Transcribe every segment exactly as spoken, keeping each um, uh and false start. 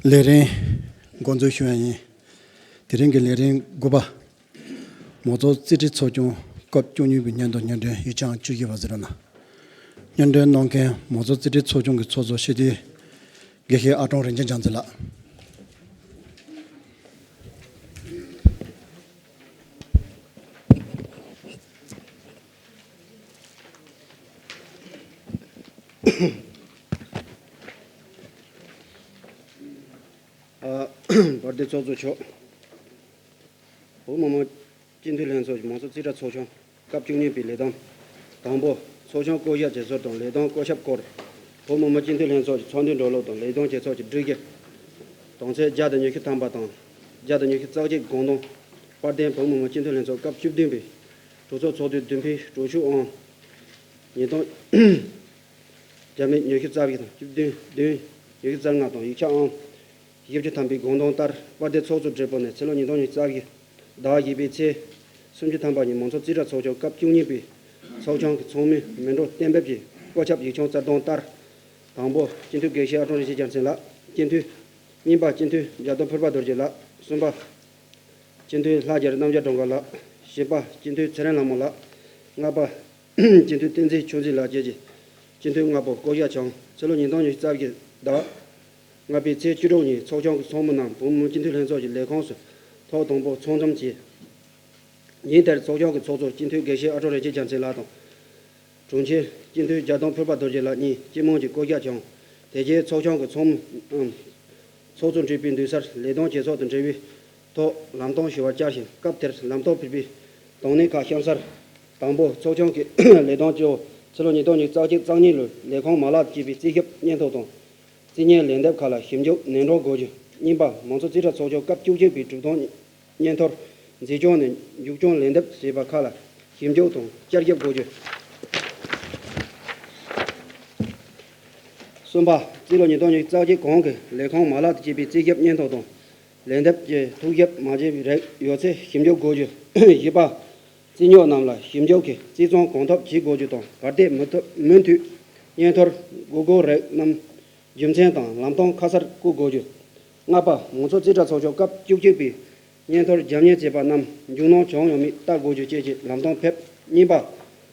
ལས་རིམ་འགོ་འཛུགས་ཞུ་ཡ་ཡིན། དེ་རིང་གི་ལས་རིམ་དགུ་པ། མང་ཚོགས་རྩིས་ཁྲའི་ཚོགས་ཆུང་སྐབས་བཅུ་གཉིས་པའི་སྙན་ཐོ་སྙན་སྒྲོན་ཡིག་ཆ་བཅུ་བཞི་པ་ཟེར་བ་ན། སྙན་སྒྲོན་གནང་མཁན་མང་ཚོགས་རྩིས་ཁྲའི་ཚོགས་ཆུང་གི་ཚོགས་གཙོ་སྤྱི་འཐུས་དགེ་བཤེས་ཨ་ཀྲོང་རིན་ཆེན་རྒྱལ་མཚན་ལགས། ཨ། བར་དེ་ཚོགས་གཙོ་མཆོག་བོད་མི་མང་སྤྱི་འཐུས་ལྷན་ཚོགས་ཀྱི་མང་གཙོ་རྩིས་ཁྲ་ཚོགས་ཆུང་སྐབས་བཅུ་གཉིས་པའི་ལས་བསྡོམས། དང་པོ། ཚོགས་ཆུང་བསྐོ་གཞག་བྱེད་སྲོལ་དང་ལས་དོན་བསྐོ་ཁྱབ་སྐོར། བོད་མི་མང་སྤྱི་འཐུས་ལྷན་ཚོགས་ཀྱི་ཚོགས་འདུའི་འགྲོ་ལུགས་དང་ལས་དོན་བྱེད་ཕྱོགས་ཀྱི་སྒྲིག་གཞི། དོན་ཚན་བརྒྱ་དང་ཉི་ཤུ་ཐམ་པ་དང་། བརྒྱ་དང་ཉི་ཤུ་རྩ་གཅིག་དགོངས་དོན། དཔལ་ལྡན་བོད་མི་མང་སྤྱི་འཐུས་ལྷན་ཚོགས་སྐབས་བཅུ་བདུན་པའི་གྲོས་ཚོགས་ཚོགས་དུས་བདུན་པའི་དྲུག་ཅུ་ཨང་། ཉིས་སྟོང་བརྒྱ་མེད་ཉི་ཤུ་རྩ་བཞི་དང་བཅུ་བདུན་བདུན་ཉི་ཤུ་རྩ་ལྔ་དང་ཡིག་ཆ་ཨང་། བཞི་བཅུ་ཐམ་པའི་དགོངས་དོན་ལྟར་དཔལ་ལྡན་ཚོགས་གཙོ་སྦྲེལ་པོ་ནས་ཕྱི་ལོ་ཉིས་སྟོང་ཉི་ཤུ་རྩ་བཞི་ཟླ་བ་བཞི་པའི་ཚེས་སུམ་ཅུ་ཐམ་པ་ཉིན་མང་ཚོགས་རྩིས་ཁྲ་ཚོགས་ཆུང་སྐབས་བཅུ་གཉིས་པའི་ཚོགས་ཆུང་གི་ཚོགས་མི་མི་འགྲོ་གཏན་འབེབས་ཀྱི་བཀོད་ཁྱབ་ཡིག་ཆུང་རྩ་དོན་ལྟར། དང་པོ། སྤྱི་འཐུས་དགེ་བཤེས་ཨ་ཀྲོང་རིན་ཆེན་རྒྱལ་མཚན་ལགས། སྤྱི་འཐུས། གཉིས་པ། སྤྱི་འཐུས་རྒྱ་མཚོ་ཕུར་པ་རྡོ་རྗེ་ལགས། གསུམ་པ། སྤྱི་འཐུས་ལྷ་རྒྱལ་རྣམ་རྒྱལ་སྒྲོལ་དཀར་ལགས། བཞི་པ། སྤྱི་འཐུས་ཚེ་རིང་ལྷ་མོ་ལགས། ལྔ་པ། སྤྱི་འཐུས་བསྟན་འཛིན་ཆོས་འཛིན་ལགས་བཅས་ཀྱི་སྤྱི་འཐུས་ལྔ་པོ་བསྐོ་གཞག་བྱུང་། ཕྱི་ལོ་ཉིས་སྟོང་ཉི་ཤུ་རྩ་བཞི་ཟླ་བ་ལྔ་པའི་ཚེས་བཅུ་དྲུག་ཉིན་ཚོགས་ཆུང་གི་ཚོགས་མི་རྣམས་བོད་མི་མང་སྤྱི་འཐུས་ལྷན་ཚོགས་ཀྱི་ལས་ཁུངས་སུ་ཐོག་དང་པོ་ཚང་འཛོམས་བྱས། ཉིན་དེར་ཚོགས་ཆུང་གི་ཚོགས་གཙོ་སྤྱི་འཐུས་དགེ་བཤེས་ཨ་ཀྲོང་རིན་ཆེན་རྒྱལ་མཚན་ལགས་དང་། དྲུང་ཆེ་སྤྱི་འཐུས་རྒྱ་མཚོ་ཕུར་པ་རྡོ་རྗེ་ལགས་གཉིས་སྤྱི་མོས་ཀྱིས་བསྐོ་གཞག་བྱུང་། དེ་རྗེས་ཚོགས་ཆུང་གི་ཚོགས་མི་ཨམ། ཚོགས་གཙོ་འདྲི་པའི་མདུན་སར་ལས་དོན་བྱེད་ཕྱོགས་དང་འབྲེལ་བའི་ཐོག་ལམ་སྟོན་ཞུ་བར་བཅར་ཞིང་། སྐབས་དེར་ལམ་སྟོན་ཕུལ་བའི་དོན་གནད་ཁག་གཤམ་གསལ། དང་པོ། ཚོགས་ཆུང་གི་ལས་དོན་གཙོ་བོ་ཕྱི་ལོ་ཉིས་སྟོང་ཉི་ཤུ་རྩ་གཅིག་རྩ་གཉིས་ལོའི་ལས་ཁུངས་མ་ལག་དང་བཅས་པའི་རྩིས་ཞིབ་སྙན་ཐོ་དང་། རྩིས་སྙན་ལན་འདེབས་ཁག་ལ་ཞིབ་འཇུག་ནན་སྒྲོག་དགོས་རྒྱུ། གཉིས་པ། མང་གཙོ་རྩིས་ཁྲ་ཚོགས་ཆུང་སྐབས་བཅུ་གཅིག་པའི་གྲུབ་དོན་སྙན་ཐོར་འཛིན་སྐྱོང་ནས་མཇུག་སྐྱོང་ལན་འདེབས་བྱས་པ་ཁག་ལ་ཞིབ་འཇུག་དང་བསྐྱར་ཞིབ་དགོས་རྒྱུ། གསུམ་པ། རྩིས་ལོ་ཉིས་སྟོང་ཉི་ཤུ་རྩ་གཅིག་གོང་གི་ལས་ཁུངས་མ་ལག་དང་བཅས་པའི་རྩིས་ཞིབ་སྙན་ཐོ་དང་ལན་འདེབས་ཀྱི་ཐོ་ཞིབ་མ་བྱས་པའི་རིགས་ཡོད་ཚེ་ཞིབ་འཇུག་དགོས་རྒྱུ། བཞི་པ། རྩིས་ཉོག་རྣམས་ལ་ཞིབ་འཇུག་གིས་རྩིས་ཚང་གང་ཐུབ་བྱེད་དགོས་རྒྱུ་དང་། གལ་ཏེ་མུ་མཐུད་མུ་མཐུད་སྙན་ཐོར་དགོས་མཁོ་རིགས་རྣམས་རྒྱུ་མཚན་དང་ལམ་སྟོན་ཁ་གསལ་བཀོད་དགོས་རྒྱུ། ལྔ་པ། མང་གཙོ་རྩིས་ཁྲ་ཚོགས་ཆུང་སྐབས་བཅུ་གཅིག་པའི་སྙན་ཐོར་རྒྱབ་གཉེར་བྱས་པ་རྣམས་རྒྱུས་ལོན་བྱུང་ཡོད་མེད་བལྟ་དགོས་རྒྱུ་བཅས་ཀྱི་ལམ་སྟོན་ཕེབས། གཉིས་པ།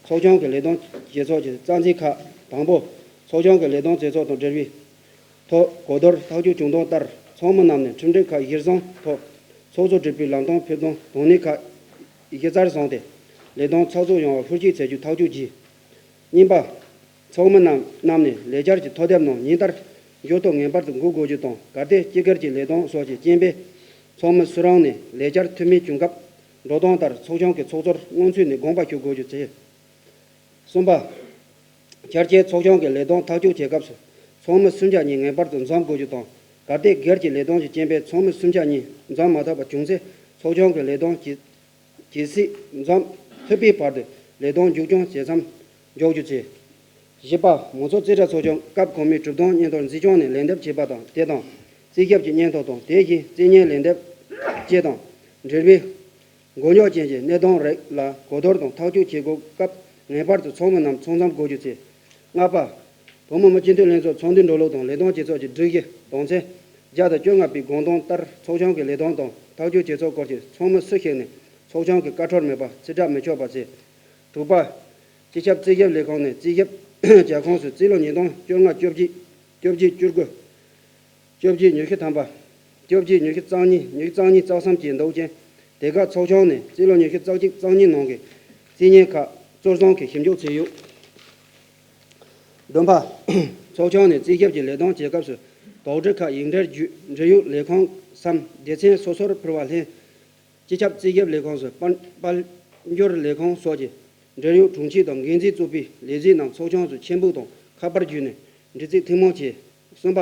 ཚོགས་ཆུང་གི་ལས་དོན་བྱེད་ཕྱོགས་ཀྱི་རྩ་འཛིན་ཁག་དང་པོ། ཚོགས་ཆུང་གི་ལས་དོན་བྱེད་ཕྱོགས་དང་འབྲེལ་བའི་ཐོག་གོ་བསྡུར་ཐག་གཅོད་བྱུང་དོན་ལྟར། ཚོགས་མི་རྣམས་ནས་ཁྲིམས་སྒྲིག་ཁག་གཞིར་བཟུང་ཐོག་ཚོགས་གཙོ་འདྲི་པའི་ལམ་སྟོན་ཕེབས་དོན་དོན་གནད་ཁག་གཞི་རྩར་བཟུང་སྟེ་ལས་དོན་ཚགས་ཚུད་ཡོང་བར་ཧུར་བརྩོན་བྱ་རྒྱུ་ཐག་གཅོད་བྱས། གཉིས་པ། ཚོགས་མི་རྣམས་རྣམས་ནས་ལས་འཆར་གྱི་ཐོ་དེབ་ནང་ཉིན་ལྟར་འཇུག་ཐོ་ངེས་པར་དུ་འགོད་དགོས་རྒྱུ་དང་། གལ་ཏེ་སྤྱི་སྒེར་གྱི་ལས་དོན་སོགས་ཀྱི་རྐྱེན་པས་ཚོགས་མི་སུ་རུང་ནས་ལས་འཆར་འཐུས་མི་བྱུང་སྐབས་འགྲོ་སྟངས་ལྟར་ཚོགས་ཆུང་གི་ཚོགས་གཙོར་སྔོན་ཚུད་ནས་དགོངས་པ་ཞུ་དགོས་རྒྱུ་བྱས། གསུམ་པ། ཆ་རྐྱེན། ཚོགས་ཆུང་གི་ལས་དོན་ཐག་གཅོད་བྱེད་སྐབས་སུ་ཚོགས་མི་སུམ་ཆ་གཉིས་ངེས་པར་དུ་འཛོམས་དགོས་རྒྱུ་དང་། གལ་ཏེ་སྒེར་གྱི་ལས་དོན་གྱི་རྐྱེན་པས་ཚོགས་མི་སུམ་ཆ་གཉིས་འཛོམས་མ་ཐུབ་པ་བྱུང་ཚེ་ཚོགས་ཆུང་གི་ལས་དོན་གྱི་ཇི་སྲིད་འཛོམས་ཐུབ་པའི་བར་དུ་ལས་དོན་མཇུག་སྐྱོང་བྱེད་མཚམས་འཇོག་རྒྱུ་བྱས། བཞི་པ། མང་གཙོ་རྩིས་ཁྲ་ཚོགས་ཆུང་སྐབས་གོང་མའི་གྲུབ་དོན་སྙན་ཐོར་འཛིན་སྐྱོང་ནས་ལན་འདེབས་བྱས་པ་དང་། དེ་དང་རྩིས་ཞིབ་ཀྱི་སྙན་ཐོ་དང་དེ་བཞིན་རྩིས་སྙན་ལན་འདེབས་བཅས་དང་འབྲེལ་བའི་མགོ་རྙོག་ཅན་གྱི་གནད་དོན་རིགས་ལ་གོ་བསྡུར་དང་ཐག་གཅོད་བྱེད་དགོས་སྐབས་ངེས་པར་དུ་ཚོགས་མི་རྣམས་ཚང་འཛོམས་དགོས་རྒྱུ་བྱས། ལྔ་པ། བོད་མི་མང་སྤྱི་འཐུས་ལྷན་ཚོགས་ཚོགས་འདུའི་འགྲོ་ལུགས་དང་ལས་དོན་བྱེད་ཕྱོགས་ཀྱི་སྒྲིག་གཞི་དོན་ཚན་བརྒྱ་དང་བཅོ་ལྔ་པའི་དགོངས་དོན་ལྟར་ཚོགས་ཆུང་གི་ལས་དོན་དང་ཐག་གཅོད་བྱེད་ཕྱོགས་སྐོར་གྱི་ཚོགས་མི་སུ་ཞིག་ནས་ཚོགས་ཆུང་གི་བཀའ་འཁྲོལ་མེད་པར་རྩིས་ཁྲ་མི་ཆོག་པ་བྱས། དྲུག་པ། སྤྱི་ཁྱབ་རྩིས་ཞིབ་ལས་ཁང་ནས་རྩིས་ཞིབ་རྒྱག་ཁོངས་སུ་རྩིས་ལོ་ཉིས་སྟོང་བཅོ་ལྔ་བཅོ་བརྒྱད་བཅོ་བརྒྱད་བཅུ་དགུ། བཅོ་བརྒྱད་ཉི་ཤུ་ཐམ་པ། བཅོ་བརྒྱད་ཉི་ཤུ་རྩ་གཉིས། ཉི་ཤུ་རྩ་གཉིས་རྩ་གསུམ་བཅས་འདུག་ཅིང་། དེ་ག་ཚོགས་ཆུང་ནས་རྩིས་ལོ་ཉི་ཤུ་རྩ་གཅིག་རྩ་གཉིས་ནང་གི་རྩིས་སྙན་ཁག་གཙོར་བཟུང་གིས་ཞིབ་འཇུག་བྱས་ཡོད། བདུན་པ། ཚོགས་ཆུང་ནས་རྩིས་ཞིབ་ཀྱི་ལས་དོན་བྱེད་སྐབས་སུ་དོགས་འདྲི་ཁག་ཡིག་འབྲེལ་བརྒྱུད་འབྲེལ་ཡོད་ལས་ཁུངས་སམ་སྡེ་ཚན་སོ་སོར་ཕུལ་བ་ལྷན། སྤྱི་ཁྱབ་རྩིས་ཞིབ་ལས་ཁུངས་སུ་དཔལ་དཔལ་འབྱོར་ལས་ཁུངས་སོགས་ཀྱི་འབྲེལ་ཡོད་དྲུང་ཆེ་དང་འགན་འཛིན་གཙོས་པའི་ལས་བྱེད་རྣམས་ཚོགས་ཆུང་སུ་ཆེད་འབོད་དང་ཁ་པར་བརྒྱུད་ནས་འདྲི་རྩད་ཐུན་མོང་བྱས། གསུམ་པ།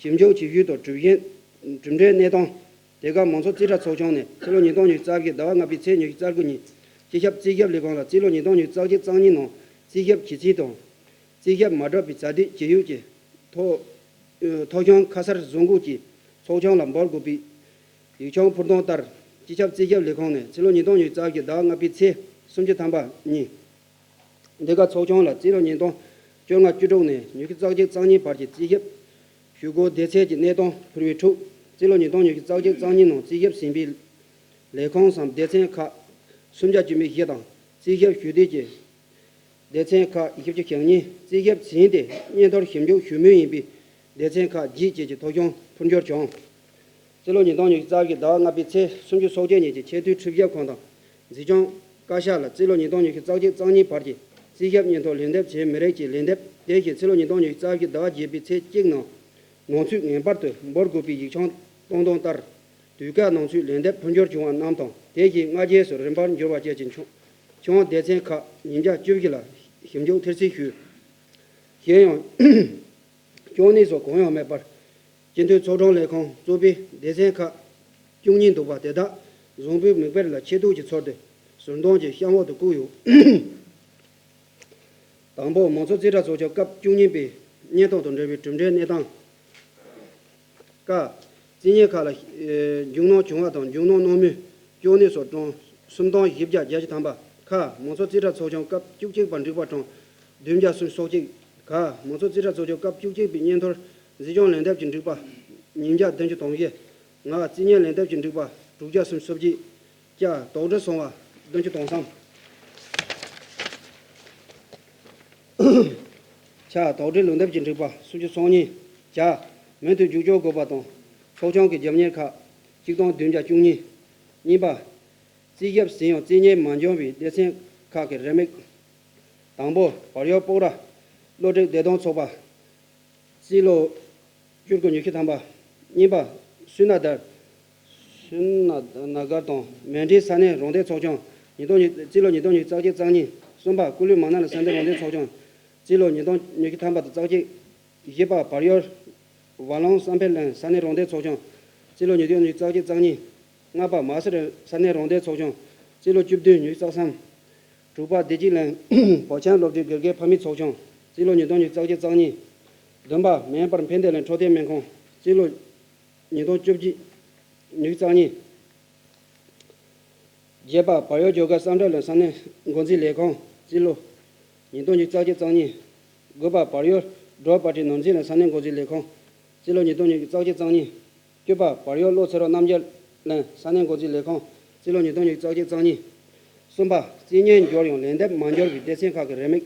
ཞིབ་འཇུག་བྱེད་ཤུལ་དང་གྲུབ་གཞི་གྲུབ་འབྲས་གནས་སྟངས། དེ་ག་མང་གཙོ་རྩིས་ཁྲ་ཚོགས་ཆུང་ནས་ཕྱི་ལོ་ཉིས་སྟོང་ཉི་ཤུ་རྩ་བརྒྱད་ཟླ་བ་ལྔ་པའི་ཚེས་ཉི་ཤུ་རྩ་དགུ་ཉིན་སྤྱི་ཁྱབ་རྩིས་ཞིབ་ལས་ཁང་ལ་རྩིས་ལོ་ཉིས་སྟོང་ཉི་ཤུ་རྩ་གཅིག་རྩ་གཉིས་ནང་རྩིས་ཞིབ་བྱས་ཚུལ་དང་། རྩིས་ཞིབ་མ་གྲུབ་པའི་ཚ་དུས་ཇི་ཡོད་ཀྱི་ཐོག་ཐོ་གཞུང་ཁ་གསལ་བཟོ་འགོད་ཀྱིས་ཚོགས་ཆུང་ལ་འབུལ་དགོས་པའི་ཡིག་ཆུང་ཕུལ་དོན་ལྟར། སྤྱི་ཁྱབ་རྩིས་ཞིབ་ལས་ཁང་ནས་ཕྱི་ལོ་ཉིས་སྟོང་ཉི་ཤུ་རྩ་བརྒྱད་ཟླ་བ་ལྔ་པའི་ཚེས་སུམ་ཅུ་ཐམ་པ་ཉིན། འདི་ག་ཚོགས་ཆུང་ལ་རྩིས་ལོ་ཉིས་སྟོང་བཅོ་ལྔ་བཅུ་དྲུག་ནས་ཉི་ཤུ་རྩ་གཅིག་རྩ་གཉིས་བར་གྱི་རྩིས་ཞིབ་ ཞུ་སྒོ་སྡེ་ཚན་གྱི་གནས་སྟངས་ཕུལ་བའི་ཁྲོད། རྩིས་ལོ་ཉིས་སྟོང་ཉི་ཤུ་རྩ་གཅིག་རྩ་གཉིས་ནང་རྩིས་ཞིབ་ཟིན་པའི་ལས་ཁུངས་སམ་སྡེ་ཚན་ཁག་སུམ་བརྒྱ་བཅུ་མེད་བཞི་དང་། རྩིས་ཞིབ་ཞུ་སྡེ་གྱི་སྡེ་ཚན་ཁག་བཞི་བཅུ་ཞེ་གཉིས། རྩིས་ཞིབ་ཟིན་ཏེ་སྙན་ཐོར་ཞིབ་འཇུག་ཞུ་མུས་ཡིན་པའི་སྡེ་ཚན་ཁག་བརྒྱད་བཅས་ཀྱི་ཐོ་གཞུང་འཕོ་འགྱུར་བྱུང་། རྩིས་ལོ་ཉིས་སྟོང་ཉི་ཤུ་རྩ་བཞི་ཟླ་བ་ལྔ་པའི་ཚེས་སུམ་ཅུ་སོ་གཅིག་ཉིན་གྱི་ཆེས་མཐོའི་ཁྲིམས་ཞིབ་ཁང་དང་། འཛིན་སྐྱོང་བཀའ་ཤག་ལ་རྩིས་ལོ་ཉིས་སྟོང་ཉི་ཤུ་རྩ་གཅིག་རྩ་གཉིས་བར་གྱི་རྩིས་ཞིབ་སྙན་ཐོ་ལན་འདེབས་བྱེད་མི་རིགས་ཀྱི་ལན་འདེབས། དེ་བཞིན་རྩིས་ལོ་ཉིས་སྟོང་ཉི་ཤུ་རྩ་བཞི་ཟླ་བ་བརྒྱད་པའི་ཚེས་གཅིག་ནང་ནང་ཚུད་ངེས་པར་དུ་འབུལ་དགོས་པའི་ཡིག་ཆུང་བཏོན་དོན་ལྟར། དུས་བཀག་ནང་ཚུད་ལན་འདེབས་འཕོ་འགྱུར་བྱུང་བ་རྣམས་དང་། དེ་བཞིན་སྔ་རྗེས་སུ་རིམ་པར་འགྱུར་བ་བཅས་ཀྱི་ཆུང་ཆུང་སྡེ་ཚན་ཁག་ཉིས་བརྒྱ་བཅུ་བཞི་ལ་ཞིབ་འཇུག་མཐིལ་བསིལ་ཞུས། གཞན་ཡང་། གཅོང་ནད་སོགས་གང་ཡང་མེད་པར། སྤྱི་འཐུས་ཚོགས་དྲུང་ལས་ཁང་གཙོས་པའི་སྡེ་ཚན་ཁག་བཅུ་གཉིས་འདུག་པ་དེ་དག་བཟང་པོའི་མིག་དཔེ་ལ་ཆེ་བསྟོད་ཀྱི་ཚུལ་དུ་ཟུར་འདོན་གྱི་གཤམ་འོག་ཏུ་བཀོད་ཡོད། དང་པོ། མང་ཚོགས་རྩིས་ཁྲ་ཚོགས་ཆུང་སྐབས་བཅུ་གཉིས་པའི་སྙན་ཐོ་དང་འབྲེལ་བའི་གྲུབ་འབྲས་གནས་སྟངས། ཀ། རྩིས་ཉེས་ཁག་ལ་ཨེ་འཇུག་གནང་བྱུང་བ་དང་འཇུག་གནང་གནང་མུས་གཅོང་ནད་སོགས་གྲངས་སུམ་སྟོང་བཞི་བརྒྱ་བརྒྱད་ཅུ་ཐམ་པ། ཁ། མང་ཚོགས་རྩིས་ཁྲ་ཚོགས་ཆུང་སྐབས་བཅུ་གཅིག་པ་འགྲིག་པ་གྲངས་བདུན་བརྒྱ་སུམ་ཅུ་སོ་གཅིག། ག། མང་ཚོགས་རྩིས་ཁྲ་ཚོགས་ཆུང་སྐབས་བཅུ་གཅིག་པའི་སྙན་ཐོར་འཛིན་སྐྱོང་ལན་འདེབས་ཀྱི་འགྲིག་པ་ཉིས་བརྒྱ་བདུན་ཅུ་དོན་བཞི། ང་། རྩིས་ཉེས་ལན་འདེབས་ཀྱི་འགྲིག་པ་དྲུག་བརྒྱ་སུམ་ཅུ་སོ་བརྒྱད། ཀྱ། དོགས་འདྲི་སོང་བ་བདུན་ཅུ་དོན་གསུམ། ཆ། དོགས་འདྲི་ལན་འདེབས་ཀྱི་འགྲིག་པ་སུམ་ཅུ་སོ་གཉིས། ཇ། མུ་མཐུད་རྒྱུགས་སྤྲོད་དགོས་པ་དང་ཚོགས་ཆུང་གི་རྒྱབ་གཉེར་ཁག་གཅིག་སྟོང་བདུན་བརྒྱ་བཅུ་གཉིས། གཉིས་པ། རྩིས་ཞིབ་ཟིན་ཡང་རྩིས་ཉེས་མ་འབྱུང་བའི་སྡེ་ཚན་ཁག་གི་རེའུ་མིག། དང་པོ། བལ་ཡུལ་སྤོག་ར་གློ་རིག་བདེ་ཐང་ཚོགས་པ། རྩིས་ལོ་བཅུ་དགུ་ཉི་ཤུ་ཐམ་པ། གཉིས་པ། སུན་ན་དར། སུན་ན་དར་ནགར་དང་མལ་གྲོ་ས་གནས་རང་བདེན་ཚོགས་ཆུང་། ཉིས་སྟོང་ཉི་རྩིས་ལོ་ཉིས་སྟོང་ཉི་ཤུ་རྩ་གཅིག་རྩ་གཉིས། གསུམ་པ། ཀུ་ལུ་མ་ན་ལི་ས་གནས་རང་བདེན་ཚོགས་ཆུང་། རྩིས་ལོ་ཉིས་སྟོང་ཉི་ཤུ་ཐམ་པ་དང་རྩ་གཅིག། བཞི་པ། བལ་ཡུལ་ཝ་ལོང་སམ་ཕེ་ལན་ས་གནས་རང་བདེན་ཚོགས་ཆུང་། རྩིས་ལོ་ཉིས་སྟོང་ཉི་ཤུ་རྩ་གཅིག་རྩ་གཉིས། ལྔ་པ། མ་སི་རི་ས་གནས་རང་བདེན་ཚོགས་ཆུང་། རྩིས་ལོ་བཅུ་བདུན་ཉི་ཤུ་རྩ་གསུམ། དྲུག་པ། བདེ་སྐྱིད་གླིང་བོད་ཆེན་སློབ་གྲྭའི་དགེ་རྒན་ཕ་མའི་ཚོགས་ཆུང་། རྩིས་ལོ་ཉིས་སྟོང་ཉི་ཤུ་རྩ་གཅིག་རྩ་གཉིས། བདུན་པ། མེ་འཕར་ཕན་བདེ་གླིང་འཕྲོད་བསྟེན་སྨན་ཁང་། རྩིས་ལོ་ཉིས་སྟོང་བཅུ་གཅིག་ཉི་ཤུ་རྩ་གཉིས། བརྒྱད་པ། བལ་ཡུལ་ཇོ་གར་བསམ་གྲུབ་གླིང་ས་གནས་འགོ་འཛིན་ལས་ཁང་། རྩིས་ལོ་ཉིས་སྟོང་ཉི་ཤུ་རྩ་གཅིག་རྩ་གཉིས། དགུ་པ། བལ་ཡུལ་འབྲོག་པ་ཁྲིད་ནོར་འཛིན་གླིང་ས་གནས་འགོ་འཛིན་ལས་ཁང་། རྩིས་ལོ་ཉིས་སྟོང་ཉི་ཤུ་རྩ་གཅིག་རྩ་གཉིས། བཅུ་པ། བལ་ཡུལ་བློ་ཚེ་རོགས་རྣམ་རྒྱལ་གླིང་ས་གནས་འགོ་འཛིན་ལས་ཁང་། རྩིས་ལོ་ཉིས་སྟོང་ཉི་ཤུ་རྩ་གཅིག་རྩ་གཉིས། གསུམ་པ། རྩིས་ཉེས་འབྱོར་ཡང་ལན་འདེབས་མ་འབྱོར་བའི་སྡེ་ཚན་ཁག་གི་རེའུ་མིག།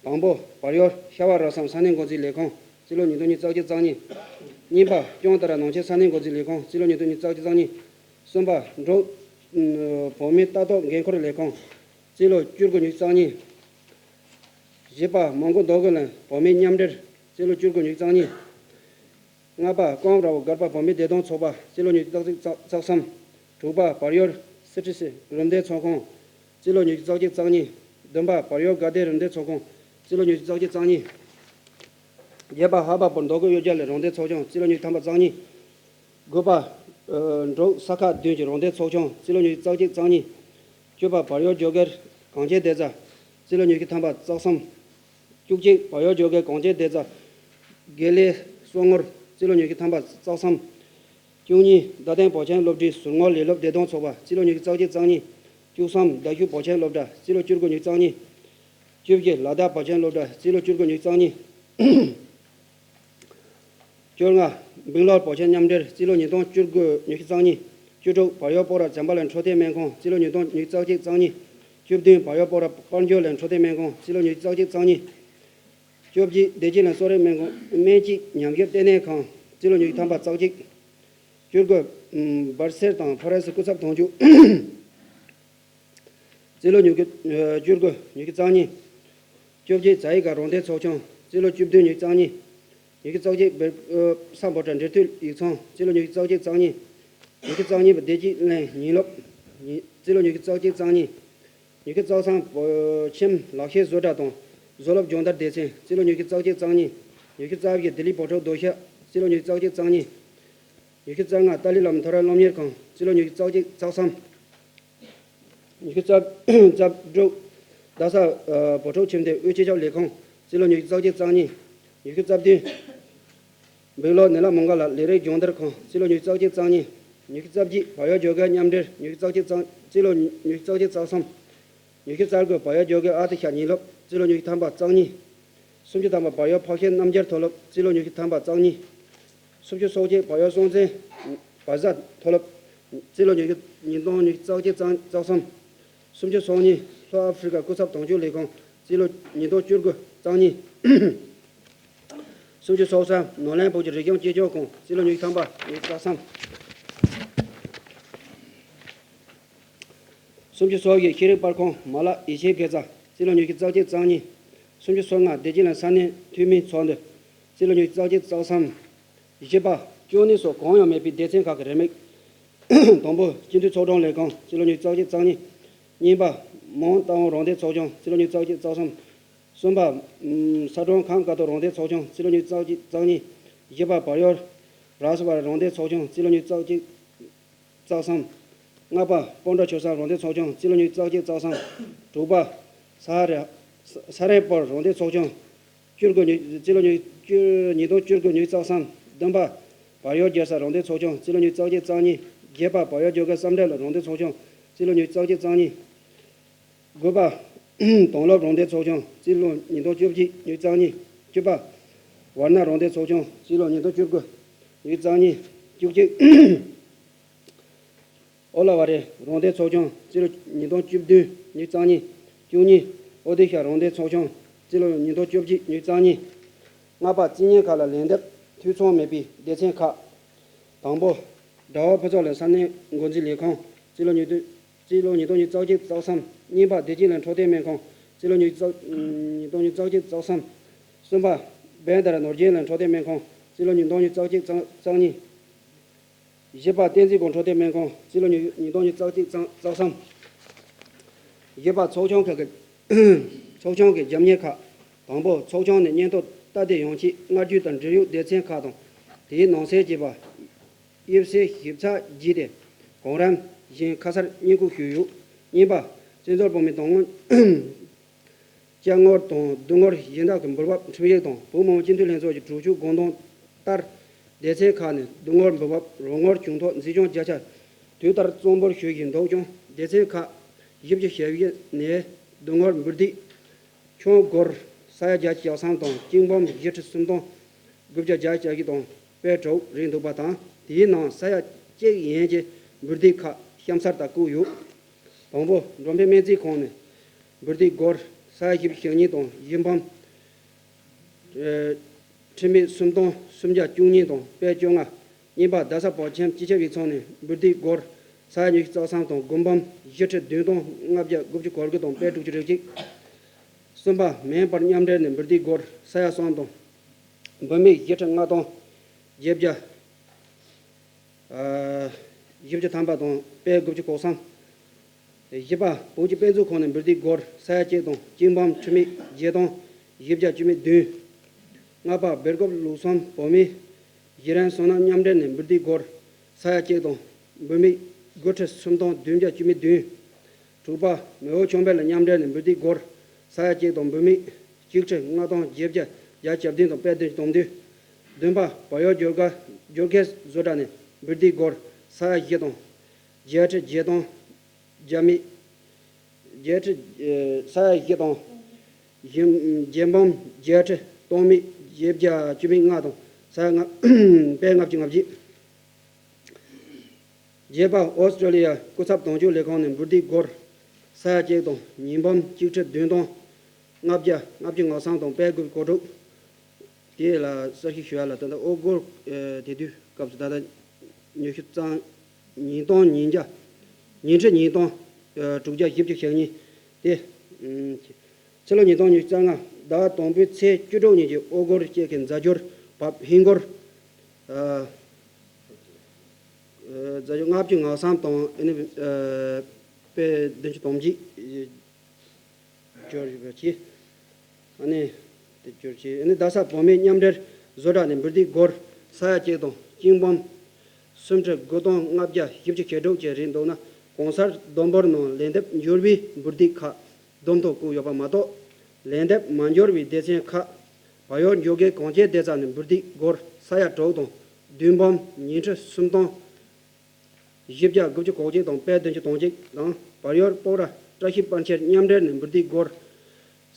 དང་པོ། བལ་ཡུལ་ཤ་བ་ར་སམ་ས་གནས་འགོ་འཛིན་ལས་ཁང་། རྩིས་ལོ་ཉིས་སྟོང་ཉི་ཤུ་རྩ་གཅིག་རྩ་གཉིས། གཉིས་པ། ཅོང་ཏ་ར་ནང་ཆེན་ས་གནས་འགོ་འཛིན་ལས་ཁང་། རྩིས་ལོ་ཉིས་སྟོང་ཉི་ཤུ་རྩ་གཅིག་རྩ་གཉིས། གསུམ་པ། འབྲོག་བོད་མིའི་ལྟ་རྟོག་འགན་འཁུར་ལས་ཁང་། རྩིས་ལོ་བཅུ་དགུ་ཉི་ཤུ་རྩ་གཉིས། བཞི་པ། མོན་གྷོ་མདོ་དགོན་གླིང་བོད་མིའི་མཉམ་འབྲེལ། རྩིས་ལོ་བཅུ་དགུ་ཉི་ཤུ་རྩ་གཉིས། ལྔ་པ། ཀོང་ར་བོ་སྒར་པ་བོད་མིའི་བདེ་དོན་ཚོགས་པ། རྩིས་ལོ་ཉི་ཤུ་རྩ་གཅིག་རྩ་གསུམ། དྲུག་པ། བལ་ཡུལ་སི་ཊི་སི་རུམ་བདེ་ཚོགས་ཁང་། རྩིས་ལོ་ཉི་ཤུ་རྩ་གཅིག་རྩ་གཉིས། བདུན་པ། བལ་ཡུལ་དགའ་ལྡན་རུམ་བདེ་ཚོགས་ཁང་། རྩིས་ལོ་ཉི་ཤུ་རྩ་གཅིག་རྩ་གཉིས། བརྒྱད་པ། ཧ་བ་པོ་མདོ་དགོན་གཡུལ་རྒྱལ་གླིང་རུམ་བདེ་ཚོགས་ཆུང་། རྩིས་ལོ་ཉི་ཤུ་ཐམ་པ་རྩ་གཉིས། དགུ་པ། འབྲོག་ས་ཁག་བདུན་གྱི་རུམ་བདེ་ཚོགས་ཆུང་། རྩིས་ལོ་ཉི་ཤུ་རྩ་གཅིག་རྩ་གཉིས། བཅུ་པ། བལ་ཡུལ་ཇོ་གར་གངས་ཅན་བདེ་རྩ། རྩིས་ལོ་ཉི་ཤུ་ཐམ་པ་རྩ་གསུམ། བཅུ་གཅིག། བལ་ཡུལ་ཇོ་གར་གངས་ཅན་བདེ་རྩ། དགེ་ལས་སོ་ངོར། རྩིས་ལོ་ཉི་ཤུ་ཐམ་པ་རྩ་གསུམ། བཅུ་གཉིས། རྡ་སྟེང་བོད་ཆེན་སློབ་གྲྭའི་ཟུར་ངོ་ལས་སློབ་བདེ་དོན་ཚོགས་པ། རྩིས་ལོ་ཉི་ཤུ་རྩ་གཅིག་རྩ་གཉིས། བཅུ་གསུམ། རྡ་ཤོད་བོད་ཆེན་སློབ་གྲྭ། རྩིས་ལོ་བཅུ་དགུ་ཉི་ཤུ་རྩ་གཉིས། བཅུ་བཞི། ལ་དྭགས་བོད་ཆེན་སློབ་གྲྭ། རྩིས་ལོ་བཅུ་དགུ་ཉི་ཤུ་རྩ་གཉིས། བཅོ་ལྔ། སྦིང་ལོར་བོད་ཆེན་མཉམ་འབྲེལ། རྩིས་ལོ་ཉིས་སྟོང་བཅུ་དགུ་ཉི་ཤུ་རྩ་གཉིས། བཅུ་དྲུག། བལ་ཡུལ་སྤོག་ར་བྱམས་པ་གླིང་འཕྲོད་བསྟེན་སྨན་ཁང་། རྩིས་ལོ་ཉིས་སྟོང་ཉི་ཤུ་རྩ་གཅིག་རྩ་གཉིས། བཅུ་བདུན། བལ་ཡུལ་སྤོག་ར་དཔལ་འབྱོར་གླིང་འཕྲོད་བསྟེན་སྨན་ཁང་། རྩིས་ལོ་ཉི་ཤུ་རྩ་གཅིག་རྩ་གཉིས། བཅོ་བརྒྱད། བདེ་སྐྱིད་གླིང་གསོ་རིག་སྨན་ཁང་། སྨན་དཔྱད་ཉམས་ཞིབ་ལྟེ་གནས་ཁང་། རྩིས་ལོ་ཉི་ཤུ་ཐམ་པ་རྩ་གཅིག། བཅུ་དགུ། འབར་སེར་དང་ཕ་རན་སི་སྐུ་ཚབ་དོན་གཅོད། རྩིས་ལོ་ཉི་ཤུ་བཅུ་དགུ་ཉི་ཤུ་རྩ་གཉིས། བཅོ་བརྒྱད། ཛ་ཡི་ཀ་རོང་སྡེ་ཚོགས་ཆུང་། རྩིས་ལོ་བཅུ་བདུན་ཉི་ཤུ་རྩ་གཉིས། ཉི་ཤུ་རྩ་གཅིག། བེ་ས་འབོ་ཊ་འབྲེལ་མཐུད་ཡིག་ཚང་། རྩིས་ལོ་ཉི་ཤུ་རྩ་གཅིག་རྩ་གཉིས། ཉི་ཤུ་རྩ་གཉིས་པ། བདེ་སྐྱིད་གླིང་ཉིན་སློབ། ཉི་རྩིས་ལོ་ཉི་ཤུ་རྩ་གཅིག་རྩ་གཉིས། ཉི་ཤུ་རྩ་གསུམ། བོད་ཁྱིམ་ལག་ཤེས་བཟོ་གྲྭ་དང་བཟོ་སློབ་སྦྱོང་བརྡར་སྡེ་ཚན། རྩིས་ལོ་ཉི་ཤུ་རྩ་གཅིག་རྩ་གཉིས། ཉི་ཤུ་རྩ་བཞི། ལྡི་ལི་བོད་ཕྲུག་སྡོད་ཤག་རྩིས་ལོ་ཉི་ཤུ་རྩ་གཅིག་རྩ་གཉིས། ཉི་ཤུ་རྩ་ལྔ། ཏཱ་ལའི་བླ་མ་མཐོ་རིམ་སློབ་གཉེར་ཁང་། རྩིས་ལོ་ཉི་ཤུ་རྩ་གཅིག་རྩ་གསུམ། ཉི་ཤུ་རྩ་རྩ་དྲུག། རྡ་ས་བོད་ཕྲུག་ཁྱིམ་སྡེ་དབུས་སྤྱི་ཁྱབ་ལས་ཁུངས། རྩིས་ལོ་ཉི་ཤུ་རྩ་གཅིག་རྩ་གཉིས། ཉི་ཤུ་རྩ་བདུན། སྦེང་ལོར་ནི་ལ་མོང་ག་ལ་ལས་རིགས་སྦྱོང་བརྡར་ཁང་། རྩིས་ལོ་ཉི་ཤུ་རྩ་གཅིག་རྩ་གཉིས། ཉི་ཤུ་རྩ་བརྒྱད། བལ་ཡུལ་ཇོ་གར་མཉམ་འབྲེལ། ཉི་ཤུ་རྩ་གཅིག་རྩ་རྩིས་ལོ་ཉི་ཤུ་རྩ་གཅིག་རྩ་གསུམ། ཉི་ཤུ་རྩ་དགུ། བལ་ཡུལ་ཇོ་གར་ཨ་ཏི་ཤ་ཉིན་སློབ། རྩིས་ལོ་ཉི་ཤུ་ཐམ་པ་རྩ་གཉིས། སུམ་ཅུ་ཐམ་པ་བལ་ཡུལ་འཕགས་ཤེལ་རྣམ་རྒྱལ་མཐོ་སློབ་རྩིས་ལོ་ཉི་ཤུ་ཐམ་པ་རྩ་གཉིས། སུམ་ཅུ་སོ་གཅིག་བལ་ཡུལ་སྲོང་བཙན་བལ་བཟའ་མཐོ་སློབ་རྩིས་ལོ་ཉི་ཤུ་ཉིས་སྟོང་ཉི་ཤུ་རྩ་གཅིག་རྩ་རྩ་གསུམ། སུམ་ཅུ་སོ་གཉིས་ལྷོ་ཨ་ཧྥི་རི་ཀ་སྐུ་ཚབ་དོན་གཅོད་ལས་ཁང་རྩིས་ལོ་ཉིས་སྟོང་བཅུ་དགུ་རྩ་གཉིས། སུམ་ཅུ་སོ་གསུམ་ནོར་གླིང་བོད་ཀྱི་རིག་གཞུང་གཅེས་སྐྱོང་ཁང་རྩིས་ལོ་ཉི་ཤུ་ཐམ་པ་ཉི་ཤུ་རྩ་གསུམ། སུམ་ཅུ་སོ་བཞི་ཤེས་རིག་པར་ཁང་མ་ལག་ཡིད་ཆེས་དགེ་རྩ་རྩིས་ལོ་ཉི་ཤུ་རྩ་གཅིག་རྩ་གཉིས། སུམ་ཅུ་སོ་ལྔ་བདེ་སྐྱིད་གླིང་ས་གནས་འཐུས་མིའི་ཚོགས་འདུ་རྩིས་ལོ་ཉི་ཤུ་རྩ་གཅིག་རྩ་གསུམ། བཞི་པ་ཅོ་ནེ་སོགས་གང་ཡང་མེད་པའི་སྡེ་ཚན་ཁག་གི་རེའུ་མིག་དང་པོ་སྤྱི་འཐུས་ཚོགས་དྲུང་ལས་ཁང་རྩིས་ལོ་ཉི་ཤུ་རྩ་གཅིག་རྩ་གཉིས། གཉིས་པ་མོན་རྟ་དབང་རང་བདེན་ཚོགས་ཆུང་རྩིས་ལོ་ཉི་ཤུ་རྩ་གཅིག་རྩ་གསུམ། གསུམ་པ་ས་གྲོང་ཁམས་ཀ་ཐོག་རང་བདེན་ཚོགས་ཆུང་རྩིས་ལོ་ཉི་ཤུ་རྩ་གཅིག་རྩ་གཉིས། བཞི་པ་བལ་ཡུལ་ར་སི་བ་རང་བདེན་ཚོགས་ཆུང་རྩིས་ལོ་ཉི་ཤུ་རྩ་གཅིག་རྩ་གསུམ། ལྔ་པ་སྤོན་ཊ་ཆོས་བཟང་རང་བདེན་ཚོགས་ཆུང་རྩིས་ལོ་ཉི་ཤུ་རྩ་གཅིག་རྩ་གསུམ། དྲུག་པ་ས་ཧ་ར་ས་ཧ་རན་པོར་རང་བདེན་ཚོགས་ཆུང་བཅུ་དགུ་ཉི་རྩིས་ལོ་ཉི་ཤུ་ཉིས་སྟོང་བཅུ་དགུ་ཉི་ཤུ་རྩ་གསུམ། བདུན་པ་བལ་ཡུལ་རྒྱལ་ས་རང་བདེན་ཚོགས་ཆུང་རྩིས་ལོ་ཉི་ཤུ་རྩ་གཅིག་རྩ་གཉིས། བརྒྱད་པ་བལ་ཡུལ་ཇོ་ཁེ་བསམ་གྲུབ་རང་བདེན་ཚོགས་ཆུང་རྩིས་ལོ་ཉི་ཤུ་རྩ་གཅིག་རྩ་གཉིས། དགུ་པ་དོན་སློབ་རང་བདེན་ཚོགས་ཆུང་རྩིས་ལོ་ཉིས་སྟོང་བཅུ་གཅིག་ཉི་ཤུ་རྩ་གཉིས། བཅུ་པ་ཝར་ན་རང་བདེན་ཚོགས་ཆུང་རྩིས་ལོ་ཉིས་སྟོང་བཅུ་དགུ་ཉི་ཤུ་རྩ་གཉིས། བཅུ་གཅིག་ཨོ་ལ་ཝ་རེ་རང་བདེན་ཚོགས་ཆུང་རྩིས་ལོ་ཉིས་སྟོང་བཅུ་བདུན་ཉི་ཤུ་རྩ་གཉིས། བཅུ་གཉིས་ཨོ་ཏི་ཤ་རང་བདེན་ཚོགས་ཆུང་རྩིས་ལོ་ཉིས་སྟོང་བཅུ་གཅིག་ཉི་ཤུ་རྩ་གཉིས། ལྔ་པ་རྩིས་བརྙན་ཁག་ལ་ལན་འདེབས་འཐུས་ཚང་མེད་པའི་སྡེ་ཚན་ཁག་དང་པོ། དྲ་བ་ཕུན་ཚོགས་གླིང་ས་གནས་འགོ་འཛིན་ལས་ཁང་རྩིས་ལོ་ཉིས་སྟོང་རྩིས་ལོ་ཉིས་སྟོང་ཉི་ཤུ་རྩ་གཅིག་རྩ་གསུམ། གཉིས་པ་བདེ་སྐྱིད་གླིང་འཕྲོད་བསྟེན་སྨན་ཁང་རྩིས་ལོ་ཉིས་སྟོང་ཉི་ཤུ་རྩ་གཅིག་རྩ་གསུམ། གསུམ་པ་བན་དར་ནོར་རྒྱས་གླིང་འཕྲོད་བསྟེན་སྨན་ཁང་རྩིས་ལོ་ཉིས་སྟོང་ཉི་ཤུ་རྩ་གཅིག་རྩ་གཉིས། བཞི་པ་བསྟན་འཛིན་སྒོ་འཕྲོད་བསྟེན་སྨན་ཁང་རྩིས་ལོ་ཉིས་ཉིས་སྟོང་ཉི་ཤུ་རྩ་གཅིག་རྩ་གསུམ། བཞི་པ་ཚོགས་ཆུང་ཁག་གི་ཚོགས་ཆུང་གི་རྒྱབ་གཉེར་ཁག་དང་པོ། ཚོགས་ཆུང་ནས་སྙན་ཐོ་ལྟ་དེབ་ཡོང་ཆེད་སྔ་རྒྱུ་དང་འབྲེལ་ཡོད་སྡེ་ཚན་ཁག་དང་དེའི་ནང་གསེས་བཅས་པ་དབྱིབས་གསལ་ཞིབ་ཚགས་བགྱིས་ཏེ་གོང་རིམ་བཞིན་ཁ་གསལ་སྙན་སྐུལ་ཞུས་ཡོད། གཉིས་པ་བཙན་བྱོལ་བོད་མིའི་དོན་དངོས། ཅ་དངོས་དང་སྡུག་བསྔལ་གཞན་དག་གི་འབུལ་བབ་ཁྲིམས་ཡིག་དང་བོད་མི་མང་སྤྱི་འཐུས་ལྷན་ཚོགས་ཀྱི་གྲོས་ཆོད་དགོངས་དོན་ལྟར། སྡེ་ཚན་ཁག་ནས་སྡུག་བསྔལ་འབུལ་བབ་རོགས་དངུལ་བྱུང་ཐོག་འཛིན་སྐྱོང་བརྒྱ་ཆ་དུས་ལྟར་བཙོང་འབོར་ཞུ་བཞིན་འདུག་ཀྱང་སྡེ་ཚན་ཁག་བཞི་བཅུ་ཞེ་བཞི་ནས་སྡུག་བསྔལ་འབུལ་སྡུད་ཆང་སྒོར་ས་ཡ་བརྒྱ་ཆ་གྱ་གསུམ་དང་གཅིན་འབུམ་བཞི་ཁྲི་སུམ་སྟོང་དགུ་བརྒྱ་བརྒྱད་ཅུ་གྱ་བཞི་དང་དཔེ་དྲུག་རེད་འདུག་པ་དང་། དེའི་ནང་ས་ཡ་གཅིག་ཡན་གྱི་འབུལ་སྡུད་ཁག་གཤམ་གསལ་ལྟར་བཀོད་ཡོད། དང་པོ། འགྲོ་ཕན་སྨན་རྩིས་ཁང་ནས་འབུལ་སྡུད་སྒོར་ས་ཡ་བཞི་བཅུ་ཞེ་གཉིས་དང་གཅིན་འབུམ་ཁྲི་མེད་སུམ་སྟོང་སུམ་བརྒྱ་བཅུ་གཉིས་དང་དཔེ་བཅོ་ལྔ། གཉིས་པ། རྡ་ས་བོད་ཁྱིམ་སྤྱི་ཁྱབ་ཡིག་ཚང་ནས་འབུལ་སྡུད་སྒོར་ས་ཡ་ཉི་ཤུ་རྩ་གསུམ་དང་དགུ་འབུམ་བཞི་ཁྲི་བདུན་སྟོང་ལྔ་བརྒྱ་དགུ་བཅུ་གོ་དགུ་དང་དཔེ་དྲུག་ཅུ་རེ་གཅིག། གསུམ་པ། མེ་འབར་མཉམ་འབྲེལ་ནས་འབུལ་སྡུད་སྒོར་ས་ཡ་གསུམ་དང་འབུལ་མིག་བཞི་ཁྲི་ལྔ་སྟོང་བརྒྱད་བརྒྱ་ཨ་བཞི་བཅུ་ཐམ་པ་དང་དཔེ་དགུ་བཅུ་གོ་གསུམ། བཞི་པ། བོད་ཀྱི་དཔེ་མཛོད་ཁང་ནས་འབུལ་སྡུད་སྒོར་ས་ཡ་གཅིག་དང་གཅིན་འབུམ་ཁྲི་མེད་བརྒྱད་སྟོང་བཞི་བརྒྱ་བཅུ་མེད་བདུན། ལྔ་པ། སྦེལ་ཀོབ་ལུགས་བཟང་བོད་མིའི་གཞི་རིམ་སོ་ནམ་མཉམ་འབྲེལ་ནས་འབུལ་སྡུད་སྒོར་ས་ཡ་གཅིག་དང་འབུལ་མིག་དགུ་ཁྲི་སུམ་སྟོང་བདུན་བརྒྱ་བཅུ་མེད་བདུན། དྲུག་པ། མེས་པོ་ཆོས་འཕེལ་མཉམ་འབྲེལ་ནས་འབུལ་སྡུད་སྒོར་ས་ཡ་གཅིག་དང་འབུལ་མིག་གཅིག་ཁྲི་ལྔ་སྟོང་བརྒྱད་བརྒྱ་བརྒྱད་ཅུ་གྱ་བདུན་དང་དཔེ་བདུན་ཅུ་དོན་བདུན། བདུན་པ། བལ་ཡུལ་སྒྱུར་སྐར་སྒྱུར་སྐར་བཟོ་གྲྭ་ནས་འབུལ་སྡུད་སྒོར་ས་ཡ་བཞི་དང་བརྒྱད་ཁྲི་བརྒྱད་སྟོང་བརྒྱ་མེད། བརྒྱད་ཁྲི་ཨེ་ས་ཡ་བཞི་དང་། བཞི་བརྒྱད་འབུམ་བརྒྱད་ཁྲི་སྟོང་མེད་བརྒྱད་བརྒྱ་བཅུ་མེད་ལྔ་དང་ས་ཡ་ལྔ་དཔེ་ལྔ་བཅུ་ང་བརྒྱད། བརྒྱད་པ། ཨོ་སི་ཀྲོ་ལི་ཡ་སྐུ་ཚབ་དོན་གཅོད་ལས་ཁང་ནས་འབུལ་སྡུད་སྒོར་ས་ཡ་གཅིག་དང་ཉིས་འབུམ་གཅིག་ཁྲི་བདུན་སྟོང་ལྔ་བརྒྱ་ལྔ་བཅུ་ང་གསུམ་དང་དཔེ་དགུ་བཅུ་གོ་དྲུག། དེ་ལ་གསལ་བཤད་ཞུ་ཡ་ལ། ད་ལྟ་ཨོ་སྒོར་ཨེ་དེ་དུས་སྐབས་སུ་ད་ལྟ་ཉི་ཤུ་རྩ་ཉིས་སྟོང་ཉིས་བརྒྱ། ཉིས་ཁྲི་ཉིས་སྟོང་ཨེ་དྲུག་བརྒྱ་བཞི་བཅུ་ཞེ་གཉིས། དེ་ཨམ་ཕྱི་ལོ་ཉིས་སྟོང་ཉི་ཤུ་རྩ་ལྔ་ཟླ་བ་དང་པོའི་ཚེས་བཅུ་དྲུག་ཉིན་གྱི་ཨོ་སྒོར་གཅིག་གི་རྫ་སྒྱུར་བབ་ཧིན་སྒོར་ཨ་ཨ་རྫ་སྒྱུར་ལྔ་བཅུ་ང་གསུམ་དང་ཨ་ནི་ཨ་དཔེ་བདུན་ཅུ་དོན་གཅིག་སྦྱོར་བྱས་པ་གྱིས། ཨ་ནི་དེ་སྦྱོར་བྱས། ཨ་ནི་རྡ་ས་བོད་མིའི་མཉམ་འབྲེལ་བཟོ་གྲྭ་ནས་འབུལ་སྡུད་སྒོར་ས་ཡ་གཅིག་དང་གཅིན་འབུམ་སུམ་ཁྲི་དགུ་སྟོང་ལྔ་བརྒྱ་བཞི་བཅུ་ཞེ་དྲུག་བཅས་རེད་འདུག་ན། གོང་གསལ་བསྡོམས་འབོར་ནང་ལན་འདེབས་འབྱོར་བའི་འབུལ་སྡུད་ཁག་བསྡོམས་ཐོ་བཀོད་ཡོད་པ་མ་གཏོགས། ལན་འདེབས་མ་འབྱོར་བའི་སྡེ་ཚན་ཁག་བལ་ཡུལ་འབྱོར་དགའི་གངས་ཅན་བདེ་རྩ་ནས་འབུལ་སྡུད་སྒོར་ས་ཡ་དྲུག་དང་བདུན་འབུམ་ཉིས་ཁྲི་སུམ་སྟོང་བཞི་བརྒྱ་དགུ་བཅུ་གོ་གཅིག་དང་དཔེ་བདུན་ཅུ་དོན་གཅིག་དང་། བལ་ཡུལ་སྤོག་ར་བཀྲ་ཤིས་པཎ་ཆེན་མཉམ་འབྲེལ་ནས་འབུལ་སྡུད་སྒོར་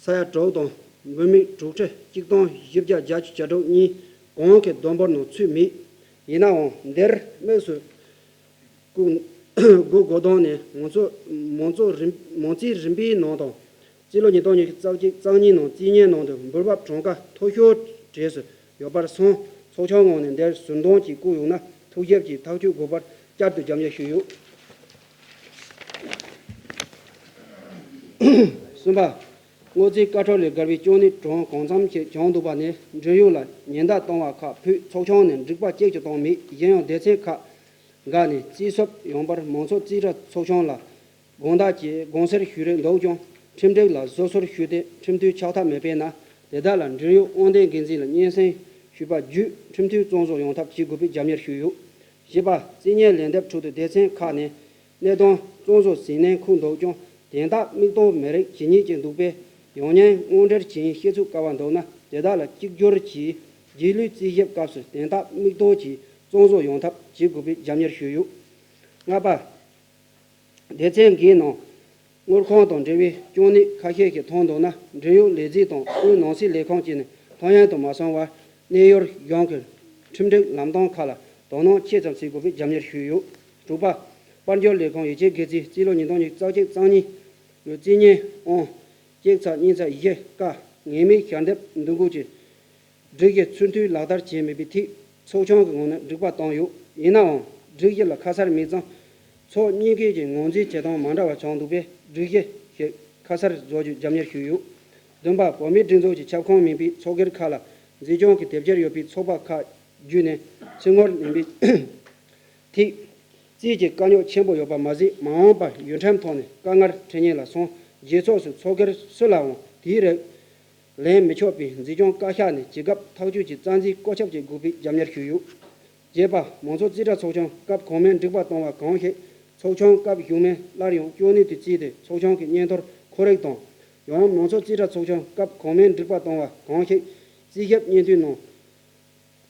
ས་ཡ་དྲུག་དང་ འབུལ་མི་དྲུག་ཁྲི་གཅིག་སྟོང་བཞི་བརྒྱ་བརྒྱད་ཅུ་གྱ་དྲུག་གཉིས་གོང་གི་བསྡོམས་འབོར་ནང་ཚུད་མེད། ཡིན་ནའང་འདིར་དམིགས་སུ་སྐུ་སྒོ་གདོང་ནས་མང་ཚོགས་མང་ཚོགས་རིམ་མང་རྩིས་རིམ་པའི་ནང་དང་། སྤྱི་ལོ་ཉིས་སྟོང་ཉི་ཤུ་རྩ་གཅིག་རྩ་གཉིས་ནང་རྩིས་ཉེས་ནང་དུ་འབུལ་བ་གྲངས་ཀ་མཐོ་ཤོས་གྲས་སུ་ཡོད་པར་སོང་། ཚོགས་ཆུང་ངོས་ནས་འདིར་ཟུར་འདོན་གྱིས་བཀོད་ཡོང་ན་ཐུགས་ཞིབ་ཀྱིས་ཐག་གཅོད་དགོས་པར་བསྐྱར་དུ་རྒྱབ་གཉེར་ཞུས་ཡོད། གསུམ་པ། སྔོ་རྩིས་བཀའ་འཁྲོལ་ལས་བརྒལ་བའི་ཅོ་ནེ་གྲངས་གང་འཚམ་ཞིག་བྱུང་འདུག་པ་ནི་འབྲེལ་ཡོད་ལ་ཉེན་བརྡ་བཏང་བ་ཁག་ཕུད་ཚོགས་ཆུང་ནས་འགྲིག་པ་གཅིག་ཀྱང་བཏང་མེད། གཞན་ཡང་སྡེ་ཚན་ཁག་འགའ་ནས་རྩིས་སོབ་ཡོང་པར་མང་ཚོགས་རྩིས་ཁྲ་ཚོགས་ཆུང་ལ་དགོངས་དག་གིས་དགོངས་སེལ་ཞུས་རེད་འདུག་ཀྱང་ཁྲིམས་སྒྲིག་ལ་བཟོ་བཟོར་ཞུས་ཏེ་ཁྲིམས་མཐུན་ཆགས་ཐབས་མེད་པས་ན་དེ་དག་ལ་འབྲེལ་ཡོད་དབང་ལྡན་འགན་འཛིན་ལ་སྙན་སེང་ཞུས་པ་བརྒྱུད་ཁྲིམས་མཐུན་བཙོན་བཟུང་ཡོང་ཐབས་བྱེད་དགོས་པའི་རྒྱབ་གཉེར་ཞུས་ཡོད། བཞི་པ། རྩིས་ཉེས་ལན་འདེབས་ཁྲོད་དུ་སྡེ་ཚན་ཁག་ནས་གནད་དོན་བཙོན་བཟུང་ཟིན་ནས་འཁུར་འདུག་ཀྱང་དེ་དག་མིག་མཐོང་མི་རིགས་ཇི་སྙེད་ཅིག་འདུག་པས་ཡང་སྙིང་དངོས་འབྲེལ་གྱིས་ཤེས་ཚུགས་དཀའ་བ་འདུག་ན་དེ་དག་ལ་གཅིག་གྱུར་གྱིས་རྗེས་ལུས་རྩིས་ཞིབ་སྐབས་སུ་དེ་དག་མིག་མཐོང་གིས་བཙོན་བཟུང་ཡོང་ཐབས་བྱེད་དགོས་པའི་རྒྱབ་གཉེར་ཞུས་ཡོད། ལྔ་པ། སྡེ་ཚན་འགའི་ནང་དངུལ་ཁང་དང་འབྲེལ་བའི་ཅོ་ནེ་ཁ་ཤས་ཤིག་མཐོང་འདུག་ན་འབྲེལ་ཡོད་ལས་རྫས་དང་དབུས་ནང་སྲིད་ལས་ཁང་བཅས་ནས་ལྷོད་གཡེང་དུ་མ་སོང་བར་གནས་ཡུལ་གཞུང་གི་ཁྲིམས་སྒྲིག་ལམ་སྟོན་ཁག་ལ་དོ་སྣང་ཆེ་ཙམ་བྱེད་དགོས་པའི་རྒྱབ་གཉེར་ཞུས་ཡོད། དྲུག་པ། དཔལ་འབྱོར་ལས་ཁང་ཡིག་ཆའི་དགེ་རྩིས་རྩིས་ལོ་ཉིས་སྟོང་ཉི་ཤུ་རྩ་གཅིག་རྩ་གཉིས་ལོའི་རྩིས་ཉེས་ཨང་གཅིག་ཚེག་གཉིས་ཚེག་བཞི་ཀ་ངེས་མེད་ཞལ་འདེབས་འདུ་འགོད་ཀྱི་སྒྲིག་གཞི་ཚུལ་མཐུན་ལག་བསྟར་བྱས་མེད་པའི་ཐད་ཚོགས་ཆུང་གི་ངོས་ནས་འགྲིག་པ་བཏང་ཡོད། ཡིན་ནའང་སྒྲིག་གཞི་ལ་ཁ་གསལ་མེད་ཙང་ཚོགས་གཉིས་ཀས་ཀྱི་ངོས་འཛིན་བྱེད་སྟངས་མ་འདྲ་བ་བྱུང་འདུག་པས་སྒྲིག་གཞི་ཞིག་ཁ་གསལ་བཟོ་རྒྱུའི་རྒྱབ་གཉེར་ཞུས་ཡོད། བདུན་པ། བོད་མིའི་སྒྲིག་འཛུགས་ཀྱི་ཁྱབ་ཁོངས་མིན་པའི་ཚོགས་སྒེར་ཁག་ལ་འཛིན་སྐྱོང་གི་དེབ་སྐྱེལ་ཡོད་པའི་ཚོགས་པ་ཁག་བརྒྱུད་ནས་ཚུར་ངོ་ལེན་པའི་ཐད། རྩིས་ཀྱི་དཀའ་རྙོག་ཆེན་པོ་ཡོད་པ་མ་ཟད་མ་འོངས་པར་ཡུལ་ཁྲིམས་ཐོག་ནས་དཀའ་ངལ་འཕྲད་ཉེན་ལ་སོང་རྗེས་ཕྱོགས་སུ་ཚོགས་སྒེར་སུ་ལའང་དེའི་རིགས་ལེན་མི་ཆོག་པའི་འཛིན་སྐྱོང་བཀའ་ཤག་ནས་བྱེད་སྐབས་ཐག་གཅོད་ཀྱི་རྩ་འཛིན་བཀོད་ཁྱབ་བྱེད་དགོས་པའི་རྒྱབ་གཉེར་ཞུས་ཡོད། བརྒྱད་པ། མང་ཚོགས་རྩིས་ཁྲ་ཚོགས་ཆུང་སྐབས་གོང་མའི་འགྲིག་པ་བཏང་བ་གང་ཞིག་ཚོགས་ཆུང་སྐབས་གཞུག་མའི་སླར་ཡང་ཅོ་ནེ་དུ་བརྩིས་ཏེ་ཚོགས་ཆུང་གི་སྙན་ཐོར་མཁོ་རིགས་དང་། ཡང་མང་ཚོགས་རྩིས་ཁྲ་ཚོགས་ཆུང་སྐབས་གོང་མའི་འགྲིག་པ་བཏང་བ་གང་ཞིག་རྩིས་ཞིབ་སྙན་ཐོའི་ནང་།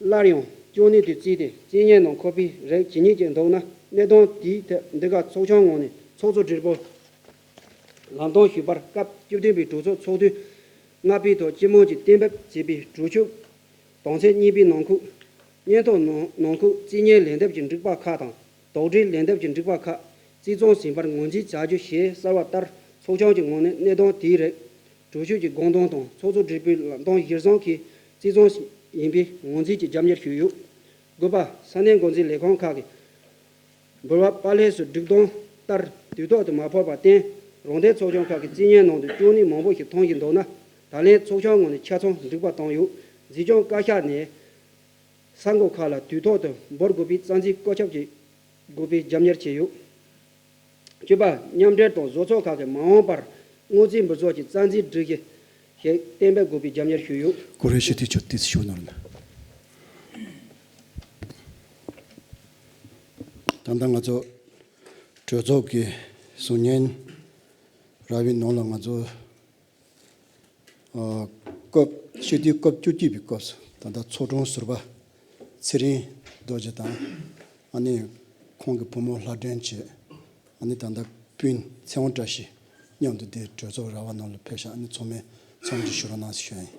སླར་ཡང་ཅོ་ནེ་དུ་བརྩིས་ཏེ་རྩིས་ཉེས་ནང་འཁོད་པའི་རིགས་ཇི་སྙེད་ཅིག་འདུག་ན་གནད་དོན་དེའི་ཐད་འདི་ག་ཚོགས་ཆུང་ངོས་ནས་ཚོགས་གཙོ་སྦྲེལ་པོ་ལམ་སྟོན་ཞུས་པར་སྐབས་བཅུ་བདུན་པའི་གྲོས་ཚོགས་ཚོགས་དུས་ལྔ་པའི་ཐོག་སྤྱི་མོས་ཀྱིས་གཏན་འབེབས་བྱས་པའི་གྲོས་ཆོད་དོན་ཚན་གཉིས་པའི་ནང་འཁོད་སྙན་ཐོ་ནང་ནང་འཁོད་རྩིས་ཉེས་ལན་འདེབས་ཀྱི་འགྲིག་པ་ཁག་དང་། དོགས་འདྲི་ལན་འདེབས་ཀྱི་འགྲིག་པ་ཁག་རྩིས་ཚང་ཟིན་པར་ངོས་འཛིན་བྱ་རྒྱུ་ཞེས་གསལ་བ་ལྟར་ཚོགས་ཆུང་གི་ངོས་ནས་གནད་དོན་དེའི་རིགས་གྲོས་ཆོད་ཀྱི་དགོངས་དོན་དང་ཚོགས་གཙོ་སྦྲེལ་པོའི་ལམ་སྟོན་གཞིར་བཟུང་གིས་རྩིས་ཚང་ཡིན་པའི་ངོས་འཛིན་གྱི་རྒྱབ་གཉེར་ཞུས་ཡོད། དགུ་པ། ས་གནས་འགོ་འཛིན་ལས་ཁང་ཁག་གི་འབུལ་བ་པ་ལས་སུ་སྒྲིག་དོན་ལྟར་དུས་ཐོག་ཏུ་མ་ཕོག་པར་བརྟེན་རང་བདེན་ཚོགས་ཆུང་ཁག་གི་རྩིས་ཉེས་ནང་དུ་ཅོ་ནེ་མང་པོ་ཞིག་མཐོང་བཞིན་འདུག་ན་ད་ལན་ཚོགས་ཆུང་ངོས་ནས་ཆ་ཚང་འགྲིག་པ་བཏང་ཡོད། འཛིན་སྐྱོང་བཀའ་ཤག་ནས། ས་འགོ་ཁག་ལ་དུས་ཐོག་ཏུ་འབོར་དགོས་པའི་རྩ་འཛིན་བཀོད་ཁྱབ་བྱེད་དགོས་པའི་རྒྱབ་གཉེར་བྱས་ཡོད། བཅུ་པ། མཉམ་འབྲེལ་དང་བཟོ་ཚོགས་ཁག་གིས་མ་འོངས་པར་སྔོན་རྩིས་འབུལ་ཚོགས་ཀྱི་རྩ་འཛིན་སྒྲིག་གཞི་ཞིག་གཏན་འབེབས་དགོས་པའི་རྒྱབ་གཉེར་ཞུས་ཡོད། གོ་རེ་ཞུ་དུས་ཆོད་དུས་ཞུ་ནོར་ན། ད་ལྟ་ང་ཚོ་གྲོས་ཚོགས་ཀྱི་གསུང་སྙན་ར་བའི་ནང་ལ་ང་ཚོ། ཨ། སྐབས་སྤྱི་འཐུས་སྐབས་བཅུ་གཅིག་པའི་སྐབས་སུ་ད་ལྟ་ཚོགས་དྲུང་ཟུར་པ་ཚེ་རིང་རྡོ་རྗེ་དང་ཨ་ནི་ཁོང་གི་བུ་མོ་ལྷ་སྒྲོན་བཅས་ཨ་ནི་ད་ལྟ་སྤུན་ཚེ་དབང་བཀྲ་ཤིས་མཉམ་དུ་འདིར་གྲོས་ཚོགས་ར་བ་ནང་ལ་ཕེབས་ཤག་ཨ་ནི་ཚང་མས་འཚམས་འདྲི་ཞུ་རོགས་གནང་ཞུ་ཡ་ཡིན།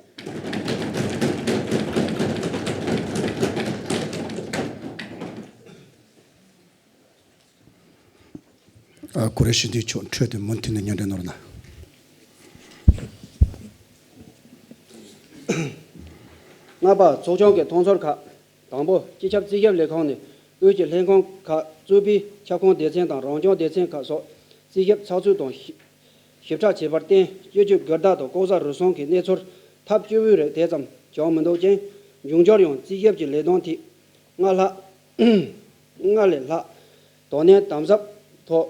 ཨ། གོ་རེ་ཞུ་དུས་ཆོག་འཕྲོས་ཏེ་མུ་མཐུད་ནས་སྙན་སྒྲོན་ནོར་ན། ལྔ་པ། ཚོགས་ཆུང་གི་མཐོང་ཚོར་ཁག་དང་པོ། སྤྱི་ཁྱབ་རྩིས་ཞིབ་ལས་ཁང་ནས་དབུས་ཀྱི་ལྷན་ཁང་ཁག་གཙོས་པའི་ཁྱབ་ཁོངས་སྡེ་ཚན་དང་རང་སྐྱོང་སྡེ་ཚན་ཁག་སོགས་རྩིས་ཞིབ་ཚགས་ཚུད་དང་ཞིབ་ཞིབ་ཕྲ་བྱས་པར་བརྟེན་སྤྱི་སྤྱོད་སྒེར་བདག་དང་ལྐོག་ཟ་རུལ་སུངས་ཀྱི་གནས་ཚུལ་ཐབས་སྐྱོ་བོའི་རིགས་དེ་ཙམ་བྱུང་མི་འདུག་ཅིང་འབྱུང་འགྱུར་ཡང་རྩིས་ཞིབ་ཀྱི་ལས་དོན་ཐད་སྔར་ལྷག་སྔར་ལས་ལྷག་དོ་ནན་དམ་ཟབ་ཐོག་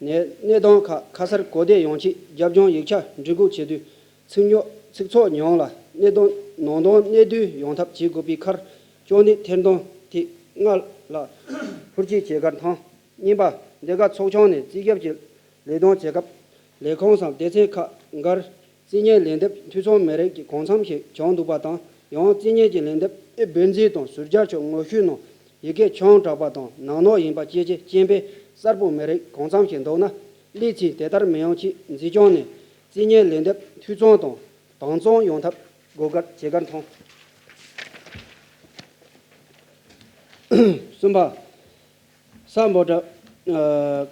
ནས་གནད་དོན་ཁག་ཁ་གསལ་གོ་བདེ་ཡོང་ཆེད་རྒྱབ་ལྗོངས་ཡིག་ཆ་འབྲི་འགོད་བྱེད་དུས་ཚིག་ཉོག་ཚིག་ཚོགས་ཉུང་ལ་གནད་དོན་ནང་དོན་གནད་བསྡུས་ཡོང་ཐབས་བྱེད་དགོས་པའི་ཁར་ཅོ་ནེ་ཐེར་འདོན་ཐད་སྔར་ལྷག་ཧུར་བསྐྱེད་བྱེད་གར་དང་། གཉིས་པ། འདི་ག་ཚོགས་ཆུང་ནས་རྩིས་ཞིབ་ཀྱི་ལས་དོན་བྱེད་སྐབས་ལས་ཁུངས་སམ་སྡེ་ཚན་ཁག་འགར་རྩིས་ཉེས་ལན་འདེབས་འཐུས་ཚང་མི་རིགས་ཀྱི་གང་འཚམ་ཞིག་བྱུང་འདུག་པ་དང་ཡང་རྩིས་ཉེས་ཀྱི་ལན་འདེབས་འབུལ་རྩིས་དང་ཟུར་སྦྱར་ཆོག་ངོ་བཤུས་ནང་ཡི་གེ་ཆུང་དྲགས་པ་དང་ནག་ནོག་ཡིན་པ་བཅས་ཀྱི་རྐྱེན་པས་གསལ་པོ་མི་རིགས་གང་འཚམ་ཞིག་འདུག་ན་སླད་ཕྱིན་དེ་ལྟར་མི་ཡོང་ཆེད་འཛིན་སྐྱོང་ནས་རྩིས་ཉེས་ལན་འདེབས་འཐུས་ཚང་དང་ དྭངས་གཙང་ཡོང་ཐབས་དགོས་གལ་ཇེ་དགར་མཐོང་། གསུམ་པ། ས་འབོད་སྒྲ་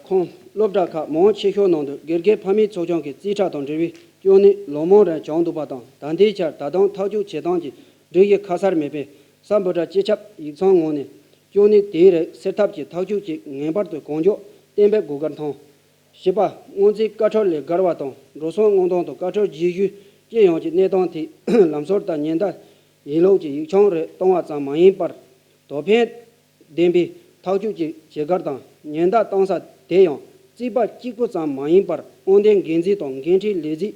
ཁང་སློབ་གྲྭ་ཁག་མང་ཆེ་ཤོས་ནང་དུ་དགེ་རྒན་ཕ་མའི་ཚོགས་ཆུང་གི་རྩིས་ཁྲ་དང་འབྲེལ་བའི་ཅོ་ནེ་ལོ་མང་རིང་བྱུང་འདུག་པ་དང་། ད་ལྟའི་ཆར་ད་དུང་ཐག་གཅོད་བྱེད་སྟངས་ཀྱི་སྒྲིག་གཞི་ཁ་གསལ་མེད་པས། ས་འབོད་སྒྲ་སྤྱི་ཁྱབ་ཡིག་ཚང་ངོས་ནས་ཅོ་ནེ་དེའི་རིགས་སེལ་ཐབས་ཀྱི་ཐག་གཅོད་ཅིག་ངེས་པར་དུ་གང་མགྱོགས་གཏན་འབེབས་དགོས་གལ་མཐོང་། བཞི་པ། སྔོན་རྩིས་བཀའ་འཁྲོལ་ལས་བརྒལ་བ་དང་འགྲོ་སོང་དངུལ་གཏོང་དང་བཀའ་འཁྲོལ་རྗེས་ཤོས་སྤྱི་ཡོངས་ཀྱི་གནས་སྟངས་ཐད་ལམ་སྲོལ་ལྟར་ཉེན་བརྡ་ཡིན་ལུགས་ཀྱི་ཡིག་ཆུང་རེ་གཏོང་བ་ཙམ་མ་ཡིན་པར། དོ་ཕན་ལྡན་པའི་ཐག་གཅོད་ཅིག་བྱེད་གལ་དང་། ཉེན་བརྡ་གཏོང་ས་དེ་ཡང་རྩིས་པ་གཅིག་པུ་ཙམ་མ་ཡིན་པར། དབང་ལྡན་འགན་འཛིན་དང་འགན་འཁྲིའི་ལས་རྩིས་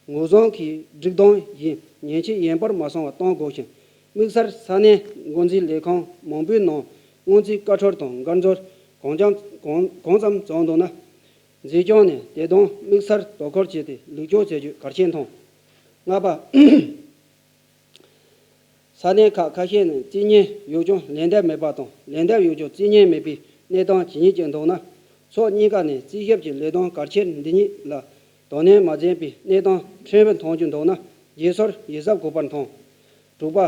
ངོས་བཟུང་གིས་སྒྲིག་དོན་ཡིན་ཉེན་ཆེ་ཡིན་པར་མ་སོང་བ་གཏོང་དགོས་ཤིང་། དམིགས་བསལ་ས་གནས་འགོ་འཛིན་ལས་ཁང་མང་པོའི་ནང་སྔོན་རྩིས་བཀའ་འཁྲོལ་དང་བཀའ་འཁྲོལ་གང་འཚམ་གང་གང་ཙམ་བྱུང་འདུག་ན། འཛིན་སྐྱོང་ནས་དེ་དོན་དམིགས་བསལ་དོ་ཁུར་བྱས་ཏེ་ལེགས་བཅོས་བྱེད་རྒྱུ་གལ་ཆེན་མཐོང་། ལྔ་པ། ས་གནས་ཁག་ཁ་ཤས་ནས་རྩིས་གཉེར་ཡོད་ཀྱང་ལན་འདེབས་མེད་པ་དང་། ལན་འདེབས་ཡོད་ཀྱང་རྩིས་གཉེར་མེད་པའི་གནས་སྟངས་ཇི་སྙེད་ཅིག་འདུག་ན། ཕྱོགས་གཉིས་ཀ་ནས་རྩིས་ཞིབ་ཀྱི་ལས་དོན་གལ་ཆེར་འདི་ཉིད་ལ་དོ་ནན་མ་བྱས་པའི་གནས་སྟངས་ཕྲན་བུ་མཐོང་རྒྱུ་འདུག་ན། རྗེས་སོར་ཡིད་གཟབ་དགོས་པར་མཐོང་། དྲུག་པ།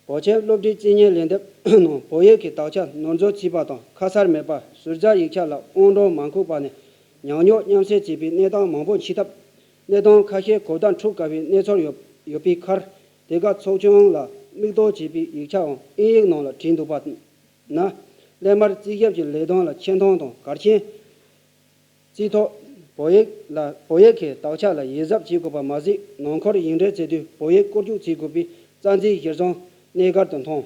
བོད་ཁྱིམ་སློབ་གྲྭའི་རྩིས་གཉེར་ལན་འདེབས་ནང་བོད་ཡིག་གི་དག་ཆ་ནོར་འཛོལ་བྱས་པ་དང་ཁ་གསལ་མེད་པ། ཟུར་བཞག་ཡིག་ཆ་ལ་དབང་སྒྲོན་མ་འཁོད་པ་ནས་ཉམས་མྱོང་མཉམ་བསྲེས་བྱས་པའི་གནས་སྟངས་མང་པོ་མཆིས་སྟབས། གནས་སྟངས་ཁ་ཤས་གོ་བརྡ་འཕྲོད་དཀའ་བའི་གནས་ཚུལ་ཡོད་ཡོད་པའི་ཁར། དེ་ག་ཚོགས་ཆུང་ལ་མིག་ལྟོས་བྱས་པའི་ཡིག་ཆའང་དབྱིན་ཡིག་ནང་ལ་བྲིས་འདུག་པ་ན། སླད་མར་རྩིས་ཞིབ་ཀྱི་ལས་དོན་ལ་ཆེ་མཐོང་དང་གལ་ཆེན། རྩིས་ཐོག་བོད་ཡིག་ལ་བོད་ཡིག་གི་དག་ཆ་ལ་ཡིད་གཟབ་བྱེད་དགོས་པ་མ་ཟད། ནང་ཁུལ་ཡིག་འབྲེལ་བྱེད་དུས་བོད་ཡིག་བཀོལ་སྤྱོད་བྱེད་དགོས་པའི་རྩ་འཛིན་གཞིར་བཟུང་གནད་འགག་ཏུ་མཐོང་།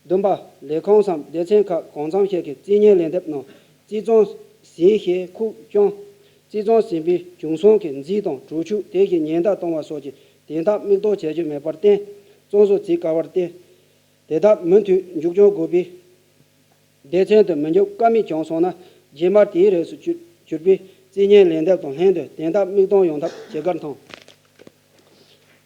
བདུན་པ། ལས་ཁུངས་སམ་སྡེ་ཚན་ཁག་གང་འཚམ་ཞིག་གི་རྩིས་གཉེར་ལན་འདེབས་ནང་རྩིས་རྩོམ་ཟིན་ཞེས་ཁུངས་བསྐྱོན། རྩིས་རྩོམ་ཟིན་པའི་བྱུང་སོང་གི་རྫས་དང་གྲོགས་ཆོད། དེ་བཞིན་ཉེན་བརྡ་གཏོང་བ་སོགས་ཀྱི་དོན་དག་མིག་ལྟོས་བྱ་རྒྱུ་མེད་པར་བརྟེན། རྩོམ་བཟོ་བྱེད་དཀའ་བར་བརྟེན། དེ་དག་མུ་མཐུད་མཇུག་སྐྱོང་དགོས་པའི། སྡེ་ཚན་དུ་མི་འཇུག་ཀ་མེད་བྱུང་སོང་ན། རྗེས་མར་དེའི་རིགས་སུ་གྱུར་གྱུར་པའི་རྩིས་གཉེར་ལན་འདེབས་དང་ལྷན་དུ་དོན་དག་མིག་སྟོང་ཡོང་ཐབས་བྱེད་གར་མཐོང་།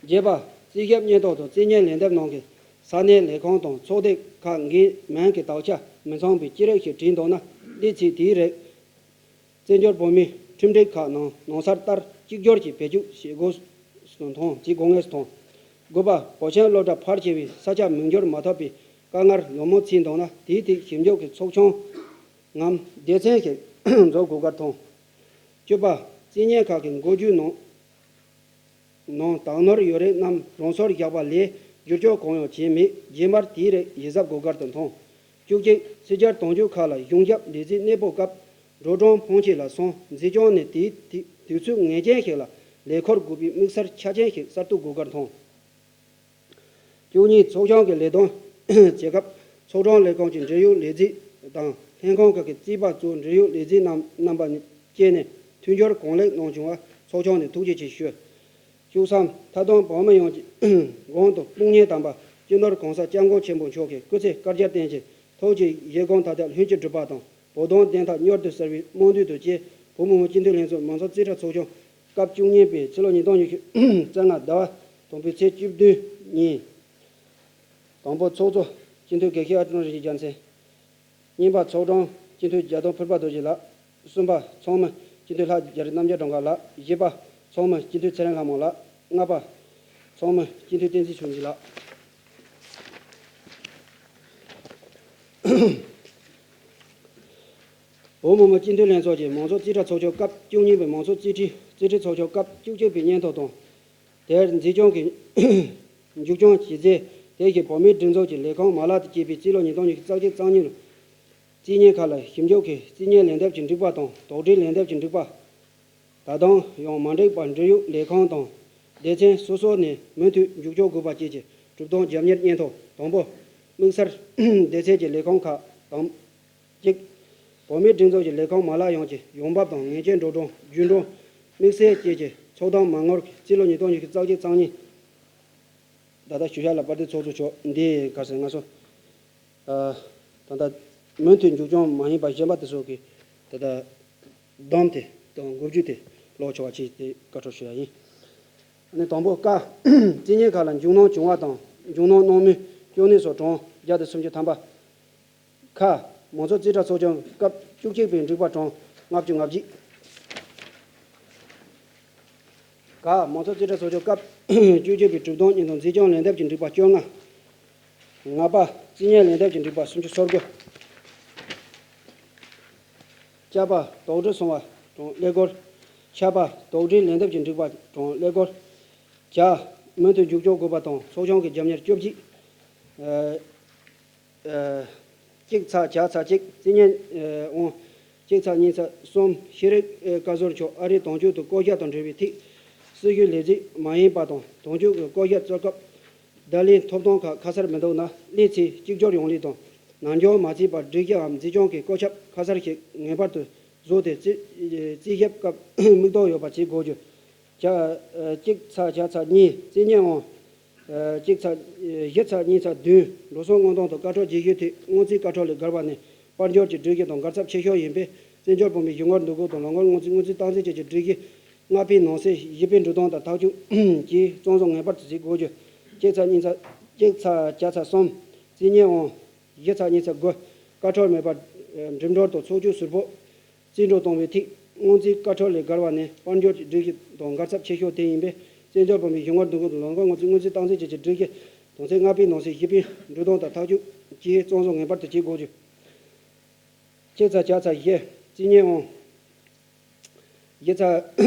བརྒྱད་པ། རྩིས་ཞིབ་སྙན་ཐོ་དང་རྩིས་གཉེར་ལན་འདེབས་ནང་གི་ས་གནས་ལས་ཁང་དང་ཚོགས་སྡེ་ཁག་འགའི་མིང་གི་དག་ཆ་མི་མཚུངས་པའི་ཅི་རིགས་ཤིག་བྲིས་འདུག་ན། འདི་ཚིག་དེའི་རིགས། བཙན་བྱོལ་བོད་མིའི་ཁྲིམས་སྒྲིག་ཁག་ནང་ནང་གསར་ལྟར་གཅིག་གྱུར་གྱིས་བེད་སྤྱོད་བྱེད་དགོས་སུ་མཐོང་། བྱེད་དགོས་ངེས་སུ་མཐོང་། དགུ་པ། བོད་ཁྱིམ་སློབ་གྲྭ་ཕལ་ཆེ་བའི་ས་ཆ་མིང་འགྱུར་མ་ཐུབ་པའི་དཀའ་ངལ་ལོ་མང་ཕྱིན་འདུག་ན། དེའི་ཐད་ཞིབ་འཇུག་གི་ཚོགས་ཆུང་ངམ་སྡེ་ཚན་ཞིག་འཛུགས་དགོས་གར་མཐོང་། བཅུ་པ། རྩིས་གཉེར་ཁག་གི་འགོ་བརྗོད་ནང་ནང་དག་ནོར་ཡོད་རིགས་རྣམས་རང་སོར་བཞག་པ་ལས་བསྒྱུར་བཅོས་གང་ཡང་བྱས་མེད། རྗེས་མར་དེའི་རིགས་ཡིད་གཟབ་དགོས་གར་དུ་མཐོང་། བཅུ་གཅིག། ཕྱི་རྒྱལ་དོན་གཅོད་ཁག་ལ་གཞུང་ཞབས་ལས་རྩིས་གནས་སྤོ་སྐབས་འགྲོ་གྲོན་ཕོན་ཆེ་ལ་སོང་། འཛིན་སྐྱོང་ནས་དེའི་དུས་དུས་ཚོད་ངེས་ཅན་ཞིག་ལ་ལས་འཁུར་དགོས་པའི་དམིགས་བསལ་ཆ་རྐྱེན་ཞིག་གསར་གཏོད་དགོས་གར་མཐོང་། བཅུ་གཉིས། ཚོགས་ཆུང་གི་ལས་དོན་བྱེད་སྐབས་ཚོགས་དྲུང་ལས་ཁུངས་ཀྱི་འབྲེལ་ཡོད་ལས་རྩིས་དང་ལྷན་ཁང་ཁག་གི་རྩིས་པ་གཙོས་འབྲེལ་ཡོད་ལས་རྩིས་རྣམ་རྣམ་པ་བཅས་ནས་མཐུན་འགྱུར་གང་ལེགས་གནང་བྱུང་བར་ཚོགས་ཆུང་ནས་ཐུགས་རྗེ་ཆེ་ཞུ། བཅུ་གསུམ། མཐའ་དོན་བོད་མི་ཡོངས་ཀྱི་དགོངས་དང་དཔུང་གཉེན་དམ་པ་སྤྱི་ནོར་གོང་ས་སྐྱབས་མགོན་ཆེན་པོ་མཆོག་གི་སྐུ་ཚེ་བསྐལ་བརྒྱར་བརྟན་ཅིང་ཐུགས་ཀྱི་བཞེད་དགོངས་མཐའ་དག་ལྷུན་གྱིས་གྲུབ་པ་དང་། བོད་དོན་བདེན་མཐའ་མྱུར་དུ་གསལ་བའི་སྨོན་འདུན་དང་བཅས། བོད་མི་མང་སྤྱི་འཐུས་ལྷན་ཚོགས་མང་ཚོགས་རྩིས་ཁྲ་ཚོགས་ཆུང་སྐབས་བཅུ་གཉིས་པའི་ཕྱི་ལོ་ཉིས་སྟོང་ཉི་ཤུ་རྩ་ལྔ་ཟླ་བ་དང་པོའི་ཚེས་བཅུ་བདུན་ཉིན། དང་པོ་ཚོགས་གཙོ་སྤྱི་འཐུས་དགེ་བཤེས་ཨ་ཀྲུང་རིན་ཆེན་རྒྱལ་མཚན། གཉིས་པ་ཚོགས་དྲུང་སྤྱི་འཐུས་རྒྱ་མཚོ་ཕུར་པ་རྡོ་རྗེ་ལགས། གསུམ་པ་ཚོགས་མི་སྤྱི་འཐུས་ལྷ་རྒྱ་རི་རྣམ་རྒྱལ་སྒྲོལ་དཀར་ལགས། བཞི་པ་ཚོགས་མི་སྤྱི་འཐུས་ཚེ་རིང་ལྷ་མོ་ལགས། ལྔ་པ་ཚོགས་མི་སྤྱི་འཐུས་བསྟན་འཛིན་ཆོས་འཛིན་ལགས། བོད་མི་མང་སྤྱི་འཐུས་ལྷན་ཚོགས་ཀྱི་མང་ཚོགས་རྩིས་ཁྲ་ཚོགས་ཆུང་སྐབས་བཅུ་གཉིས་པའི་མང་ཚོགས་རྩིས་ཁྲའི་རྩིས་ཁྲའི་ཚོགས་ཆུང་སྐབས་བཅུ་གཅིག་པའི་སྙན་ཐོ་དང་། དེར་འཛིན་སྐྱོང་གི་མཇུག་སྐྱོང་བྱས་རྗེས། དེ་བཞིན་བོད་མིའི་སྒྲིག་འཛུགས་ཀྱི་ལས་ཁུངས་མ་ལག་དང་བཅས་པའི་རྩིས་ལོ་ཉིས་སྟོང་ཉི་ཤུ་རྩ་གཅིག་རྩ་གཉིས་ལོ། རྩིས་གཉེར་ཁག་ལ་ཞིབ་འཇུག་གིས་རྩིས་གཉེར་ལན་འདེབས་ཀྱི་འགྲིག་པ་དང་དོགས་འདྲི་ལན་འདེབས་ཀྱི་འགྲིག་པ། ད་དུང་ཡང་མ་འགྲིག་པར་འབྲེལ་ཡོད་ལས་ཁང་དང་སྡེ་ཚན་སོ་སོ་ནས་མུ་མཐུད་མཇུག་སྐྱོང་དགོས་པ་བཅས་ཀྱི་གྲུབ་དོན་རྒྱབ་གཉེར་སྙན་ཐོ། དང་པོ། དམིགས་བསལ་སྡེ་ཚན་གྱི་ལས་ཁང་ཁག་དང་། གཅིག་བོད་མིའི་སྒྲིག་འཛུགས་ཀྱི་ལས་ཁང་མ་ལག་ཡོངས་ཀྱི་ཡོང་འབབ་དང་ངེས་ཅན་འགྲོ་གྲོན། རྒྱུན་གྲོན། དམིགས་བསལ་བཅས་ཀྱི་ཚོགས་དང་མ་དངུལ་གྱི་རྩིས་ལོ་ཉིས་སྟོང་ཉི་ཤུ་རྩ་གཅིག་རྩ་གཉིས། ད་ལྟ་ཞུ་ཡག་ལ་དཔལ་ལྡན་ཚོགས་གཙོ་མཆོག་འདི་ག་ཟེར་ང་ཚོ། ཨ། ད་ལྟ་མུ་མཐུད་མཇུག་སྐྱོང་མ་ཡིན་པ་གཞན་པ་དེ་ཚོ་གི་ད་ལྟ་བསྡོམས་དེ་དང་འགོ་བརྗོད་དེ་ཀློག་ཆོག་པ་ཅིག་དེ་བཀའ་འཁྲོལ་ཞུ་ཡག་ཡིན། ཨ་ནི་དང་པོ་ཀ། རྩིས་གཉེར་ཁག་ལ་མཇུག་སྣོན་བྱུང་བ་དང་མཇུག་སྣོན་གནང་མུས་ཅོ་ནེ་སོགས་གྲངས་བརྒྱ་དང་སུམ་ཅུ་ཐམ་པ། ཁ། མང་ཚོགས་རྩིས་ཁྲ་ཚོགས་ཆུང་སྐབས་བཅུ་གཅིག་པའི་འགྲིག་པ་གྲངས་ལྔ་བཅུ་ང་གཅིག་ག་མང་ཚོགས་རྩིས་ཁྲ་ཚོགས་ཆུང་སྐབས་བཅུ་གཅིག་པའི་གྲུབ་དོན་སྙིང་དང་མཛེས་ལྗོངས་ལས་འདེབས་ཀྱི་འགྲིག་པ་བཅོ་ལྔ། ལྔ་པ། རྩིས་གཉེར་ལས་འདེབས་ཀྱི་འགྲིག་པ་སུམ་ཅུ་སོ་དགུ། ཅ་པ། དོགས་འདྲི་སོང་བ་དང་ཀླད་ཀོར། ཆ་པ། དོགས་འདྲི་ལན་འདེབས་ཀྱི་འགྲིག་པ་དང་ཀླད་ཀོར། ཇ། མུ་མཐུད་མཇུག་སྐྱོང་དགོས་པ་དང་ཚོགས་ཆུང་གི་རྒྱབ་གཉེར་བཅུ་གཅིག། ཨ། ཨ། གཅིག་ཚེག་ཇ་ཚེག་གཅིག་རྩིས་གཉེར། ཨ། འོང་། གཅིག་ཚེག་གཉིས་ཚེག་གསུམ་ཤེས་རིག་ཨ། བཀའ་ཟུར་མཆོག་ཨ་རིའི་དོན་གཅོད་དུ་བསྐོ་གཞག་དང་འབྲེལ་བའི་ཐད། སྲི་ཞུའི་ལས་བྱེད་མ་ཡིན་པ་དང་དོན་གཅོད་ཀྱི་བསྐོ་གཞག་རྩོད་སྐབས། བརྡ་ལན་ཐོབ་ཐང་ཁག་ཁ་གསལ་མི་འདུག་ན། སླད་ཕྱིན་གཅིག་གྱུར་ཡོང་སླད་དང་ནམ་རྒྱུན་མ་བརྩིས་པར་སྒྲིག་གཞིའམ་མཛེས་ལྗོངས་ཀྱི་བཀོད་ཁྱབ་ཁ་གསལ་ཞིག་ངེས་པར་དུ་བཟོས་ཏེ། རྩིས་རྩིས་ཞིབ་སྐབས་མིག་རྟོགས་ཡོད་པ་བྱེད་དགོས་རྒྱུ། ཇ། ཨ། གཅིག་ཚེག་ཇ་ཚེག་གཉིས་རྩིས་གཉེར་འོང་། ཨ། གཅིག་ཚེག་བཞི་ཚེག་གཉིས་ཚེག་བདུན། འགྲོ་སོང་དངུལ་གཏོང་དང་བཀའ་འཁྲོལ་རྒྱུ་ཞུ་ཐད་སྔོན་རྩིས་བཀའ་འཁྲོལ་ལས་བརྒལ་བ་ནི་དཔལ་འབྱོར་གྱི་སྒྲིག་གཞི་དང་འགལ་ཚབས་ཆེ་ཤོས་ཡིན་པས། བཙན་བྱོལ་བོད་མིའི་གཞུང་སྒེར་འདུ་འགོད་དང་ལས་འགུལ་སྔོན་རྩིས་དངུལ་རྩིས་བཏང་འཛིན་བཅས་ཀྱི་སྒྲིག་གཞི་ལྔ་པའི་ནང་གསེས་བཞི་པའི་འབྲུ་དོན་དང་ཐག་གཅོད་ཀྱིས་གཙང་བཟོ་ངེས་པར་དུ་བྱེད་དགོས་རྒྱུ། གཅིག་ཚེག་གཉིས་ཚེག་གཅིག་ཚེག་ཇ་ཚེག་གསུམ་རྩིས་གཉེར་འོང་། བཞི་ཚེག་གཉིས་ཚེག་དགུ། བཀའ་འཁྲོལ་མེད་པར་འགྲིམ་འགྲུལ་དང་ཚོགས་ཆུང་ཟུར་ཕོགས་རྩིས་སྤྲོད་གཏོང་བའི་ཐད་སྔོན་རྩིས་བཀའ་འཁྲོལ་ལས་བརྒལ་བ་ནི་དཔལ་འབྱོར་གྱི་སྒྲིག་གཞི་དང་འགལ་ཚབས་ཆེ་ཤོས་དེ་ཡིན་པས། བཙན་བྱོལ་བོད་མིའི་གཞུང་སྒེར་འདུ་འགོད་དང་ལས་འགུལ་སྔོན་རྩིས་དངུལ་རྩིས་བཏང་འཛིན་བཅས་ཀྱི་སྒྲིག་གཞི་དོན་ཚན་ལྔ་པའི་ནང་གསེས་བཞི་པའི་འབྲུ་དོན་དང་ཐག་གཅོད་ཀྱིས་གཙང་བཟོ་ངེས་པར་དུ་བྱེད་དགོས་རྒྱུ། གཅིག་ཚེག་ཇ་ཚེག་བཞི་རྩིས་གཉེར་འོང་། བཞི་ཚེག་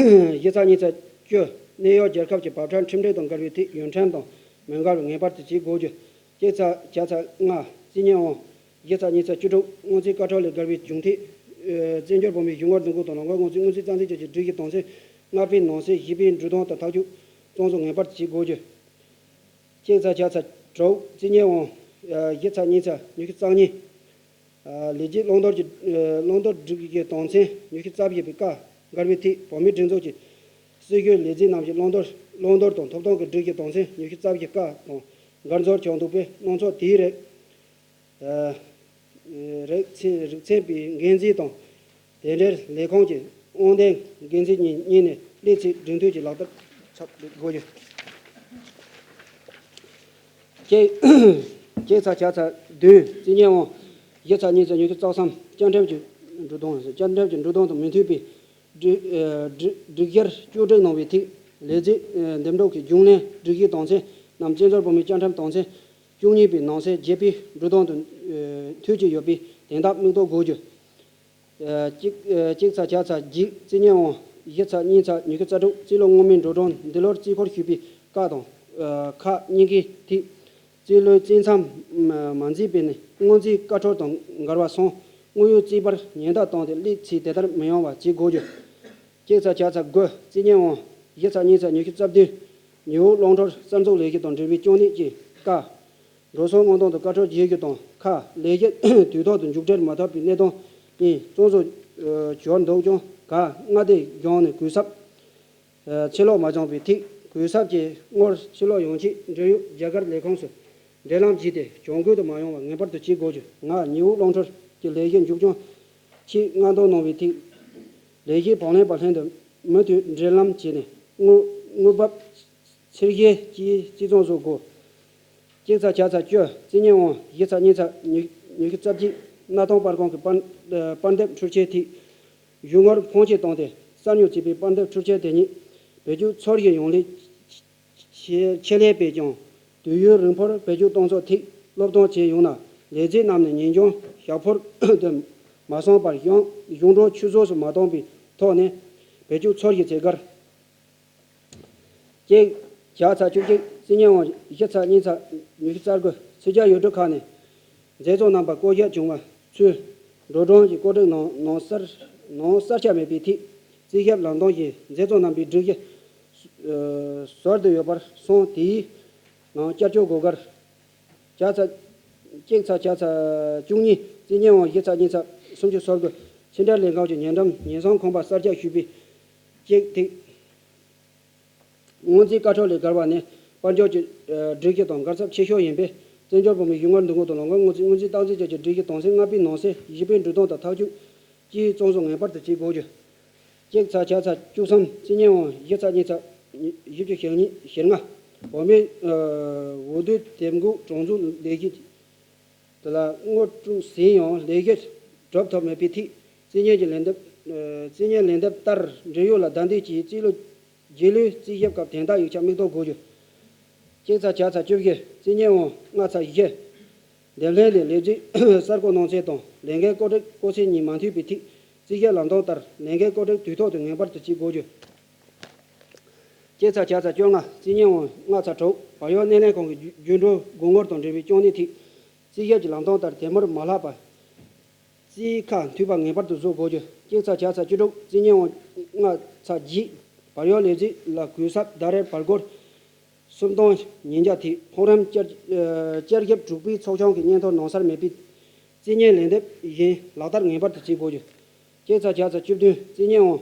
བཞི་ཚེག་གཉིས་ཚེག་བཅུ། གནད་ཡོད་རྒྱལ་ཁབ་ཀྱི་བབ་ཁྲ་ཁྲིམས་སྒྲིག་དང་འགལ་བའི་ཐད་ཡོངས་ཁྲིམས་དང་མི་འགལ་བར་ངེས་པར་དུ་བྱེད་དགོས་རྒྱུ། གཅིག་ཚེག་ཇ་ཚེག་ལྔ་རྩིས་གཉེར་འོང་། བཞི་ཚེག་གཉིས་ཚེག་བཅུ་དྲུག། སྔོན་རྩིས་བཀའ་འཁྲོལ་ལས་བརྒལ་བའི་བྱུང་ཐད། ཨ། བཙན་བྱོལ་བོད་མིའི་གཞུང་སྒེར་འདུ་འགོད་དང་ལས་འགུལ་སྔོན་རྩིས་དངུལ་རྩིས་བཏང་འཛིན་བཅས་ཀྱི་སྒྲིག་གཞི་དོན་ཚན་ལྔ་པའི་ནང་གསེས་བཞི་པའི་འབྲུ་དོན་དང་ཐག་གཅོད་གཙང་བཟོ་ངེས་པར་དུ་བྱེད་དགོས་རྒྱུ། གཅིག་ཚེག་ཇ་ཚེག་དྲུག་རྩིས་གཉེར་འོང་། ཨ། བཞི་ཚེག་གཉིས་ཚེག་ཉི་ཤུ་རྩ་གཉིས། ཨ། ལས་བྱེད་བླང་དོར་གྱི། ཨ། བླང་དོར་སྒྲིག་གཞི་དོན་ཚན་ཉི་ཤུ་རྩ་བཞི་པའི་ཀ། འགལ་བའི་ཐད་བོད་མིའི་སྒྲིག་འཛུགས་ཀྱི་སྲིད་ཇུས་ལས་འཛིན་རྣམས་ཀྱི་བླང་དོར་བླང་དོར་དང་ཐོབ་ཐང་གི་སྒྲིག་གཞི་དོན་ཚན་ཉི་ཤུ་རྩ་བཞི་ཀ་དང་འགལ་འཛོལ་བྱུང་འདུག་པས། སྣ་ཚོགས་དེའི་རིགས། ཨ། རིགས་མཚན་རིགས་མཚན་པའི་འགན་འཛིན་དང་། དེ་འབྲེལ་ལས་ཁུངས་ཀྱི་དབང་ལྡན་འགན་འཛིན་གཉིས་གཉིས་ནས་སླད་ཕྱིན་སྒྲིག་མཐུན་གྱིས་ལག་བསྟར་ཚགས་དགོས་རྒྱུ། གཅིག་གཅིག་ཚེག་ཇ་ཚེག་བདུན་རྩིས་གཉེར་འོང་། བཞི་ཚེག་གཉིས་ཚེག་ཉི་ཤུ་རྩ་གསུམ། བཅའ་ཁྲིམས་ཀྱི་འབྲུ་དོན། བཅའ་ཁྲིམས་ཀྱི་འབྲུ་དོན་དང་མི་མཐུན་པའི་སྒྲིག་ཨ། སྒྲིག་སྒྲིག་གཞིར་བཅོས་སྒྲིག་གནང་བའི་ཐད། ལས་བྱེད་ཨ། འདེམས་སྒྲུག་གི་རྒྱུན་ལས་སྒྲིག་གཞི་དོན་ཚན་རྣམས་བཙན་བྱོལ་བོད་མིའི་བཅའ་ཁྲིམས་དོན་ཚན་བཅུ་གཉིས་པའི་ནང་གསེས་བརྒྱད་པའི་འབྲུ་དོན་དང་ཨ། མཐུན་གྱི་ཡོད་པའི་དོན་དག་མིག་རྟོགས་དགོས་རྒྱུ། ཨ། གཅིག་ཨ། གཅིག་ཚེག་ཇ་ཚེག་བརྒྱད་རྩིས་གཉེར་འོང་། བཞི་ཚེག་གཉིས་ཚེག་ཉི་ཤུ་རྩ་དྲུག། རྩིས་ལོ་སྔོན་མའི་འགྲོ་གྲོན་འདི་ལོར་རྩིས་འཁོར་ཞུས་པའི་ཀ་དང་། ཨ། ཁ་གཉིས་ཀའི་ཐད། རྩིས་ལོའི་རྩིས་མཚམས་མ་མ་འཛིན་པའི་ནི་སྔོན་རྩིས་བཀའ་འཁྲོལ་དང་འགལ་བ་སོང་། དངོས་ཡོད་རྩིས་པར་ཉེན་བརྡ་བཏང་སྟེ་སླད་ཕྱིན་དེ་ལྟར་མི་ཡོང་བ་བྱེད་དགོས་རྒྱུ། གཅིག་ཚེག་ཇ་ཚེག་དགུ་རྩིས་གཉེར་འོང་། བཞི་ཚེག་གཉིས་ཚེག་ཉི་ཤུ་རྩ་བདུན། ཉི་འོག་རླུང་འཕྲིན་གསར་འཛུགས་ལས་གཞི་དང་འབྲེལ་བའི་གཅོད་ནད་ཀྱི་ཀ། འགྲོ་སོང་དངུལ་གཏོང་དང་བཀའ་འཁྲོལ་བྱེད་རྒྱུ་དང་ཁ། ལས་གཞི་དུས་ཐོག་ཏུ་མཇུག་སྒྲིལ་མ་ཐུབ་པའི་གནད་དོན་ཡིན་གཙང་བཟོ་ཨ། བྱས་འདུག་ཀྱང་ག་མངའ་སྡེ་གཞུང་ནས་གུས་ཚབ་ཨ། ཕྱིར་སློག་མ་བྱུང་བའི་ཐད། གུས་ཚབ་ཀྱིས་སྔོན་ཕྱིར་སློག་ཡོང་ཆེད་འབྲེལ་ཡོད་རྒྱ་གར་ལས་ཁུངས་སུ་འབྲེལ་ལམ་བྱས་ཏེ་གྱོང་གུན་དུ་མ་ཡོང་བ་ངེས་པར་དུ་བྱེད་དགོས་རྒྱུ། ལྔ། ཉི་འོག་རླུང་འཕྲིན་གྱི་ལས་གཞི་མཇུག་སྐྱོང་ཆེད་མངགས་འདོན་གནང་བའི་ཐད། ལས་གཞིའི་བགྲོ་གླེང་པ་ལྷན་དུ་མུ་མཐུད་འབྲེལ་ལམ་བྱས་ནས་དངུལ་དངུལ་འབབ་ཚུལ་བཞིན་གྱིས་རྩིས་གཙང་བཟོ་དགོས། གཅིག་ཚེག་ཇ་ཚེག་བཅུ་རྩིས་གཉེར་འོང་། བཞི་ཚེག་གཉིས་ཚེག་ཉི་ཉི་ཤུ་རྩ་བརྒྱད། གནའ་གཏམ་པར་ཁང་གི་པར་ཨ། པར་འདེབས་འཕྲུལ་ཆས་ཐད་གཞུང་ངར་ཕོན་ཆེ་བཏང་སྟེ་གསར་ཉོ་བྱས་པའི་པར་འདེབས་འཕྲུལ་ཆས་དེ་ཉིད་བེད་སྤྱོད་ཚར་བཞིན་ཡོང་སླད་ཆེད་ཆེད་ལས་པས་ཀྱང་དུས་ཡུན་རིང་པོར་བེད་སྤྱོད་གཏོང་ཕྱོགས་ཐད་སློབ་སྟོན་བྱས་ཡོང་ན། ལས་བྱེད་རྣམས་ནས་ཉིན་རྒྱུན་ཞག་ཕོར་དུ་མ་སོང་བར་གཞུང་གཞུང་འབྲེལ་ཆུད་ཟོས་སུ་མ་གཏོང་བའི་ཐོག་ནས་བེད་སྤྱོད་ཚར་བཞིན་བྱེད་དགོས། གཅིག་ཇ་ཚེག་བཅུ་གཅིག་རྩིས་གཉེར་འོང་། བཞི་ཚེག་གཉིས་ཚེག་ཉི་ཤུ་རྩ་དགུ། ཕྱི་རྒྱལ་ཡུལ་གྲུ་ཁག་ནས་འཛིན་བཟུང་རྣམ་པ་བསྐོ་གཞག་བྱུང་བ་ཚོས་འགྲོ་གྲོན་གྱི་བཀོད་སྒྲིག་ནང་ནང་གསར་ནང་གསར་ཆག་མེད་པའི་ཐད་རྩིས་ཞིབ་ལམ་སྟོན་གྱིས་འཛིན་བཟུང་རྣམ་པའི་སྒྲིག་གཞི་ཨ། ཟུར་དུ་ཡོད་པར་སོང་། དེའི་ནང་བསྐྱར་བཅོས་དགོས་སྐོར། ཇ་ཚེག་གཅིག་ཚེག་ཇ་ཚེག་བཅུ་གཉིས་རྩིས་གཉེར་འོང་། བཞི་ཚེག་གཉིས་ཚེག་སུམ་ཅུ་སོ་དགུ། ཕྱི་འབྲེལ་ལས་ཁང་གི་ཉེ་འགྲམ་ཉེན་སྲུང་ཁང་པ་གསར་རྒྱག་ཞུས་པའི་གཅིག་ཐིག་སྔོན་རྩིས་བཀའ་འཁྲོལ་ལས་བརྒལ་བ་ནི་དཔལ་འབྱོར་གྱི་ཨ། སྒྲིག་གཞི་དང་འགལ་ཚབས་ཆེ་ཤོས་ཡིན་པས། བཙན་བྱོལ་བོད་མིའི་གཞུང་སྒེར་འདུ་འགོད་དང་ལས་འགུལ་སྔོན་རྩིས་སྔོན་རྩིས་བཏང་འཛིན་བཅས་ཀྱི་སྒྲིག་གཞི་དོན་ཚན་ལྔ་པའི་ནང་གསེས་བཞི་པའི་འབྲུ་དོན་དང་ཐག་གཅོད་ཀྱིས་གཙང་བཟོ་ངེས་པར་དུ་བྱེད་དགོས་རྒྱུ། གཅིག་ཚེག་ཇ་ཚེག་བཅུ་གསུམ་རྩིས་གཉེར་འོང་། བཞི་ཚེག་གཉིས་ཚེག་བཞི་བཅུ་ཞེ་གཉིས་ཞེ་ལྔ། བོད་མིའི་ཨ། འོས་བསྡུ་དེབ་འགོད་གྲངས་འཛུགས་ལས་གཞི་དེ་ལ་དངུལ་སྤྲོད་ཟིན་ཡང་ལས་གཞི་གྲུབ་ཐུབ་མེད་པའི་ཐད། རྩིས་གཉེར་གྱི་ལན་འདེབས་ཨ། རྩིས་གཉེར་ལན་འདེབས་ལྟར་འབྲེལ་ཡོད་ལ་བདའ་འདེད་ཀྱིས་རྩིས་ལོ་ རྗེས་ལུས་རྩིས་ཞིབ་སྐབས་དན་རྟགས་ཡིག་ཆ་མིག་རྟོགས་དགོས་རྒྱུ། གཅིག་ཚེག་བརྒྱ་ཚེག་བཅུ་བཞི། རྩིས་རྙེད་དབང་ལྔ་ཚེག་བཞི། འདེམས་ལྷན་ལས་ལས་རྩིས་གསར་བཀོད་གནང་ཚད་དང་ལས་འགན་བཀོད་སྒྲིག་སྐོར་ཚད་གཉིས་མ་མཐུན་པའི་ཐད། རྩིས་ཞིབ་ལམ་སྟོན་ལྟར་ལས་འགན་བཀོད་སྒྲིག་དུས་ཐོག་ཏུ་ངེས་པར་དུ་བྱེད་དགོས་རྒྱུ། གཅིག་ཚེག་བརྒྱ་ཚེག་བཅོ་ལྔ། རྩིས་རྙེད་དབང་ལྔ་ཚེག་དྲུག། བལ་ཡུལ་སྣེ་ལེན་ཁང་གི་རྒྱུན་སྒྲོལ་སྒོ་ངོར་དང་འབྲེལ་བའི་གྱོང་གནས་ཐད། རྩིས་ཞིབ་ཀྱི་ལམ་སྟོན་ལྟར་དེ་མུར་མ་ལྷག་པར། རྩིས་ཁ་མཐུད་པ་ངེས་པར་དུ་བཟོ་དགོས་རྒྱུ། གཅིག་ཚེག་བརྒྱ་ཚེག་བཅུ་དྲུག། རྩིས་རྙེད་དབང་ལྔ་ཚེག་བརྒྱད། བལ་ཡུལ་ལས་རྩིས་ལ་གུས་ཞབས་ཟླ་རེར་བལ་སྒོར་སུམ་སྟོང་ཉིས་བརྒྱ་ཐེབས། ཕོགས་རིམ་བསྐྱར་ཨ་བསྐྱར་ཞིབ་དྲུག་པའི་ཚོགས་ཆུང་གི་སྙན་ཐོ་ནང་གསལ་མེད་པའི་རྩིས་རྙེད་ལན་འདེབས་གཞན་ལག་བསྟར་ངེས་པར་དུ་བྱེད་དགོས་རྒྱུ། གཅིག་ཚེག་བརྒྱ་ཚེག་བཅུ་བདུན། རྩིས་རྙེད་དབང་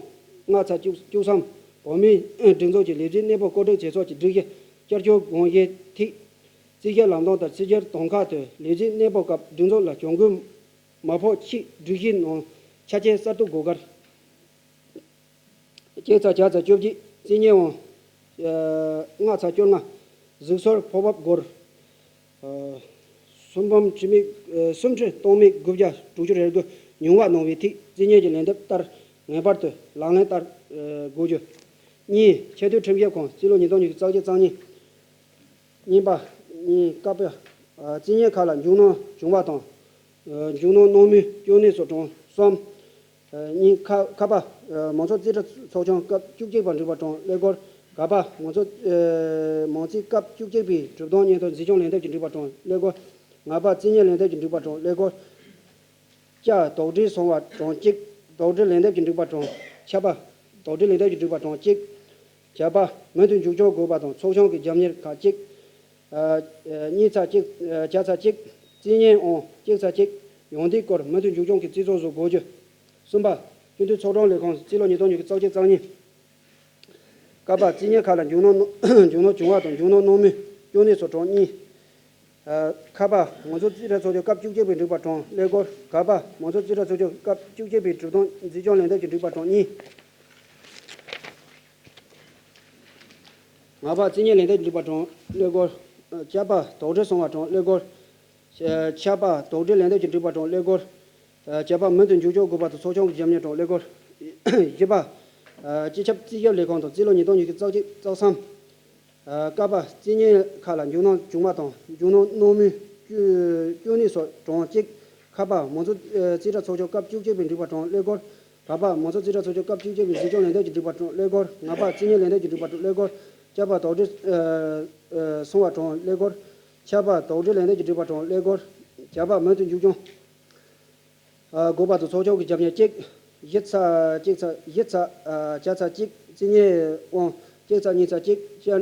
ལྔ་ཚེག་བཅུ་བཅུ་གསུམ། བོད་མིའི་སྒྲིག་འཛུགས་ཀྱི་ལས་རྩིས་གནས་སྤོ་བཀོད་སྒྲིག་བྱེད་ཕྱོགས་ཀྱི་སྒྲིག་གཞི་བསྐྱར་བཅོས་དགོངས་གཞི་ཐད། རྩིས་ཞིབ་ལམ་སྟོན་ལྟར་རྩིས་ཞིབ་དོན་ཁག་ཏུ་ལས་རྩིས་གནས་སྤོ་སྐབས་སྒྲིག་འཛུགས་ལ་གྱོང་གུན་མ་ཕོག་ཆེད་སྒྲིག་གཞིའི་ནང་ཆ་རྐྱེན་གསར་གཏོད་དགོས་སྐོར། གཅིག་ཚེག་བརྒྱ་ཚེག་བཅོ་བརྒྱད། རྩིས་རྙེད་དབང་ལྔ་ཚེག་བཅོ་ལྔ། གཟུགས་སོར་ཕོགས་འབབ་སྒོར་ཨ་སུམ་འབུམ་ཁྲི་མེད་ཨ་སུམ་ཁྲི་སྟོང་མེད་དགུ་བརྒྱ་དྲུག་ཅུ་རེ་དགུ་ཉུང་བ་གནང་བའི་ཐད་རྩིས་རྙེད་ཀྱི་ལན་འདེབས་ལྟར་ངེས་པར་དུ་ལག་ལེན་བསྟར་ཨ་དགོས་རྒྱུ། གཉིས། ཆེས་མཐོའི་ཁྲིམས་ཞིབ་ཁང་། རྩིས་ལོ་ཉིས་སྟོང་ཉི་ཤུ་རྩ་གཅིག་རྩ་གཉིས། གཉིས་པ། གཉིས། ཀ་པ། ཨ་རྩིས་རྙེད་ཁག་ལ་འཇུག་སྣང་བྱུང་བ་དང་། ཨ་འཇུག་སྣང་གནང་མུས་སྐྱོན་གནས་སོགས་གྲངས་གསུམ། ཨ་གཉིས། ཁ་ཁ་པ། ཨ་མང་ཚོགས་རྩིས་ཁྲ་ཚོགས་ཆུང་སྐབས་བཅུ་གཅིག་པ་འགྲིག་པ་གྲངས་ཀླད་ཀོར། ག་པ། མང་ཚོགས་ཨ་མང་རྩིས་སྐབས་བཅུ་གཅིག་པའི་གྲུབ་དོན་སྙན་ཐོ་འཛིན་སྐྱོང་ལན་འདེབས་ཀྱི་འགྲིག་པ་གྲངས་ཀླད་ཀོར། ང་པ། རྩིས་རྙེད་ལན་འདེབས་ཀྱི་འགྲིག་པ་གྲངས་ཀླད་ཀོར། ཅ། དོགས་འདྲི་སོང་བ་གྲངས་གཅིག། དོགས་འདྲི་ལན་འདེབས་ཀྱི་འགྲིག་པ་གྲངས། ཆ་པ། དོགས་འདྲི་ལན་འདེབས་ཀྱི་འགྲིག་པ་གྲངས་གཅིག། བརྒྱ་པ། མུ་མཐུད་མཇུག་སྐྱོང་དགོས་པ་དང་ཚོགས་ཆུང་གི་རྒྱབ་གཉེར་ཁག་གཅིག། ཨ་ཨ་གཉིས་ཚེག་གཅིག། ཨ་བརྒྱ་ཚེག་གཅིག། རྩིས་རྙེད་དབང་གཅིག་ཚེག་གཅིག། ཡོན་ཏན་སྐོར་མུ་མཐུད་མཇུག་སྐྱོང་གི་རྩིས་ཚོགས་བཟོ་དགོས་རྒྱུ། གསུམ་པ། སྤྱི་འཐུས་ཚོགས་དྲུང་ལས་ཁང་། རྩིས་ལོ་ཉིས་སྟོང་ཉི་ཤུ་རྩ་གཅིག་རྩ་གཉིས། ཀ་པ། རྩིས་རྙེད་ཁག་ལ་འཇུག་སྣང་གནང་འཇུག་སྣང་བྱུང་བ་དང་འཇུག་སྣང་གནང་མུས་སྐྱོན་གནས་སོགས་གྲངས་གཉིས། ཨ་ཁ་པ། མང་གཙོ་རྩིས་ཁྲ་ཚོགས་ཆུང་སྐབས་བཅུ་གཅིག་པའི་འགྲིག་པ་གྲངས་ཀླད་ཀོར། ག་པ། མང་གཙོ་རྩིས་ཁྲ་ཚོགས་ཆུང་སྐབས་བཅུ་གཅིག་པའི་གྲུབ་དོན་འཛིན་སྐྱོང་ལན་འདེབས་ཀྱི་འགྲིག་པ་གྲངས་གཉིས། ང་པ། རྩིས་རྙེད་ལན་འདེབས་ཀྱི་འགྲིག་པ་གྲངས་ཀླད་ཀོར། ཨ་ཅ་པ། དོགས་འདྲི་སོང་བ་གྲངས་ཀླད་ཀོར། ཨ་ཆ་པ། དོགས་འདྲི་ལན་འདེབས་ཀྱི་འགྲིག་པ་གྲངས་ཀླད་ཀོར། ཨ་བརྒྱ་པ། མུ་མཐུད་མཇུག་སྐྱོང་དགོས་པ་དང་ཚོགས་ཆུང་གི་རྒྱབ་གཉེར་གྲངས་ཀླད་ཀོར། བཞི་པ། ཨ་སྤྱི་ཁྱབ་རྩིས་ཞིབ་ལས་ཁང་དང་རྩིས་ལོ་ཉིས་སྟོང་ཉི་ཤུ་རྩ་གཅིག་རྩ་གསུམ། ཨ་ཀ་པ། རྩིས་རྙེད་ཁག་ལ་འཇུག་སྣང་བྱུང་བ་དང་འཇུག་སྣང་གནང་མུས་སྐྱོན་གནས་སོགས་གྲངས་གཅིག། ཁ་པ། མང་གཙོ་ཨ་རྩིས་ཁྲ་ཚོགས་ཆུང་སྐབས་བཅུ་གཅིག་པའི་འགྲིག་པ་གྲངས་ཀླད་ཀོར། ག་པ། མང་གཙོ་རྩིས་ཁྲ་ཚོགས་ཆུང་སྐབས་བཅུ་གཅིག་པའི་འཛིན་སྐྱོང་ལན་འདེབས་ཀྱི་འགྲིག་པ་གྲངས་ཀླད་ཀོར། ང་པ། རྩིས་རྙེད་ལན་འདེབས་ཀྱི་འགྲིག་པ་གྲངས་ཀླད་ཀོར། ཅ་པ། དོགས་འདྲི་ཨ་ཨ་སོང་བ་གྲངས་ཀླད་ཀོར། ཆ་པ། དོགས་འདྲི་ལན་འདེབས་ཀྱི་འགྲིག་པ་གྲངས་ཀླད་ཀོར། བརྒྱ་པ། མུ་མཐུད་མཇུག་སྐྱོང་ཨ་དགོས་པ་དང་ཚོགས་ཆུང་གི་རྒྱབ་གཉེར་གཅིག། བཞི་ཚེག་གཅིག་ཚེག་བཞི་ཚེག་ཨ་བརྒྱ་ཚེག་གཅིག། རྩིས་རྙེད་དབང་གཅིག་ཚེག་གཉིས་ཚེག་གཅིག། བསྐྱར་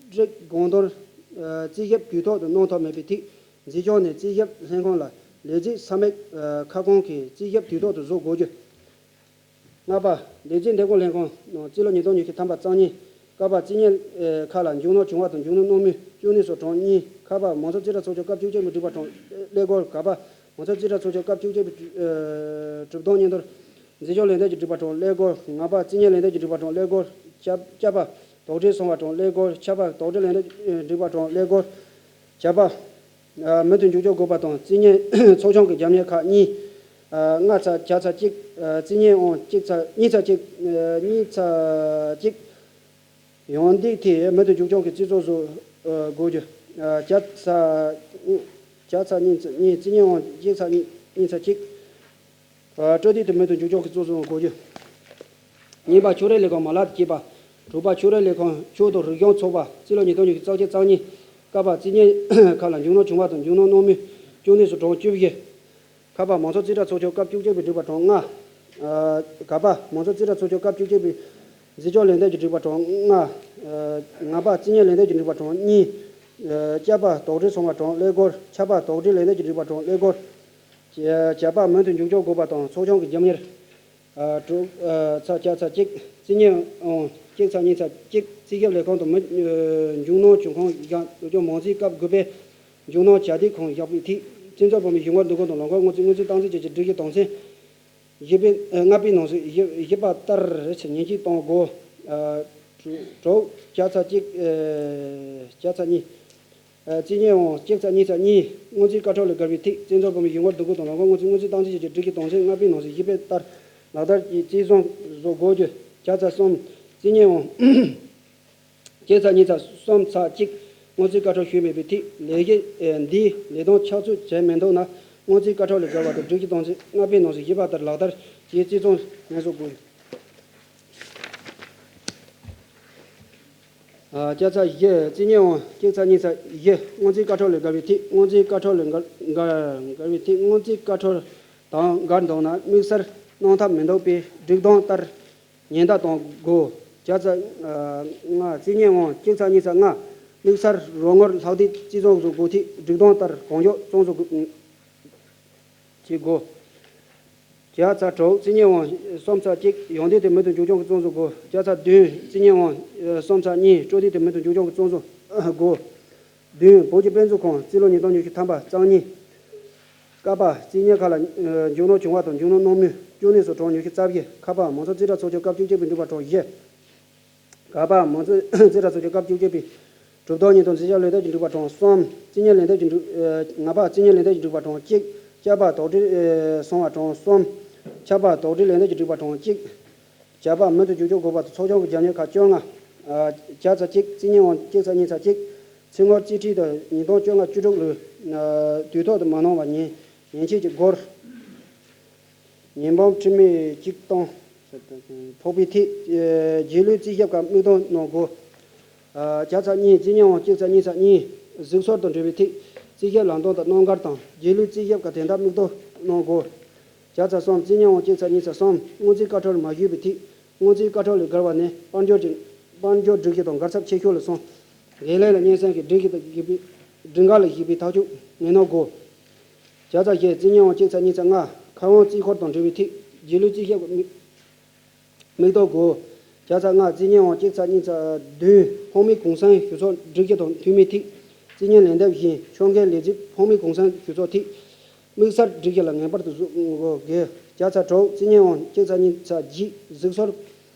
སྒྲིག་དགོངས་དོན་ཨ་རྩིས་ཞིབ་དུས་ཐོག་ཏུ་གནང་ཐུབ་མེད་པའི་ཐད་འཛིན་སྐྱོང་ནས་རྩིས་ཞིབ་ལྷན་ཁང་ལ་ལས་རྩིས་ས་མིག་ཨ་ཁ་སྐོང་གིས་རྩིས་ཞིབ་དུས་ཐོག་ཏུ་བཟོ་དགོས་རྒྱུ། ལྔ་པ། ལས་རྩིས་འདེམས་བསྐོ་ལྷན་ཁང་ནང་རྩིས་ལོ་ཉིས་སྟོང་ཉི་ཤུ་ཐམ་པ་རྩ་གཉིས། ཀ་པ། རྩིས་རྙེད་ཨ་ཁག་ལ་འཇུག་སྣང་བྱུང་བ་དང་འཇུག་སྣང་གནང་མུས་སྐྱོན་གནས་སོགས་གྲངས་གཉིས། ཁ་པ། མང་གཙོ་རྩིས་ཁྲ་ཚོགས་ཆུང་སྐབས་བཅུ་གཅིག་པའི་འགྲིག་པ་གྲངས་ཀླད་ཀོར། ག་པ། མང་གཙོ་རྩིས་ཁྲ་ཚོགས་ཆུང་སྐབས་བཅུ་གཅིག་པའི་ཨ་གྲུབ་དོན་སྙན་ཐོ་འཛིན་སྐྱོང་ལན་འདེབས་ཀྱི་འགྲིག་པ་གྲངས་ཀླད་ཀོར། ང་པ། རྩིས་རྙེད་ལན་འདེབས་ཀྱི་འགྲིག་པ་གྲངས་ཀླད་ཀོར། ཅ་ཅ་པ། དོགས་འདྲི་སོང་བ་གྲངས་ཀླད་ཀོར། ཆ་པ། དོགས་འདྲི་ལན་འདེབས་ཀྱི་འགྲིག་པ་གྲངས་ཀླད་ཀོར། བརྒྱ་པ། ཨ་མུ་མཐུད་མཇུག་སྐྱོང་དགོས་པ་དང་རྩིས་རྙེད་ཚོགས་ཆུང་གི་རྒྱབ་གཉེར་ཁག་གཉིས། ཨ་ལྔ་ཚེག་བརྒྱ་ཚེག་གཅིག། ཨ་རྩིས་རྙེད་དབང་གཅིག་ཚེག་གཉིས་ཚེག་གཅིག། ཨ་གཉིས་ཚེག་གཅིག། ཡང་འདི་ཐད་མུ་མཐུད་མཇུག་སྐྱོང་གི་རྩིས་ཚོགས་བཟོ་ཨ་དགོས་རྒྱུ། ཨ་བརྒྱ་ཚེག་བརྒྱ་ཚེག་གཉིས་ཚེག་གཉིས། རྩིས་རྙེད་དབང་གཅིག་ཚེག་གཉིས་གཉིས་ཚེག་གཅིག། ཨ་སྤྲོད་དེ་དེ་མུ་མཐུད་མཇུག་སྐྱོང་གི་གཙོ་བཟུང་དགོས་རྒྱུ། གཉིས་པ། ཕྱོགས་རིས་ལས་ཁུངས་མ་ལག་ཏུ་སྐྱེས་པ། དྲུག་པ། ཕྱོགས་རིས་ལས་ཁུངས་ཆོས་དང་རིག་གཞུང་ཚོགས་པ། རྩིས་ལོ་ཉིས་སྟོང་ཉི་ཤུ་རྩ་གཅིག་རྩ་གཉིས། ཀ་པ། རྩིས་རྙེད་ཁག་ལ་འཇུག་སྣང་བྱུང་བ་དང་འཇུག་སྣང་གནང་མུས་སྐྱོན་གནས་སོགས་གྲངས་བཅུ་བཞི། ཁ་པ། མང་གཙོ་རྩིས་ཁྲ་ཚོགས་ཆུང་སྐབས་བཅུ་གཅིག་པའི་འགྲིག་པ་གྲངས་ལྔ། ཨ་ག་པ། མང་གཙོ་རྩིས་ཁྲ་ཚོགས་ཆུང་སྐབས་བཅུ་གཅིག་པའི་འཛིན་སྐྱོང་ལན་འདེབས་ཀྱི་འགྲིག་པ་གྲངས་ལྔ། ཨ་ང་པ། རྩིས་རྙེད་ལན་འདེབས་ཀྱི་འགྲིག་པ་གྲངས་གཉིས། ཨ་ཅ་པ། དོགས་འདྲི་སོང་བ་གྲངས་ཀླད་ཀོར། ཆ་པ། དོགས་འདྲི་ལན་འདེབས་ཀྱི་འགྲིག་པ་གྲངས་ཀླད་ཀོར། བརྒྱ་པ། མུ་མཐུད་མཇུག་སྐྱོང་དགོས་པ་དང་ཚོགས་ཆུང་གི་རྒྱབ་གཉེར། ཨ་དྲུག་ཨ་ཚེག་བརྒྱ་ཚེག་གཅིག། རྩིས་རྙེད་དབང་གཅིག་ཚེག་གཉིས་ཚེག་གཅིག། རྩིས་ཞིབ་ལས་ཁང་དུ་མི་ཨ་འཇུག་སྣང་བྱུང་ཁུངས་བཞག་འཇུག་སྐྱོང་མང་རྩིས་སྐབས་དགུ་པའི་འཇུག་སྣང་བྱ་དེ་ཁུངས་བཞག་པའི་ཐད་བཙན་འཛུལ་བོད་མིའི་གཞུང་སྒེར་སྡོད་ཁང་དང་ལམ་ཁ་སྔོན་རྩིས་སྔོན་རྩིས་སྟངས་འཛིན་བཅས་ཀྱི་སྒྲིག་གཞི་དོན་ཚན་བཞི་པའི་ཨ་ལྔ་པའི་ནང་གསེས་བཞི་བཞི་པ་ལྟར་ཉེས་ཆད་གཏོང་དགོས། ཨ་དྲུག་བརྒྱ་ཚེག་གཅིག། ཨ་བརྒྱ་ཚེག་གཉིས། ཨ་རྩིས་རྙེད་དབང་གཅིག་ཚེག་གཉིས་ཚེག་གཉིས། སྔོན་རྩིས་བཀའ་ཁྲོལ་ལས་བརྒལ་བའི་ཐད་བཙན་འཛུལ་བོད་མིའི་གཞུང་སྒེར་སྡོད་ཁང་དང་ལམ་ཁ་སྔོན་རྩིས་སྔོན་རྩིས་སྟངས་འཛིན་བཅས་ཀྱི་སྒྲིག་གཞི་དོན་ཚན་ལྔ་པའི་ནང་གསེས་བཞི་པ་ལྟར་ལག་བསྟར་གྱིས་རྩིས་བཟུང་བཟོ་དགོས་རྒྱུ། བརྒྱ་ཚེག་གསུམ། རྩིས་རྙེད་དབང་ གཅིག་ཚེག་གཉིས་ཚེག་གསུམ་ཚེག་གཅིག་སྔོན་རྩིས་བཀའ་འཁྲོལ་ཞུས་མེད་པའི་ཐད། ལས་གཞི་འདིའི་ལས་དོན་ཆགས་ཚུད་བྱས་མི་འདུག་ན། སྔོན་རྩིས་བཀའ་འཁྲོལ་ལས་འགལ་བ་དང་སྒྲིག་གཞི་དོན་ཚན་ལྔ་པའི་ནང་གསེས་བཞི་པ་ལྟར་ལག་བསྟར་གྱིས་རྩིས་རྩོམ་ནན་བཟོ་དགོས། ཨ། བརྒྱ་ཆ་བཞི། རྩིས་ཉེས་དབང་གཅིག་ཚེག་གཉིས་ཚེག་བཞི། སྔོན་རྩིས་བཀའ་འཁྲོལ་ལས་འགལ་བའི་ཐད། སྔོན་རྩིས་བཀའ་འཁྲོལ་ལས་འགལ་འགལ་འགལ་བའི་ཐད། སྔོན་རྩིས་བཀའ་འཁྲོལ་དང་འགལ་འདུག་ན། དམིགས་བསལ་གནང་ཐབས་མི་འདུག་པའི་སྒྲིག་དོན་ལྟར་ཉེན་བརྡ་གཏོང་དགོས། བརྒྱ་ཆ་ལྔ། རྩིས་ཉེས་དབང་གཅིག་ཚེག་གཉིས་ཚེག་ལྔ། དམིགས་བསལ་རོགས་དངུལ་ལྷག་སྡུད་རྩིས་རྩོམ་བཟོ་དགོས་ཐད། སྒྲིག་དོན་ལྟར་གང་མགྱོགས་རྩོམ་བཟོ་དགོས། བྱེད་དགོས། བརྒྱ་ཆ་དྲུག། རྩིས་ཉེས་དབང་གསུམ་ཚེག་གཅིག་ཡོན་ཏན་དང་མི་དོན་འཇུག་སྐྱོང་གི་རྩོམ་བཟོ་དགོས། བརྒྱ་ཆ་བདུན། རྩིས་ཉེས་དབང་གསུམ་ཚེག་གཉིས་སྤྲོད་བསྡུར་དང་མི་དོན་འཇུག་སྐྱོང་གི་རྩོམ་བཟོ་དགོས། བདུན། བོད་ཀྱི་དཔེ་མཛོད་ཁང་རྩིས་ལོ་ཉིས་སྟོང་ཉི་ཤུ་ཐམ་པ་རྩ་གཉིས། ཀ་པ། རྩིས་ཉེས་ཁག་ལ་འཇུག་གནང་བྱུང་བ་དང་འཇུག་གནང་གནང་མུས་བཅུ་གཉིས་སོགས་གྲངས་ཉི་ཤུ་རྩ་བཞི། ཁ་པ། མང་ཚོགས་རྩིས་ཁྲ་ཚོགས་ཆུང་སྐབས་བཅུ་གཅིག་པའི་འབྲུག་པ་གྲངས་བཞི། ག་པ། མང་ཚོགས་རྩིས་ཁྲ་ཚོགས་ཆུང་སྐབས་བཅུ་གཅིག་པའི་གྲུབ་རྟགས་ཉིས་སྟོང་རྩིས་ཞིབ་ལས་དོན་གྱི་འབྲུག་པ་གྲངས་གསུམ། རྩིས་ཉེས་ལན་འདེབས་ཀྱི་འབྲུག་ཨ། ལྔ་པ། རྩིས་ཉེས་ལན་འདེབས་ཀྱི་འབྲུག་པ་གྲངས་གཅིག །བཅུ་པ། དོགས་འདྲི་ཨ། སོང་བ་གྲངས་གསུམ། ཆ་པ། དོགས་འདྲི་ལན་འདེབས་ཀྱི་འབྲུག་པ་གྲངས་གཅིག །བརྒྱ་པ། མུ་མཐུད་འཇུག་སྐྱོང་དགོས་པ་དང་ཚོགས་ཆུང་གི་རྒྱབ་གཉེར་ཁག་བཅོ་ལྔ། ཨ། བརྒྱ་ཆ་གཅིག །རྩིས་ཉེས་དབང་གཅིག་ཚེག་གཉིས་ཚེག་གཅིག །ཚེག་དངུལ་རྩིས་ཁྲའི་དང་ཉིས་སྟོང་བཅོ་ལྔ་བཅུ་དྲུག་ལོའི་དུས་ཐོག་ཏུ་མ་གནང་བར་ཉེས་ཉེས་ཆད་ཀྱི་སྒོར། ཉེས་འབུམ་ཁྲི་མེད་གཅིག་སྟོང་ཕོག་པའི་ཐད། རྗེས་ལུས་རྩིས་ཞིབ་ཁག་མིག་སྟོན་གནང་དགོས། བརྒྱ་ཆ་གཉིས། རྩིས་ཉེས་དབང་གཅིག་ཚེག་གཉིས་ཚེག་གཉིས། གཟིགས་ཚོར་དང་འབྲེལ་བའི་ཐད། རྩིས་ཞིབ་ལམ་སྟོན་དང་རྣམ་དཀར་དང་རྗེས་ལུས་རྩིས་ཞིབ་ཁག་དེ་དག་མིག་སྟོན་གནང་དགོས། བརྒྱ་ཆ་གསུམ། རྩིས་ཉེས་དབང་གཅིག་ཚེག་གཉིས་ཚེག་གསུམ། སྔོན་རྩིས་བཀའ་འཁྲོལ་མ་ཞུས་པའི་ཐད། སྔོན་རྩིས་བཀའ་འཁྲོལ་ལས་འགལ་བ་ནི་དཔལ་འབྱོར་གྱི་དཔལ་འབྱོར་སྒྲིག་གཞི་དང་འགལ་ཚབས་ཆེ་ཤོས་ལ་སོང་། འགན་ལེན་ལ་སྙན་སེང་གིས་སྒྲིག་གཞི་དང་ཞིབ་པའི་སྒྲིག་འགལ་ལ་ཞིབ་པའི་ཐག་གཅོད་ངེས་གནང་དགོས། བརྒྱ་ཆ་བཞི། རྩིས་ཉེས་དབང་གཅིག་ཚེག་གཉིས་ཚེག་ལྔ། ཁ་དབང་རྩིས་འཁོར་དང་འབྲེལ་བའི་ཐད། རྗེས་ལུས་རྩིས་ཞིབ་ཁག་མིག་མིག་ལྟོ་དགོས། བརྒྱ་ཆ་ལྔ། རྩིས་ཉེས་དབང་གཅིག་ཚེག་གཉིས་ཚེག་བདུན། ཕང་མེད་གུང་སེང་ཞུ་ཚོགས་སྒྲིག་གཞི་དང་མཐུན་མིན་ཐད། རྩིས་ཉེས་ལན་འདེབས་བཞིན་ཕྱོགས་འགལ་ལས་བྱེད་ཕང་མེད་གུང་སེང་ཞུ་ཚོགས་ཐད། དམིགས་བསལ་སྒྲིག་གཞི་ལ་ངེས་པར་དུ་གཟིགས་དགོས། བརྒྱ་ཆ་དྲུག། རྩིས་ཉེས་དབང་གཅིག་ཚེག་གཉིས་ཚེག་བརྒྱད། གཟིགས་ཚོར་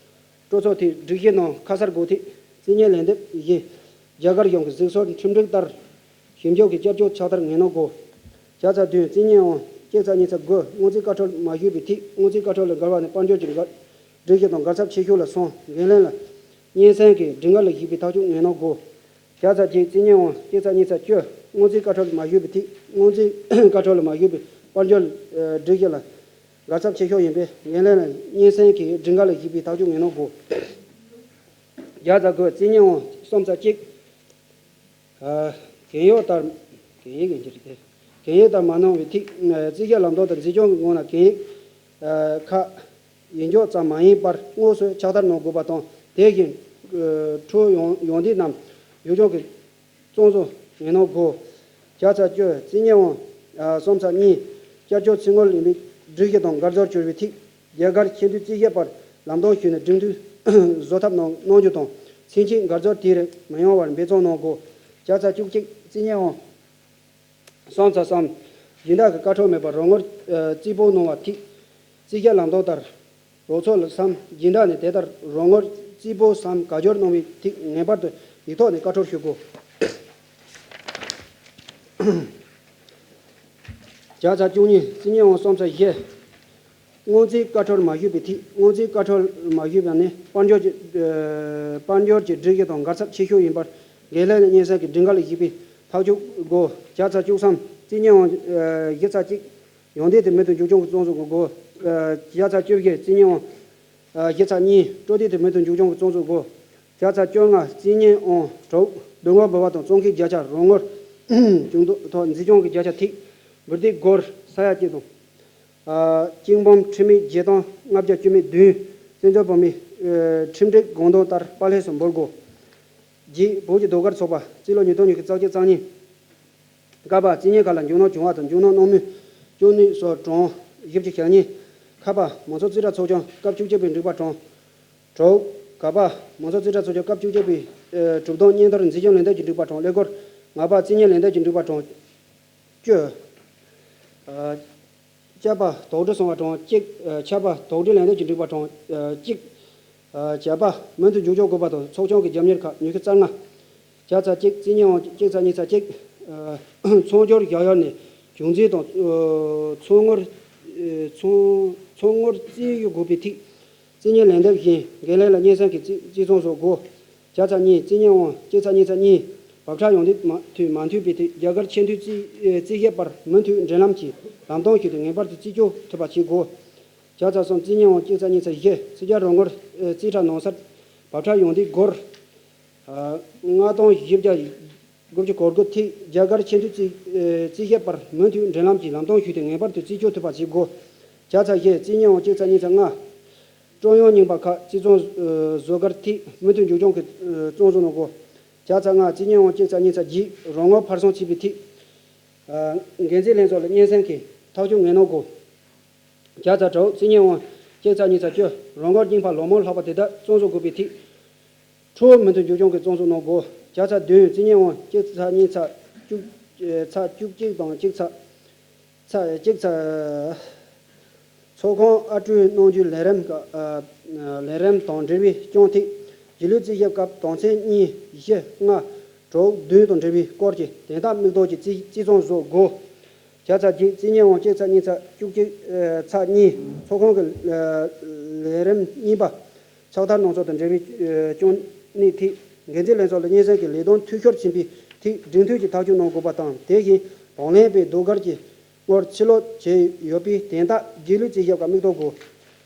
སྤྲོད་ཚོགས་ཐད་སྒྲིག་གཞི་ནང་ཁ་གསལ་དགོས་ཐད། རྩིས་ཉེས་ལན་འདེབས་བཞིན་རྒྱ་གར་གཞུང་གི་གཟིགས་ཚོར་ཁྲིམས་སྒྲིག་ལྟར་ཞིབ་འཇུག་གི་བསྐྱར་བཅོས་ཕྱག་བསྟར་ངེས་གནང་དགོས། བརྒྱ་ཆ་བདུན། རྩིས་ཉེས་དབང་གཅིག་ཚེག་གཉིས་ཚེག་དགུ། སྔོན་རྩིས་བཀའ་འཁྲོལ་མ་ཞུས་པའི་ཐད། སྔོན་རྩིས་བཀའ་འཁྲོལ་ལས་འགལ་བ་ནི་དཔལ་འབྱོར་གྱི་འགལ་སྒྲིག་གཞི་དང་འགལ་ཚབས་ཆེ་ཤོས་ལ་སོང་། འགན་ལེན་ལ་སྙན་སེང་གིས་སྒྲིག་འགལ་ལ་ཞིབ་པའི་ཐག་གཅོད་ངེས་གནང་དགོས། བརྒྱ་ཆ་གཅིག། རྩིས་ཉེས་དབང་གཅིག་ཚེག་གཉིས་ཚེག་བཅུ། སྔོན་རྩིས་བཀའ་འཁྲོལ་མ་ཞུས་པའི་ཐད། སྔོན་རྩིས་བཀའ་འཁྲོལ་མ་ཞུས་པའི་དཔལ་འབྱོར་སྒྲིག་གཞི་ལ་འགལ་ཚབས་ཆེ་ཤོས་ཡིན་པས་འགན་ལེན་ལ་སྙན་སེང་གིས་སྒྲིག་འགལ་ལ་ཞིབ་པའི་ཐག་གཅོད་ངེས་གནང་དགོས། བརྒྱ་ཆ་དགུ། རྩིས་ཉེས་དབང་གསུམ་ཚེག་གཅིག། ཨ། གན་ཡོག་ལྟར། གན་ཡིག་ཡིན་གྱི་རེད་དེ། གན་ཡིག་ལྟར་མ་གནང་བའི་ཐད། རྩིས་ཞིབ་ལམ་སྟོན་དང་འཛིན་སྐྱོང་གི་ངོས་ནས་གན་ཡིག་ཨ། ཁག་ཡིག་འཇོག་ཙམ་མ་ཡིན་པར་དངོས་སུ་ཕྱག་བསྟར་གནང་དགོས་པ་དང་། དེ་བཞིན་འཕྲོད་ཡོང་ཡོང་དུས་རྣམས་ཡུལ་ལྗོངས་ཀྱི་གཙང་བཟོ་ངེས་གནང་དགོས། བརྒྱ་ཆ་བཅུ། རྩིས་ཉེས་དབང་གསུམ་ཚེག་གཉིས། བསྐྱར་བཅོས་ཚིག་ངོས་ལེན་པའི་སྒྲིག་གཞི་དང་འགལ་ཟླར་གྱུར་པའི་ཐད། རྒྱ་གར་ཆེས་མཐོའི་རྩིས་ཞིབ་པར་ལམ་སྟོན་ཞུས་ནས་སྒྲིག་མཐུན་བཟོ་ཐབས་གནང་གནང་རྒྱུ་དང་། ཚེ་ཕྱིན་འགལ་ཟླ་དེ་རིགས་མི་ཡོང་བར་འབད་བརྩོན་གནང་དགོས། བརྒྱ་ཆ་བཅུ་གཅིག། རྩིས་ཉེས་དབང་གསུམ་ཚེག་གསུམ། སྦྱིན་བདག་གིས་བཀའ་འཁྲོལ་མེད་པར་རོགས་དངུལ་རྩིས་སྤོགས་གནང་བ་ཐད། རྩིས་ཞིབ་ལམ་སྟོན་ལྟར། རོགས་ཚོགས་ལ་སམ་སྦྱིན་བདག་ནས་དེ་ལྟར་རོགས་དངུལ་རྩིས་སྤོགས་སམ་བཀའ་འཁྱོལ་གནང་བའི་ཐད་ངེས་པར་དུ་ཡིག་ཐོག་ནས་བཀའ་འཁྲོལ་ཞུ་དགོས། བརྒྱ་ཆ་བཅུ་གཉིས། རྩིས་ཉེས་དབང་གསུམ་ཚེག་བཞི། སྔོན་རྩིས་བཀའ་འཁྲོལ་མ་ཞུས་པའི་ཐད། སྔོན་རྩིས་བཀའ་འཁྲོལ་མ་ཞུས་པ་ནི་དཔལ་འབྱོར་གྱི་ཨ། དཔལ་འབྱོར་གྱི་སྒྲིག་གཞི་དང་འགལ་ཚབས་ཆེ་ཤོས་ཡིན་པར་འགན་ལེན་ལ་སྙན་སེང་གིས་སྒྲིག་འགལ་ལ་ཞིབ་པའི་ཐག་གཅོད་དགོས། བརྒྱ་ཆ་བཅུ་གསུམ། རྩིས་ཉེས་དབང་ཨ། བཞི་ཚེག་གཅིག། ཡོན་ཏན་དང་མི་དོན་འཇུག་སྐྱོང་གི་རྩོམ་བཟོ་དགོས། ཨ། བརྒྱ་ཆ་བཅུ་བཞི། རྩིས་ཉེས་དབང་ཨ། བཞི་ཚེག་གཉིས། སྤྲོད་བསྡུར་དང་མི་དོན་འཇུག་སྐྱོང་གི་རྩོམ་བཟོ་དགོས། བརྒྱ་ཆ་བཅོ་ལྔ། རྩིས་ཉེས་དབང་དྲུག། སྡོད་དངུལ་འབུལ་བ་དང་བཙོང་མཁན་བརྒྱ་ཆ། རོགས་དངུལ་བྱུང་དོན་ཐོག་འཛིན་སྐྱོང་གི་བརྒྱ་ཆ་ཐིག། འབུལ་སྡེ་སྒོར་ས་ཡ་གཅིག་དང་། ཨ། གཅིག་འབུམ་ཁྲི་མེད་བརྒྱད་སྟོང་ལྔ་བརྒྱ་བཅུ་མེད་བདུན། བཙན་བྱོལ་བོད་མིའི་ཨ། ཁྲིམས་སྒྲིག་དགོངས་དོན་ལྟར་པར་ལས་སུ་འབུལ་དགོས། བརྒྱད། བོད་ཀྱི་ཟློས་གར་ཚོགས་པ། རྩིས་ལོ་ཉིས་སྟོང་ཉི་ཤུ་རྩ་གཅིག་རྩ་གཉིས། ཀ་པ། རྩིས་ཉེས་ཁག་ལ་འཇུག་གནང་བྱུང་བ་དང་འཇུག་གནང་གནང་མུས་བཅུ་གཉིས་སོགས་གྲངས་བཞི་བཅུ་ཞེ་གཉིས། ཁ་པ། མང་ཚོགས་རྩིས་ཁྲ་ཚོགས་ཆུང་སྐབས་བཅུ་གཅིག་པའི་འགྲིག་པ་གྲངས་དྲུག། ག་པ། མང་ཚོགས་རྩིས་ཁྲ་ཚོགས་ཆུང་སྐབས་བཅུ་གཅིག་པའི་ཨ། གྲུབ་དོན་སྙན་ཐོར་འཛིན་སྐྱོང་ལན་འདེབས་ཀྱི་འགྲིག་པ་གྲངས་ཀླད་ཀོར། ང་པ། རྩིས་ཉེས་ལན་འདེབས་ཀྱི་འགྲིག་པ་གྲངས་བཅུ། ཨ། ཅ་པ། དོགས་འདྲི་སོང་བ་གྲངས་གཅིག། ཨ། ཆ་པ། དོགས་འདྲི་ལན་འདེབས་ཀྱི་འགྲིག་པ་གྲངས་ཨ། གཅིག། ཨ། བརྒྱ་པ། མུ་མཐུད་འཇུག་སྐྱོང་དགོས་པ་དང་ཚོགས་ཆུང་གི་རྒྱབ་གཉེར་ཁག་ཉི་ཤུ་རྩ་ལྔ། བརྒྱ་ཆ་གཅིག། རྩིས་ཉེས་དབང་གཅིག་ཚེག་གཉིས་ཚེག་གཅིག། ཨ། ཚོང་སྒྱུར་བཞག་ཡོལ་ནས་བྱུང་འཛིན་དང་། ཨ། ཚོང་དངུལ། ཨ། ཚོང་ཚོང་དངུལ་རྩིས་ཡོ་དགོས་པའི་ཐད། རྩིས་ཉེས་ལན་འདེབས་བཞིན་འགན་ལེན་ལ་སྙན་སེང་གིས་རྩིས་རྩིས་རྩོམ་བཟོ་དགོས། བརྒྱ་ཚ་གཉིས་རྩིས་ཉེས་དབང་གཅིག་ཚ་གཉིས་ཚ་གཉིས། བབ་ཁྲ་ཡོང་འདེད་མ་མཐུད་མ་མཐུད་པའི་ཐད་རྒྱ་གར་ཆེས་མཐོའི་རྩིས་རྩིས་ཞིབ་པར་མུ་མཐུད་འབྲེལ་ལམ་གྱིས་ལམ་སྟོན་ཞུས་ཏེ་ངེས་པར་དུ་རྩིས་སྤྲོད་ཐུབ་པ་བྱེད་དགོས། བརྒྱ་ཚ་གསུམ་རྩིས་ཉེས་དབང་གཅིག་ཚ་གཉིས་ཚ་བཞི་ཚིག་རྒྱ་རོགས་སྐོར་རྩིས་ཁྲ་ནང་གསར་བབ་ཁྲ་ཡོང་འདེད་སྒོར། ལྔ་སྟོང་བཞི་བརྒྱ་དགུ་བཅུ་གོ་དགུ་ཐིག་རྒྱ་གར་ཆེས་མཐོའི་རྩིས་རྩིས་ཞིབ་པར་མུ་མཐུད་འབྲེལ་ལམ་གྱིས་ལམ་སྟོན་ཞུས་ཏེ་ངེས་པར་དུ་རྩིས་སྤྲོད་ཐུབ་པ་བྱེད་དགོས། བརྒྱ་ཚ་བཞི་རྩིས་ཉེས་དབང་གཅིག་ཚ་གཉིས་ཚ་ལྔ། སྤྲོད་ཡོང་རྙིང་པ་ཁག་རྩིས་ཚང་བཟོ་བཟོ་གར་ཐིག་མུ་མཐུད་མཇུག་སྐྱོང་གིས་རྩ་འཛུགས་གནང་དགོས། བརྒྱ་ཚ་ལྔ་རྩིས་ཉེས་དབང་གཅིག་ཚ་གཉིས་ཚ་བརྒྱད་རོགས་དངུལ་འཕར་སྲུང་བྱེད་པའི་ཐིག་འགན་འཛིན་ལྷན་ཚོགས་ལ་སྙན་སེང་གིས་ཐག་གཅོད་ངེས་གནང་དགོས། བརྒྱ་ཚ་དྲུག་རྩིས་ཉེས་དབང་གཅིག་ཚ་གཉིས་ཚ་བཅུ་རོགས་དངུལ་རྙིང་པ་ལོ་མང་ལྷག་པ་དེ་དག་རྩ་འཛུགས་དགོས་པའི་ཐིག་འཕྲོ་མུ་མཐུད་མཇུག་སྐྱོང་གིས་རྩ་འཛུགས་གནང་དགོས། བརྒྱ་ཚ་བདུན་རྩིས་ཉེས་དབང་གཅིག་ཚ་གཉིས་ཚ་བཅུ་ཚ་བཅུ་གཅིག་དང་གཅིག་ཚ་ཚ་གཅིག་ཚ། ཚོགས་ཁང་ཨར་སྐྲུན་གནང་རྒྱུའི་ལས་རིམ་ཀ་ལས་རིམ་དང་འབྲེལ་བའི་རྐྱང་ཐིག་རྗེས་ལུས་རྩིས་ཞིབ་སྐབས་དོན་ཚན་གཉིས་བཞི་ལྔ་དྲུག་བདུན་དང་འབྲེལ་བའི་སྐོར་གྱི་དོན་དག་མིག་ལྡོག་གི་རྩིས་རྩིས་ཚང་བཟོ་དགོས། བརྒྱ་ཚ་བརྒྱད་རྩིས་ཉེས་དབང་གཅིག་ཚ་གཉིས་ཚ་བཅུ་གཅིག་ཚ་གཉིས་ཚོགས་ཁང་གི་ལས་རིམ་གཉིས་པ། ཕྱག་བསྟར་གནང་ཕྱོགས་དང་འབྲེལ་བའི་རྐྱང་ནས་ཐིག་འགན་འཛིན་ལྷན་ཚོགས་ལ་སྙན་སེང་གི་ལས་དོན་འཐུས་ཤོར་ཕྱིན་པའི་ཐིག་སྒྲིག་མཐུན་གྱི་ཐག་གཅོད་གནང་དགོས་པ་དང་དེ་བཞིན་བག་ལེབ་པའི་ཟློས་གར་གྱི་སྔོན་ཕྱིར་སློག་བྱས་ཡོད་པའི་དོན་དག་རྗེས་ལུས་རྩིས་ཞིབ་སྐབས་མིག་ལྡོག་དགོས།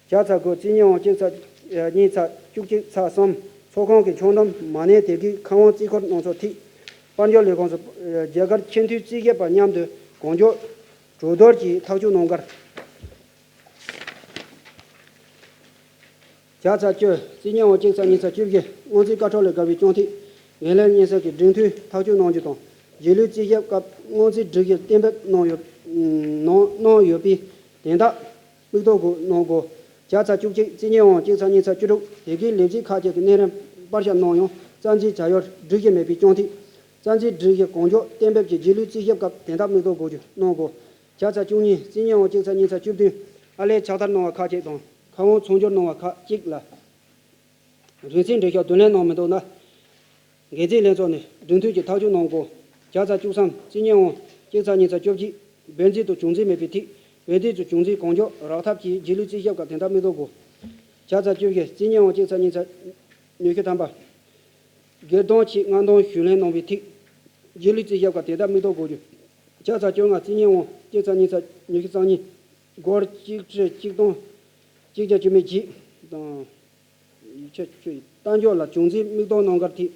བརྒྱ་ཚ་དགུ་རྩིས་ཉེས་དབང་གཅིག་ཚ་གཉིས་ཚ་བཅུ་གཅིག་ཚ་གསུམ་ཚོགས་ཁང་གི་ཆོག་ཐམ་མ་གནང་དེ་གའི་ཁ་དབང་རྩིས་འཁོར་གནང་ཕྱོགས་ཐིག་དཔལ་འབྱོར་ལས་ཁུངས་སུ་རྒྱ་གར་ཆེས་མཐོའི་རྩིས་ཞིབ་པ་མཉམ་དུ་གང་མགྱོགས་གྲོས་བསྡུར་གྱིས་ཐག་གཅོད་གནང་གར། བརྒྱ་ཚ་བཅུ་རྩིས་ཉེས་དབང་གཅིག་ཚ་གཉིས་ཚ་བཅུ་བཞི་སྔོན་རྩིས་བཀའ་འཁྲོལ་ལས་བརྒལ་བའི་རྐྱང་ཐིག་འགན་ལེན་སྙན་སེང་གི་སྒྲིག་མཐུན་ཐག་གཅོད་གནང་རྒྱུ་དང་རྗེས་ལུས་རྩིས་ཞིབ་སྐབས་སྔོན་རྩིས་སྒྲིག་གཞིར་གཏན་འབེབས་གནང་ཡོད་གནང་གནང་ཡོད་པའི་དོན་དག་མིག་ལྡོག་དགོས་གནང་དགོས། བརྒྱ་ཚ་བཅུ་གཅིག་རྩིས་ཉེས་དབང་གཅིག་ཚ་གཉིས་ཚ་བཅུ་དྲུག་དེ་གའི་ལས་རྩིས་ཁག་ཅིག་གི་གནས་རིམ་སྤར་བཞག་གནང་ཡང་རྩ་འཛིན་བྱ་ཡུལ་སྒྲིག་གཞི་མེད་པའི་རྐྱང་ཐིག་རྩ་འཛིན་སྒྲིག་གཞི་གང་མགྱོགས་གཏན་འབེབས་ཀྱིས་རྗེས་ལུས་རྩིས་ཞིབ་སྐབས་དོན་དག་མིག་ལྡོག་དགོས་རྒྱུ་གནང་དགོས། བརྒྱ་ཚ་བཅུ་གཉིས་རྩིས་ཉེས་དབང་གཅིག་ཚ་གཉིས་ཚ་བཅུ་བདུན་ཨར་ལས་ཕྱག་བསྟར་གནང་བ་ཁག་ཅིག་དང་ཁ་དབང་ཚོང་སྒྱུར་གནང་བ་ཁག་ཅིག་ལ་རིན་ཚད་འགྲེལ་བཤད་བསྡུ་ལེན་གནང་མི་འདུག་ན། འགན་འཛིན་ལྷན་ཚོགས་ནས་སྒྲིག་མཐུན་གྱི་ཐག་གཅོད་གནང་དགོས། བརྒྱ་ཚ་བཅུ་གསུམ་རྩིས་ཉེས་དབང་གཅིག་ཚ་གཉིས་ཚ་བཅུ་གཅིག་འབད་རྩོལ་དང་བྱུང་རྫས་མེད་པའི་ཐིག་འབད་རྩོལ་དང་བྱུང་རྫས་གང་མགྱོགས་རག་ཐབས་ཀྱིས་རྗེས་ལུས་རྩིས་ཞིབ་སྐབས་དོན་དག་མིག་ལྡོག་དགོས། བརྒྱ་ཚ་བཅུ་བཞི་རྩིས་ཉེས་དབང་གཅིག་ཚ་གཉིས་ཚ་ཉི་ཤུ་ཐམ་པ། སྒེར་དོན་ཆེད་མངགས་དོན་ཞུས་ལེན་གནང་བའི་ཐིག་རྗེས་ལུས་རྩིས་ཞིབ་སྐབས་དོན་དག་མིག་ལྡོག་དགོས་རྒྱུ། བརྒྱ་ཚ་བཅོ་ལྔ་རྩིས་ཉེས་དབང་གཅིག་ཚ་གཉིས་ཚ་ཉི་ཤུ་རྩ་གཉིས། སྒོར་གཅིག་ཁྲི་གཅིག་སྟོང་གཅིག་བརྒྱ་བཅུ་མེད་བརྒྱད་དང་། ཡིག་ཆ་བཅུ་ཡི་གཏན་འཇགས་ལ་བྱུང་རྫས་མིག་ལྡོག་གནང་གར་ཐིག་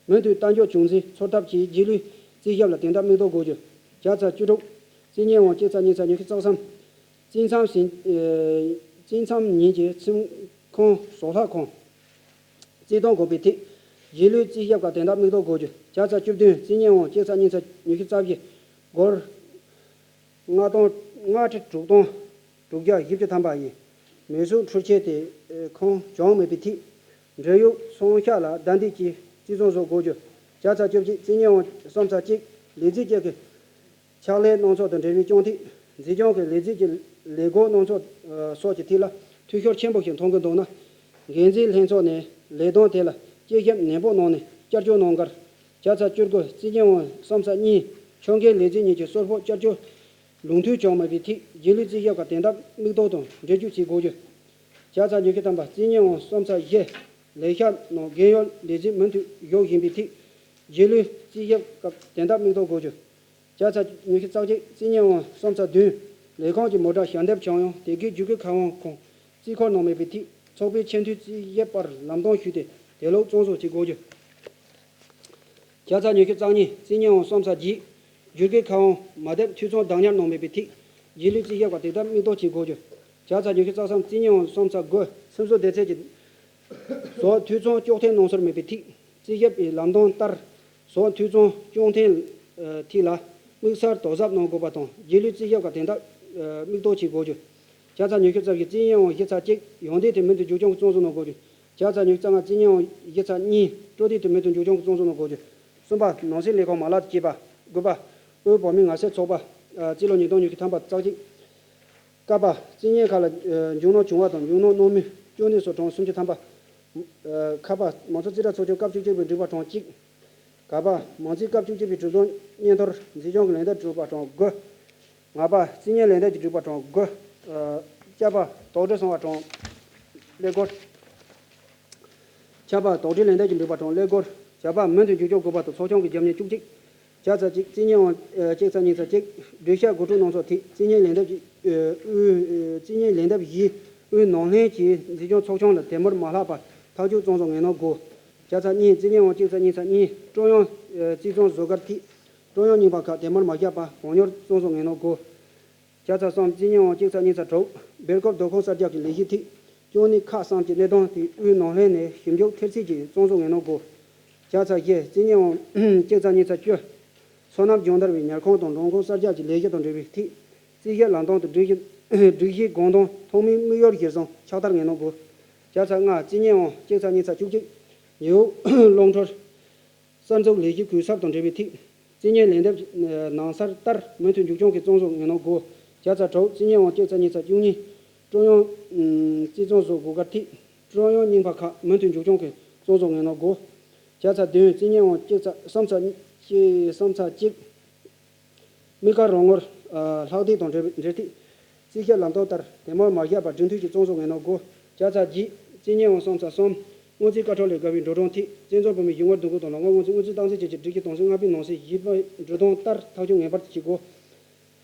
མུ་མཐུད་གཏན་འཇགས་བྱུང་རྫས་འཚོལ་ཐབས་ཀྱིས་རྗེས་ལུས་རྩིས་ཞིབ་ལ་དོན་དག་མིག་ལྡོག་དགོས་རྒྱུ། བརྒྱ་ཚ་བཅུ་དྲུག་རྩིས་ཉེས་དབང་གཅིག་ཚ་གཉིས་ཚ་ཉི་ཤུ་རྩ་གསུམ། རྩིས་མཚམས་ཟིན། ཨེ། རྩིས་མཚམས་ཉིན་གྱི་ཚིམ་ཁང་ཟོག་ལྷག་ཁང་། རྩིས་གཏོང་དགོས་པའི་ཐིག་རྗེས་ལུས་རྩིས་ཞིབ་སྐབས་དོན་དག་མིག་ལྡོག་དགོས་རྒྱུ། བརྒྱ་ཚ་བཅུ་བདུན་རྩིས་ཉེས་དབང་གཅིག་ཚ་གཉིས་ཚ་ཉི་ཤུ་རྩ་བཞི། སྒོར་ལྔ་སྟོང་ལྔ་ཁྲི་དྲུག་སྟོང་དྲུག་བརྒྱ་བཞི་བཅུ་ཐམ་པ་ཡིན། མེ་ཤུགས་འཕྲུལ་ཆས་དེ་ཁང་བྱང་མེད་པའི་ཐིག་འབྲེལ་ཡོད་སྲུང་བྱ་ལ་བདའ་འདེད་ཀྱིས་རྩིས་ཚང་བཟོ་དགོས་རྒྱུ། བརྒྱ་ཚ་བཅུ་གཅིག་རྩིས་ཉེས་དབང་གསུམ་ཚ་གཅིག་ལས་རྫས་གཅིག་གི་ཕྱག་ལས་གནང་ཕྱོགས་དང་འབྲེལ་བའི་རྐྱང་ཐིག་འཛིན་སྐྱོང་གི་ལས་རྫས་ཀྱི་ལས་སྒོ་གནང་ཕྱོགས་སོགས་ཀྱི་ཐད་ལ་འཐུས་ཤོར་ཆེན་པོ་ཞིག་མཐོང་གི་འདུག་ན། འགན་འཛིན་ལྷན་ཚོགས་ནས་ལས་དོན་དེ་ལ་དཔྱད་ཞིབ་ནན་པོ་གནང་ནས་བསྐྱར་བཅོས་གནང་གར། བརྒྱ་ཚ་བཅུ་དགུ་རྩིས་ཉེས་དབང་གསུམ་ཚ་གཉིས་ཆོས་འགལ་ལས་རྫས་གཉིས་ཀྱི་གསོལ་ཕོགས་བསྐྱར་བཅོས་ལུགས་མཐུན་བྱུང་མེད་པའི་ཐིག་རྗེས་ལུས་རྩིས་ཞིབ་ཁག་དོན་དག་མིག་ལྡོག་དང་འབྲེལ་རྒྱུ་བྱེད་དགོས་རྒྱུ། བརྒྱ་ཚ་ཉི་ཤུ་ཐམ་པ་རྩིས་ཉེས་དབང་གསུམ་ཚ་བཞི་ལས་ཤག་ནང་རྒན་ཡོལ་ལས་རྫས་མུ་མཐུད་བཞག་བཞིན་པའི་ཐིག་རྗེས་ལུས་རྩིས་ཞིབ་སྐབས་དོན་དག་མིག་ལྡོག་དགོས་རྒྱུ། བརྒྱ་ཚ་ཉི་ཤུ་རྩ་གཅིག་རྩིས་ཉེས་དབང་གསུམ་ཚ་བདུན་ལས་ཁང་གི་མོ་ཊ་ཞལ་འདེབས་བྱུང་ཡང་དེ་གའི་བརྒྱུད་སྐུལ་ཁ་དབང་ཁང་རྩིས་འཁོར་གནང་མེད་པའི་ཐིག་ཚོགས་པའི་ཆེས་མཐོའི་རྩིས་ཞིབ་པར་ལམ་སྟོན་ཞུས་ཏེ་དེ་ལུགས་རྩ་འཛུགས་བྱེད་དགོས་རྒྱུ། བརྒྱ་ཚ་ཉི་ཤུ་རྩ་གཉིས་རྩིས་ཉེས་དབང་གསུམ་ཚ་བརྒྱད་བརྒྱུད་སྐུལ་ཁ་དབང་མ་དེབ་འཐུས་ཚང་བདག་ཉར་གནང་མེད་པའི་ཐིག་རྗེས་ལུས་རྩིས་ཞིབ་ཁག་དོན་དག་མིག་ལྡོག་བྱེད་དགོས་རྒྱུ། བརྒྱ་ཚ་ཉི་ཤུ་རྩ་གསུམ་རྩིས་ཉེས་དབང་གསུམ་ཚ་དགུ་སེམས་གསོ་སྡེ་ཚན་གྱི་ཟོག་འཐུས་ཚང་གཅོག་འཐེན་གནང་སྲོལ་མེད་པའི་ཐིག་རྩིས་ཞིབ་པའི་ལམ་སྟོན་ལྟར་ཟོག་འཐུས་ཚང་གཅོག་འཐེན་ཐིག་ལ་དམིགས་བསལ་དོ་གཟབ་གནང་དགོས་པ་དང་རྗེས་ལུས་རྩིས་ཞིབ་ཁག་དོན་དག་མིག་ལྡོག་བྱེད་དགོས་རྒྱུ། བརྒྱ་ཚ་ཉི་ཤུ་རྩ་བཞི་རྩིས་ཉེས་དབང་བཞི་ཚ་གཅིག་ཡོང་འདེད་དེ་མུ་མཐུད་མཇུག་སྐྱོང་གི་རྩ་འཛུགས་གནང་དགོས་རྒྱུ། བརྒྱ་ཚ་ཉི་ཤུ་རྩ་ལྔ་རྩིས་ཉེས་དབང་བཞི་ཚ་གཉིས་སྤྲོད་འདེད་དེ་མུ་མཐུད་མཇུག་སྐྱོང་གི་རྩ་འཛུགས་གནང་དགོས་རྒྱུ། གསུམ་པ་ནང་སྲིད་ལས་ཁུངས་མ་ལག་བཅས་པ། དགུ་པ་དབུས་བོད་མིའི་ངལ་སེལ་ཚོགས་པ། རྩིས་ལོ་ཉིས་སྟོང་ཉི་ཤུ་ཐམ་པ་རྩ་གཅིག་ཀ་པ་རྩིས་ཉེས་ཁག་ལ་འཇུག་སྣང་བྱུང་བ་དང་འཇུག་སྣང་གནང་མུས་བཅུ་གནས་སུ་གྲངས་སུམ་ཅུ་ཐམ་པ། ཁ་པ་མང་གཙོ་རྩིས་ཁྲ་ཚོགས་ཆུང་སྐབས་བཅུ་གཅིག་པའི་འགྲིག་པ་གྲངས་གཅིག་ག་པ་མང་གཙོའི་སྐབས་བཅུ་གཅིག་པའི་གྲོས་ཚོགས་སྙན་ཐོར་འཛིན་སྐྱོང་གི་ལན་འདེབས་གྲུབ་པ་གྲངས་དགུ། ང་པ་རྩིས་ཉེས་ལན་འདེབས་ཀྱི་འགྲིག་པ་གྲངས་དགུ། ཅ་པ་དོགས་འདྲི་སོང་བ་གྲངས་ཀླད་ཀོར། ཆར་པ་དོགས་འདྲི་ལན་འདེབས་ཀྱི་འགྲིག་པ་གྲངས་ཀླད་ཀོར། བྱ་བ་མུ་མཐུད་མཇུག་སྐྱོང་དགོས་པ་དང་ཚོགས་ཆུང་གི་རྒྱབ་གཉེར་བཅུ་གཅིག་བརྒྱ་ཚ་གཅིག་རྩིས་གཉེར་དབང་གཅིག་ཚ་གཉིས་ཚ་གཅིག་སྒྲིག་བཤེར་དགོད་བྲོ་སྣ་ཚོགས་ཐིག་རྩིས་གཉེར་ལན་འདེབས་ཀྱི་དབུས་རྩིས་གཉེར་ལན་འདེབས་བཞིའི་དབུས་ནང་ལྷན་གྱི་འཛིན་སྐྱོང་ཚོགས་ཆུང་ལ་དེ་མུར་མ་ལྷག་པར་ཐག་གཅོད་གཙང་བཟོ་ངེས་གནང་དགོས། བརྒྱ་ཚ་གཉིས་རྩིས་གཉེར་དབང་གཅིག་ཚ་གཉིས་ཚ་གཉིས་ཀྲུང་དབྱང་རྩིས་གཙང་བཟོ་འགན་ཐིག་ཀྲུང་དབྱང་རྙིང་པ་ཁག་དེ་མུར་མ་བཞག་པར་གང་མྱུར་གཙང་བཟོ་ངེས་གནང་དགོས། བརྒྱ་ཚ་གསུམ་རྩིས་གཉེར་དབང་གཅིག་ཚ་གཉིས་ཚ་དྲུག་སྦེལ་ཀོབ་སྡོད་ཁང་གསར་རྒྱག་གི་ལས་གཞི་ཐིག་ཅུང་ནི་ཁག་གསུམ་གྱི་གནད་དོན་དེ་དབུས་ནང་ལྷན་ནས་ཞིབ་འཇུག་ཐེབས་རྩིས་ཀྱིས་གཙང་བཟོ་ངེས་གནང་དགོས། བརྒྱ་ཚ་བཞི་རྩིས་གཉེར་དབང་གཅིག་ཚ་གཉིས་ཚ་བཅུ། སོ་ནམ་སྦྱོང་བརྡར་བའི་ཉལ་ཁང་དང་མགྲོན་ཁང་གསར་རྒྱག་གི་ལས་གཞི་དང་འབྲེལ་བའི་ཐིག་རྩིས་བཤེར་ལམ་སྟོན་དང་སྒྲིག་གཞི་སྒྲིག་གཞིའི་དགོངས་དོན་ཐོག་མའི་དམིགས་ཡུལ་གཞིར་བཟུང་ཕྱག་བསྟར་ངེས་གནང་དགོས། བརྒྱ་ཚ་ལྔ་རྩིས་གཉེར་དབང་གཅིག་ཚ་གཉིས་ཚ་བཅུ་གཅིག་ཉི་འོག་རླུང་འཕྲུལ་གསར་འཛུགས་ལས་གཞི་གུས་གསབ་དང་འབྲེལ་བའི་ཐིག་རྩིས་གཉེར་ལན་འདེབས་ནང་གསར་ལྟར་མུ་མཐུད་མཇུག་སྐྱོང་གིས་གཙང་བཟོ་ངེས་གནང་དགོས། བརྒྱ་ཚ་དྲུག་རྩིས་གཉེར་དབང་གཅིག་ཚ་གཉིས་ཚ་བཅུ་གཉིས་ཀྲུང་དབྱང་རྩིས་གཙང་བཟོ་དགོས་གལ་ཐིག་ཀྲུང་དབྱང་རྙིང་པ་ཁག་མུ་མཐུད་མཇུག་སྐྱོང་གིས་གཙང་བཟོ་ངེས་གནང་དགོས། བརྒྱ་ཚ་བདུན་རྩིས་གཉེར་དབང་གཅིག་ཚ་གསུམ་ཚ་གཅིག་གསུམ་ཚ་གཅིག་དམིགས་བཀར་རོགས་དངུལ་ལྷག་སྡུད་དང་འབྲེལ་འབྲེལ་ཐིག་རྩིས་བཤེར་ལམ་སྟོན་ལྟར་དེ་མུར་མ་བཞག་པར་རྒྱུན་མཐུད་ཀྱིས་གཙང་བཟོ་ངེས་གནང་དགོས། བརྒྱ་ཚ་བརྒྱད་རྩིས་གཉེར་དབང་གསུམ་ཚ་གསུམ་སྔོན་རྩིས་བཀའ་འཁྲོལ་ལས་བརྒལ་བའི་འགྲོ་གྲོན་ཐིག་བཙན་བྱོལ་བོད་མིའི་ཡུལ་དངོས་བསྡུ་སྐོར་དང་ལམ་ལྔ་སྔོན་རྩིས་སྔོན་རྩིས་བཏང་ཚད་བཅས་ཀྱི་སྒྲིག་གཞི་དོན་ཚན་ལྔ་པའི་ནང་གསེས་བཞི་པའི་འབྲུ་དོན་ལྟར་ཐག་གཅོད་ངེས་པར་དུ་བྱེད་དགོས།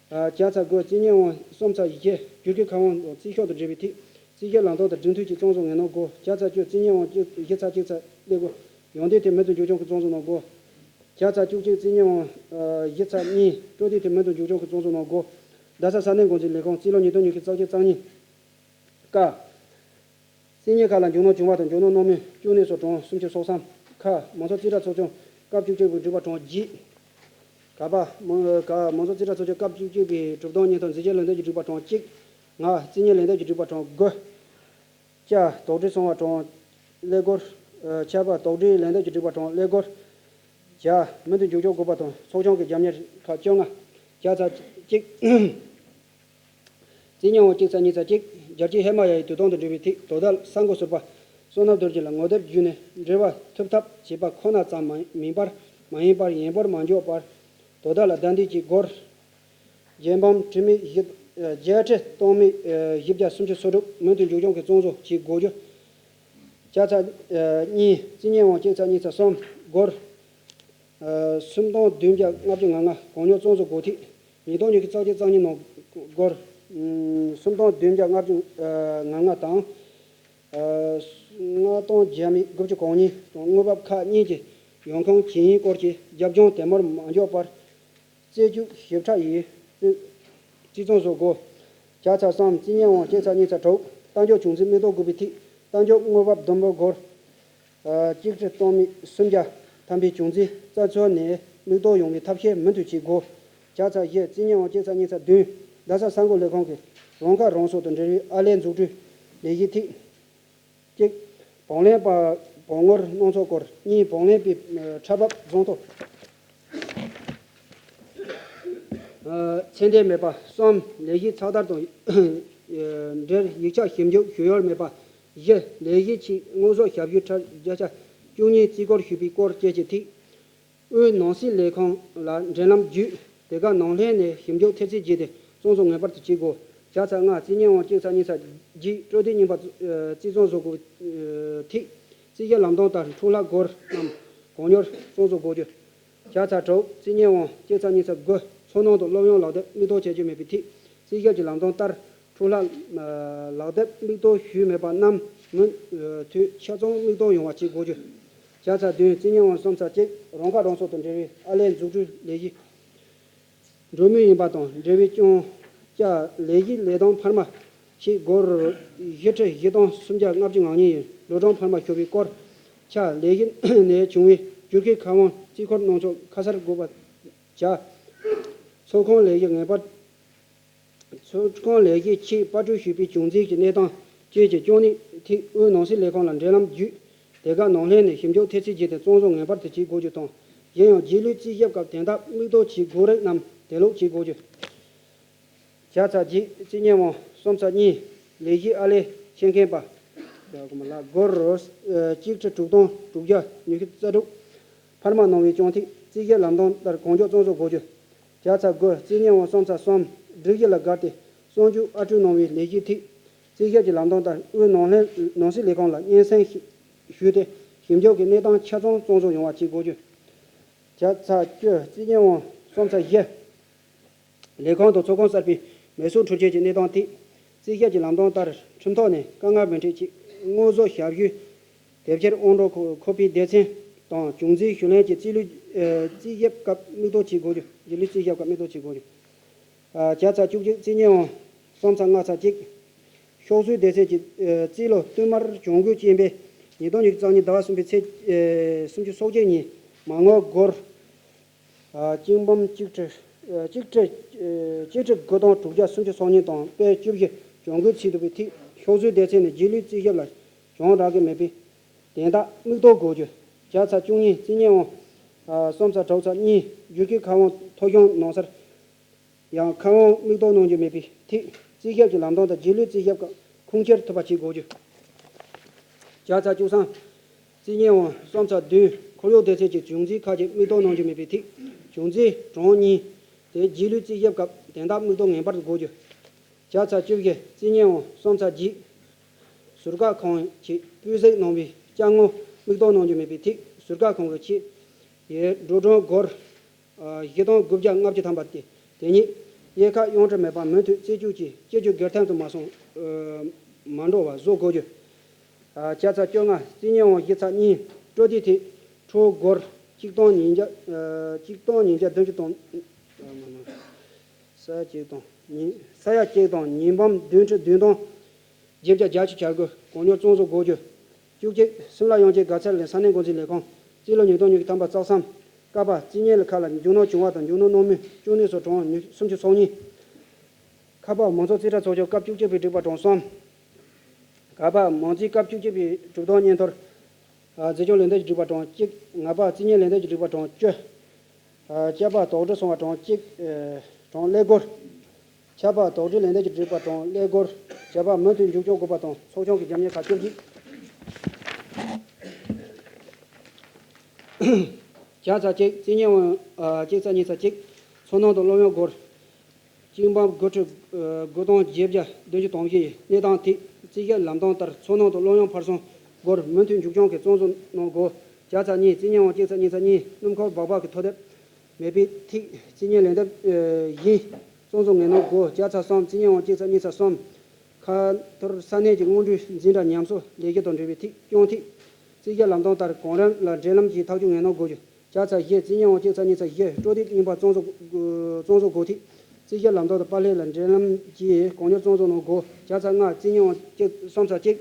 བརྒྱ་ཚ་དགུ་རྩིས་གཉེར་དབང་གསུམ་ཚ་བཞི་བསྒྱུར་བཀོད་ཁ་དབང་དང་རྩིས་ཤོག་དང་འབྲེལ་བའི་ཐིག་རྩིས་བཤེར་ལམ་སྟོན་དང་རྒྱུན་མཐུད་ཀྱིས་གཙང་བཟོ་ངེས་གནང་དགོས། བརྒྱ་ཚ་བཅུ་རྩིས་གཉེར་དབང་བཞི་ཚ་གཅིག་ཚ་ཀླད་ཀོར་ཡོན་ཏན་ཐད་མུ་མཐུད་མཇུག་སྐྱོང་གིས་གཙང་བཟོ་གནང་དགོས། བརྒྱ་ཚ་བཅུ་གཅིག་རྩིས་གཉེར་དབང་བཞི་ཚ་གཉིས་སྤྲོད་དེ་དེ་མུ་མཐུད་མཇུག་སྐྱོང་གིས་གཙང་བཟོ་གནང་དགོས། རྡ་ས་ས་གནས་འགོ་འཛིན་ལས་ཁུངས་རྩིས་ལོ་ཉིས་སྟོང་ཉི་ཤུ་རྩ་གཅིག་རྩ་གཉིས། ཀ་རྩིས་གཉེར་ཁག་ལ་འཇུག་སྣང་བྱུང་བ་དང་འཇུག་སྣང་གནང་མུས་བཅུ་གནས་སོགས་གྲངས་སུམ་ཅུ་སོ་གསུམ། ཁ་མང་ཚོགས་རྩིས་ཁྲ་ཚོགས་ཆུང་སྐབས་བཅུ་གཅིག་པའི་སྒྲིག་པ་གྲངས་བརྒྱད། ག་པ་མང་ག་མང་ཚོགས་རྩིས་ཁྲ་ཚོགས་ཆུང་སྐབས་བཅུ་གཅིག་པའི་གྲུབ་སྟངས་གཉིས་དང་འཛིན་སྐྱོང་ལས་དོན་གྱི་སྒྲིག་པ་གྲངས་གཅིག་ང་རྩིས་གཉེར་ལས་དོན་གྱི་སྒྲིག་པ་གྲངས་དགུ། ཅ། དོགས་འདྲི་སོང་བ་གྲངས་ཀླད་ཀོར། ཨ། ཆར་པ་དོགས་འདྲི་ལན་འདེབས་ཀྱི་སྒྲིག་པ་གྲངས་ཀླད་ཀོར། བརྒྱ། མུ་མཐུད་མཇུག་སྐྱོང་དགོས་པ་དང་ཚོགས་ཆུང་གི་རྒྱབ་གཉེར་ཁག་བཅོ་ལྔ། བརྒྱ་ཚ་གཅིག་རྩིས་གཉེར་དབང་གཅིག་ཚ་གཉིས་ཚ་གཅིག་རྒྱལ་སྤྱིའི་ཧི་མ་ལ་ཡའི་དུས་སྟོན་དང་འབྲེལ་བའི་ཐིག་དོ་བདག་ས་འགོ་ཟུར་པ་བསོད་ནམས་རྡོ་རྗེ་ལ་ངོ་དེབ་བརྒྱུད་ནས་འབྲེལ་བ་ཐུབ་ཐབས་བྱས་པ་ཁོ་ན་ཙམ་མ་མིན་པར་མ་ཡིན་པར་ཡིན་པར་མ་འཇོག་པར། དོ་བདག་ལ་བདའ་འདེད་ཀྱི་སྒོར། རྒྱལ་འབངས་ཁྲིམས་མི་བཞི། རྒྱལ་ཁྲི་སྟོང་མི་བཞི་བརྒྱ་སུམ་ཅུ་སོ་དྲུག་མུ་མཐུད་མཇུག་སྐྱོང་གིས་གཙང་བཟོ་བྱེད་དགོས་རྒྱུ། བརྒྱ་ཚ་གཉིས་རྩིས་གཉེར་དབང་གཅིག་ཚ་གཉིས་ཚ་གསུམ་སྒོར། སུམ་སྟོང་བདུན་བརྒྱ་ལྔ་བཅུ་ང་ལྔ་གང་མྱུར་གཙང་བཟོ་དགོས་ཐིག་ཉིས་སྟོང་ཉི་ཤུ་རྩ་གཅིག་རྩ་གཉིས་ནང་སྒོར། སུམ་སྟོང་བདུན་བརྒྱ་ལྔ་བཅུ་ང་ལྔ་དང་། ལྔ་སྟོང་བརྒྱ་མེད་དགུ་བཅུ་གོ་གཉིས་དང་དངུལ་འབབ་ཁག་གཉིས་ཀྱི་ཡོང་ཁུངས་ཇི་ཡིན་སྐོར་གྱི་རྒྱབ་ལྗོངས་དེ་མུར་མ་འཇོག་པར། རྩད་གཅོད་ཞིབ་ཕྲ་ཡིས་རྩིས་གཙང་བཟོ་དགོས། བརྒྱ་ཚ་གསུམ་རྩིས་གཉེར་དབང་གཅིག་ཚ་གཉིས་ཚ་དྲུག་གཏན་འཇགས་བྱུང་རྩིས་མིག་ལྟོ་དགོས་པའི་ཐིག་གཏན་འཇགས་དངུལ་འབབ་བསྡོམས་པ་སྒོར། གཅིག་ཁྲི་སྟོང་མི་སུམ་བརྒྱ་ཐམ་པའི་བྱུང་རྩིས་རྩ་ཚོ་ནས་མིག་ལྟོ་ཡོང་བའི་ཐབས་ཤེས་མུ་མཐུད་བྱེད་དགོས། བརྒྱ་ཚ་བཞི་རྩིས་གཉེར་དབང་གཅིག་ཚ་གཉིས་ཚ་བདུན་རྡ་ས་ས་འགོ་ལས་ཁང་གི་རང་ཁ་རང་གསོ་དང་འབྲེལ་བའི་ཨར་ལས་འཛུགས་སྐྲུན་ལས་གཞི་ཐིག་གཅིག་བང་ལེན་པ་བང་ངོར་སྣང་ཚོགས་སྐོར། གཉིས་བང་ལེན་པའི་ཁྲལ་འབབ་རྫོང་ཐོ། ཚད་ལྡན་མེད་པ། གསུམ་ལས་གཞི་ཚགས་དར་དང་འབྲེལ་ཡིག་ཆ་ཞིབ་འཇུག་ཞུ་ཡུལ་མེད་པ། བཞི་ལས་གཞི་ཆེད་དངོས་ཟོག་ཞབས་ཞུའི་ཁྲལ་བརྒྱ་ཆ་བཅུ་གཉིས་རྩིས་སྐོར་ཞུས་པའི་སྐོར་བཅས་ཀྱི་ཐིག་དབུས་ནང་སྲིད་ལས་ཁང་ལ་འབྲེལ་ལམ་བརྒྱུད་དེ་ག་ནང་ལྷན་ནས་ཞིབ་འཇུག་ཐེབས་རྩིས་བགྱིས་ཏེ་གཙང་བཟོ་ངེས་པར་དུ་བྱེད་དགོས། བརྒྱ་ཚ་ལྔ་རྩིས་གཉེར་དབང་གཅིག་ཚ་གཉིས་ཚ་བརྒྱད་སྤྲོད་དེ་རྙིང་པ་རྩིས་གཙང་བཟོ་དགོས། ཐིག་རྩིས་བཤེར་ལམ་སྟོན་ལྟར་འཕྲོ་བརླག་སྒོར་རྣམས་གང་མྱུར་གཙང་བཟོ་དགོས་རྒྱུ། བརྒྱ་ཚ་དྲུག་རྩིས་གཉེར་དབང་གཅིག་ཚ་གཉིས་ཚ་དགུ་ཚོར་སྣང་དང་སློབ་ཡོན་ལག་དེབ་མིག་ལྟོ་བྱེད་རྒྱུ་མེད་པའི་ཐིག་རྩིས་བཤེར་གྱི་ལམ་སྟོན་ལྟར་འཕྲོ་བརླག་ལག་དེབ་མིག་ལྟོ་ཞུས་མེད་པ་རྣམས་མུ་མཐུད་ཆ་ཚང་མིག་ལྟོ་ཡོང་བ་བྱེད་དགོས་རྒྱུ། བརྒྱ་ཚ་བདུན་རྩིས་གཉེར་དབང་གསུམ་ཚ་གཅིག་རང་ཁ་རང་གསོ་དང་འབྲེལ་བའི་ཨར་ལས་འཛུགས་སྐྲུན་ལས་གཞི་འགྲོ་མུས་ཡིན་པ་དང་འབྲེལ་བའི་ཀྱང་ཀྱ་ལས་གཞི་ལས་དོན་འཕར་མ་ཞིག་སྒོར་བཞི་ཁྲི་བཞི་སྟོང་སུམ་བརྒྱ་ལྔ་བཅུ་ང་གཉིས་ཡིན། ལོ་གྲངས་འཕར་མ་ཤོར་བའི་སྐོར། ཆ་ལས་གཞི་ནས་བྱུང་བའི་བསྒྱུར་བཀོད་ཁ་དབང་རྩིས་འཁོར་གནང་ཕྱོགས་ཁ་གསལ་དགོས་པ། བྱ། ཚོགས་ཁང་ལས་གཞི་ངེས་པར། ཚོགས་ཁང་ལས་གཞི་ཆེད་པར་སྐྲུན་ཞུས་པའི་བྱུང་རྩིས་ཀྱི་གནས་སྟངས་བཅས་ཀྱི་ཅོག་ནི་ཐིག་དབུས་ནང་སྲིད་ལས་ཁང་ལ་འབྲེལ་ལམ་བརྒྱུད་དེ་ག་ནང་ལྷན་ནས་ཞིབ་འཇུག་ཐེབས་རྩིས་བགྱིས་ཏེ་གཙང་བཟོ་ངེས་པར་དུ་བྱེད་དགོས་རྒྱུ་དང་། གཞན་ཡང་རྗེས་ལུས་རྩིས་ཞིབ་སྐབས་དེང་རབས་མིག་ལྟོ་བྱེད་དགོས་རིགས་རྣམས་དེ་ལུགས་བྱེད་དགོས་རྒྱུ། བརྒྱ་ཚ་བརྒྱད་རྩིས་གཉེར་དབང་གསུམ་ཚ་གཉིས་ལས་གཞི་ཨར་ལས་ཤེས་མཁན་པ། ལ་སྒོར་གཅིག་ཁྲི་དྲུག་སྟོང་དྲུག་བརྒྱ་ཉི་ཤུ་རྩ་དྲུག་འཕར་མ་གནང་བའི་ཅོག་ཐིག་རྩིས་བཤེར་ལམ་སྟོན་ལྟར་གང་མགྱོགས་གཙང་བཟོ་དགོས་རྒྱུ། བརྒྱ་ཚ་དགུ་རྩིས་གཉེར་དབང་གསུམ་ཚ་གསུམ་སྒྲིག་གཞི་ལ་བརྒལ་ཏེ་གསང་སྤྱོད་ཨར་སྐྲུན་གནང་བའི་ལས་གཞི་ཐིག་རྩིས་བཤེར་གྱི་ལམ་སྟོན་ལྟར་དབུས་ནང་ལྷན་ནང་སྲིད་ལས་ཁང་ལ་སྙན་སེང་ཞུས་ཏེ་ ཞིབ་འཇུག་གི་གནས་སྟངས་ཆ་ཚང་གཙང་བཟོ་ཡོང་བ་བྱེད་དགོས་རྒྱུ། བརྒྱ་ཚ་བཅུ། རྩིས་ཉེས་དབང་གསུམ་ཚ་བཞི། ལས་ཁང་དང་ཚོགས་ཁང་གསར་སྤེལ་མེ་གསོད་འཕྲུལ་ཆས་ཀྱི་གནས་སྟངས་ཐད། རྩིས་ཞིབ་ཀྱི་ལམ་སྟོན་ལྟར་ཁྲིམས་ཐོག་ནས་དཀའ་ངལ་མི་འཕྲད་ཆེད་དངོས་ཟོག་ཞབས་ཞུའི་དེབ་ཕྱིར་དབང་སྒྲུབ་ཁོ་ཁོ་པའི་སྡེ་ཚན་དང་བྱུང་རྫས་ཞུ་ལེན་གྱི་རྩིས་ལུས་ཨེ་རྩིས་ཞིབ་སྐབས་མིག་ལྟོ་བྱེད་དགོས་རྒྱུ། རྗེས་ལུས་རྩིས་ཞིབ་སྐབས་མིག་ལྟོ་བྱེད་དགོས་རྒྱུ། ཨ་བརྒྱ་ཚ་བཅུ་གཅིག། རྩིས་ཉེས་དབང་གསུམ་ཚ་ལྔ་ཚ་གཅིག། ཤོག་བཟོའི་སྡེ་ཚན་གྱི་ཨ་རྩིས་ལོ་བསྟུད་མར་གྱོང་གུན་རྐྱེན་པས་ཉིས་སྟོང་ཉི་ཤུ་རྩ་གཉིས་ཟླ་བ་གསུམ་པའི་ཚེས་ཨ་སུམ་ཅུ་སོ་གཅིག་ཉིན་མ་དངུལ་སྒོར་ཨ་གཅིག་འབུམ་གཅིག་ཁྲི་ཨ་གཅིག་ཁྲི་ཨ་གཅིག་ཁྲི་དགུ་སྟོང་དྲུག་བརྒྱ་སུམ་ཅུ་སོ་གཉིས་དང་པའི་བཅུ་བཞི་གྱོང་གུན་ཚུད་འདུག་པའི་ཐད་ཤོག་བཟོའི་སྡེ་ཚན་ནས་རྗེས་ལུས་རྩིས་ཞིབ་ལ་གྱོང་རག་གི་མེད་པའི་དོན་དག་མིག་ལྟོ་དགོས་རྒྱུ། བརྒྱ་ཚ་བཅུ་གཉིས། རྩིས་ཉེས་དབང་ཨ་གསུམ་ཚ་དྲུག་ཚ་གཉིས། བསྒྱུར་བཀོད་ཁ་དབང་ཐོ་གཞུང་ནང་གསར་ཡང་ཁ་དབང་མིག་ལྟོ་གནང་རྒྱུ་མེད་པའི་ཐད་རྩིས་ཞིབ་ཀྱི་ལམ་སྟོན་དང་རྗེས་ལུས་རྩིས་ཞིབ་སྐབས་ཁུངས་འཁྱེར་ཐུབ་པ་བྱེད་དགོས་རྒྱུ། བརྒྱ་ཚ་བཅུ་གསུམ། རྩིས་ཉེས་དབང་གསུམ་ཚ་བདུན། ཁོར་ཡུག་སྡེ་ཚན་གྱི་བྱུང་རྫས་ཁག་ཅིག་མིག་ལྟོ་གནང་རྒྱུ་མེད་པའི་ཐད་བྱུང་རྫས་གྲངས་གཉིས་དེ་རྗེས་ལུས་རྩིས་ཞིབ་སྐབས་དོན་དག་མིག་ལྟོ་ངེས་པར་དུ་དགོས་རྒྱུ། བརྒྱ་ཚ་བཅུ་བཞི། རྩིས་ཉེས་དབང་གསུམ་ཚ་བརྒྱད། ཟུར་བཀག་ཁང་གིས་སྤུས་གཟིགས་གནང་བའི་ཅ་དངོས་མིག་ལྟོ་གནང་རྒྱུ་མེད་པའི་ཐད་ཟུར་བཀག་ཁང་གི་ཆེད་ཡའི་འགྲོ་གྲོན་སྒོར་ཨ་བཞི་སྟོང་དགུ་བརྒྱ་ལྔ་བཅུ་ཐམ་པ་སྟེ། དེ་ཉིད་དབྱེ་ཁག་དབྱངས་འབྲི་མེད་པར་མུ་མཐུད་རྩད་གཅོད་ཀྱིས་སྤྱི་སྤྱོད་སྒེར་ཐོན་དུ་མ་སོང་ཨ་མ་འགྲོ་བ་བཟོ་དགོས་རྒྱུ། ཨ་བརྒྱ་ཚ་བཅོ་ལྔ། རྩིས་ཉེས་དབང་བཞི་ཚ་གཉིས། སྤྲོད་དེ་ཐད་འཕྲོ་སྒོར་གཅིག་སྟོང་ཉིས་བརྒྱ་ཨ་གཅིག་སྟོང་ཉིས་བརྒྱ་བདུན་ཅུ་དང་ཨ་མ་མ། ས་ཡ་གཅིག་དང་ཉིས་ས་ཡ་གཅིག་དང་ཉིས་འབུམ་བདུན་ཁྲི་བདུན་སྟོང་བརྒྱད་བརྒྱ་བརྒྱད་ཅུ་གྱ་དགུ་གང་མྱུར་གཙང་བཟོ་དགོས་རྒྱུ། བཅུ་གཅིག། སིམ་ལ་དབྱང་ཅན་དགའ་ཚལ་ལས་ས་གནས་འགོ་འཛིན་ལས་ཁང་རྩིས་ལོ་ཉིས་སྟོང་ཉི་ཤུ་ཐམ་པ་རྩ་གསུམ། ཀ་པ། རྩིས་ཉེས་ལ་ཁག་ལ་འཇུག་སྣང་བྱུང་བ་དང་འཇུག་སྣང་གནང་མུས་བཅུ་གཉིས་སོགས་གྲངས་ཉི་སུམ་ཅུ་སོ་གཉིས། ཁ་པ། མང་ཚོགས་རྩིས་ཁྲ་ཚོགས་ཆུང་སྐབས་བཅུ་གཅིག་པའི་སྒྲིག་པ་གྲངས་གསུམ། ག་པ། མང་རྩིས་སྐབས་བཅུ་གཅིག་པའི་གྲུབ་སྟངས་སྙན་ཐོར། ཨ་འཛིན་སྐྱོང་ལས་དོན་གྱི་སྒྲིག་པ་གྲངས་གཅིག་ང་པ། རྩིས་ཉེས་ལས་དོན་གྱི་སྒྲིག་པ་གྲངས་བཅུ། ཨ་ཅ་པ། དོགས་འདྲི་སོང་བ་གྲངས་གཅིག་ཨེ་གྲངས་ཀླད་ཀོར། ཆ་པ། དོགས་འདྲི་ལས་དོན་གྱི་སྒྲིག་པ་གྲངས་ཀླད་ཀོར། ཇ་པ། མུ་མཐུད་མཇུག་སྐྱོང་དགོས་པ་དང་ཚོགས་ཆུང་གི་རྒྱབ་གཉེར་ཁག་བཅུ་གཅིག་བརྒྱ་ཚ་གཅིག་རྩིས་ཉེས་དབང་ཨ་གཅིག་ཚ་གཉིས་ཚ་གཅིག་ཚོར་སྣང་དང་བློ་ཡང་སྒོར། གཅིག་འབུམ་དགུ་ཁྲི་དགུ་སྟོང་བརྒྱད་བརྒྱ་བདུན་ཅུ་དོན་བཞི་ཡི་གནས་སྟངས་ཐད་རྩིས་ཞིབ་ལམ་སྟོན་ལྟར་ཚོར་སྣང་དང་བློ་ཡང་འཕར་སོང་སྒོར་མུ་མཐུད་མཇུག་སྐྱོང་གིས་གཙང་བཟོ་གནང་དགོས། བརྒྱ་ཚ་གཉིས་རྩིས་ཉེས་དབང་གཅིག་ཚ་གཉིས་ཚ་གཉིས་སྣུམ་འཁོར་སྦག་སྦག་གི་ཐོ་དེབ་མེད་པའི་ཐད་རྩིས་ཉེས་ལན་འདེབས་ཨེ་བཞིན་གཙང་བཟོ་ངེས་གནང་དགོས། བརྒྱ་ཚ་གསུམ་རྩིས་ཉེས་དབང་གཅིག་ཚ་གཉིས་ཚ་གསུམ། ཁ་ཐོར་ས་གནས་ཀྱི་དངོས་འབྲེལ་འཛིན་གྲྭ་ཉམས་གསོ་ལས་གཞི་དང་འབྲེལ་བའི་ཐད་སྐྱོང་ཐད། རྩིས་ཞིབ་ལམ་སྟོན་ལྟར་གོང་རིམ་ལ་འབྲེལ་ལམ་གྱིས་ཐག་གཅོད་ངེས་གནང་དགོས་རྒྱུ། བརྒྱ་ཚ་བཞི་རྩིས་ཉེས་དབང་གཅིག་ཚ་གཉིས་ཚ་བཞི་སྤྲོད་དེབ་རྙིང་པ་གཙང་བཟོ་གཙང་བཟོ་དགོས་ཐད། རྩིས་ཞིབ་ལམ་སྟོན་དང་པར་ལེན་ལ་འབྲེལ་ལམ་གྱིས་གང་མྱུར་གཙང་བཟོ་གནང་དགོས། བརྒྱ་ཚ་ལྔ་རྩིས་ཉེས་དབང་གཅིག་གསུམ་ཚ་གཅིག་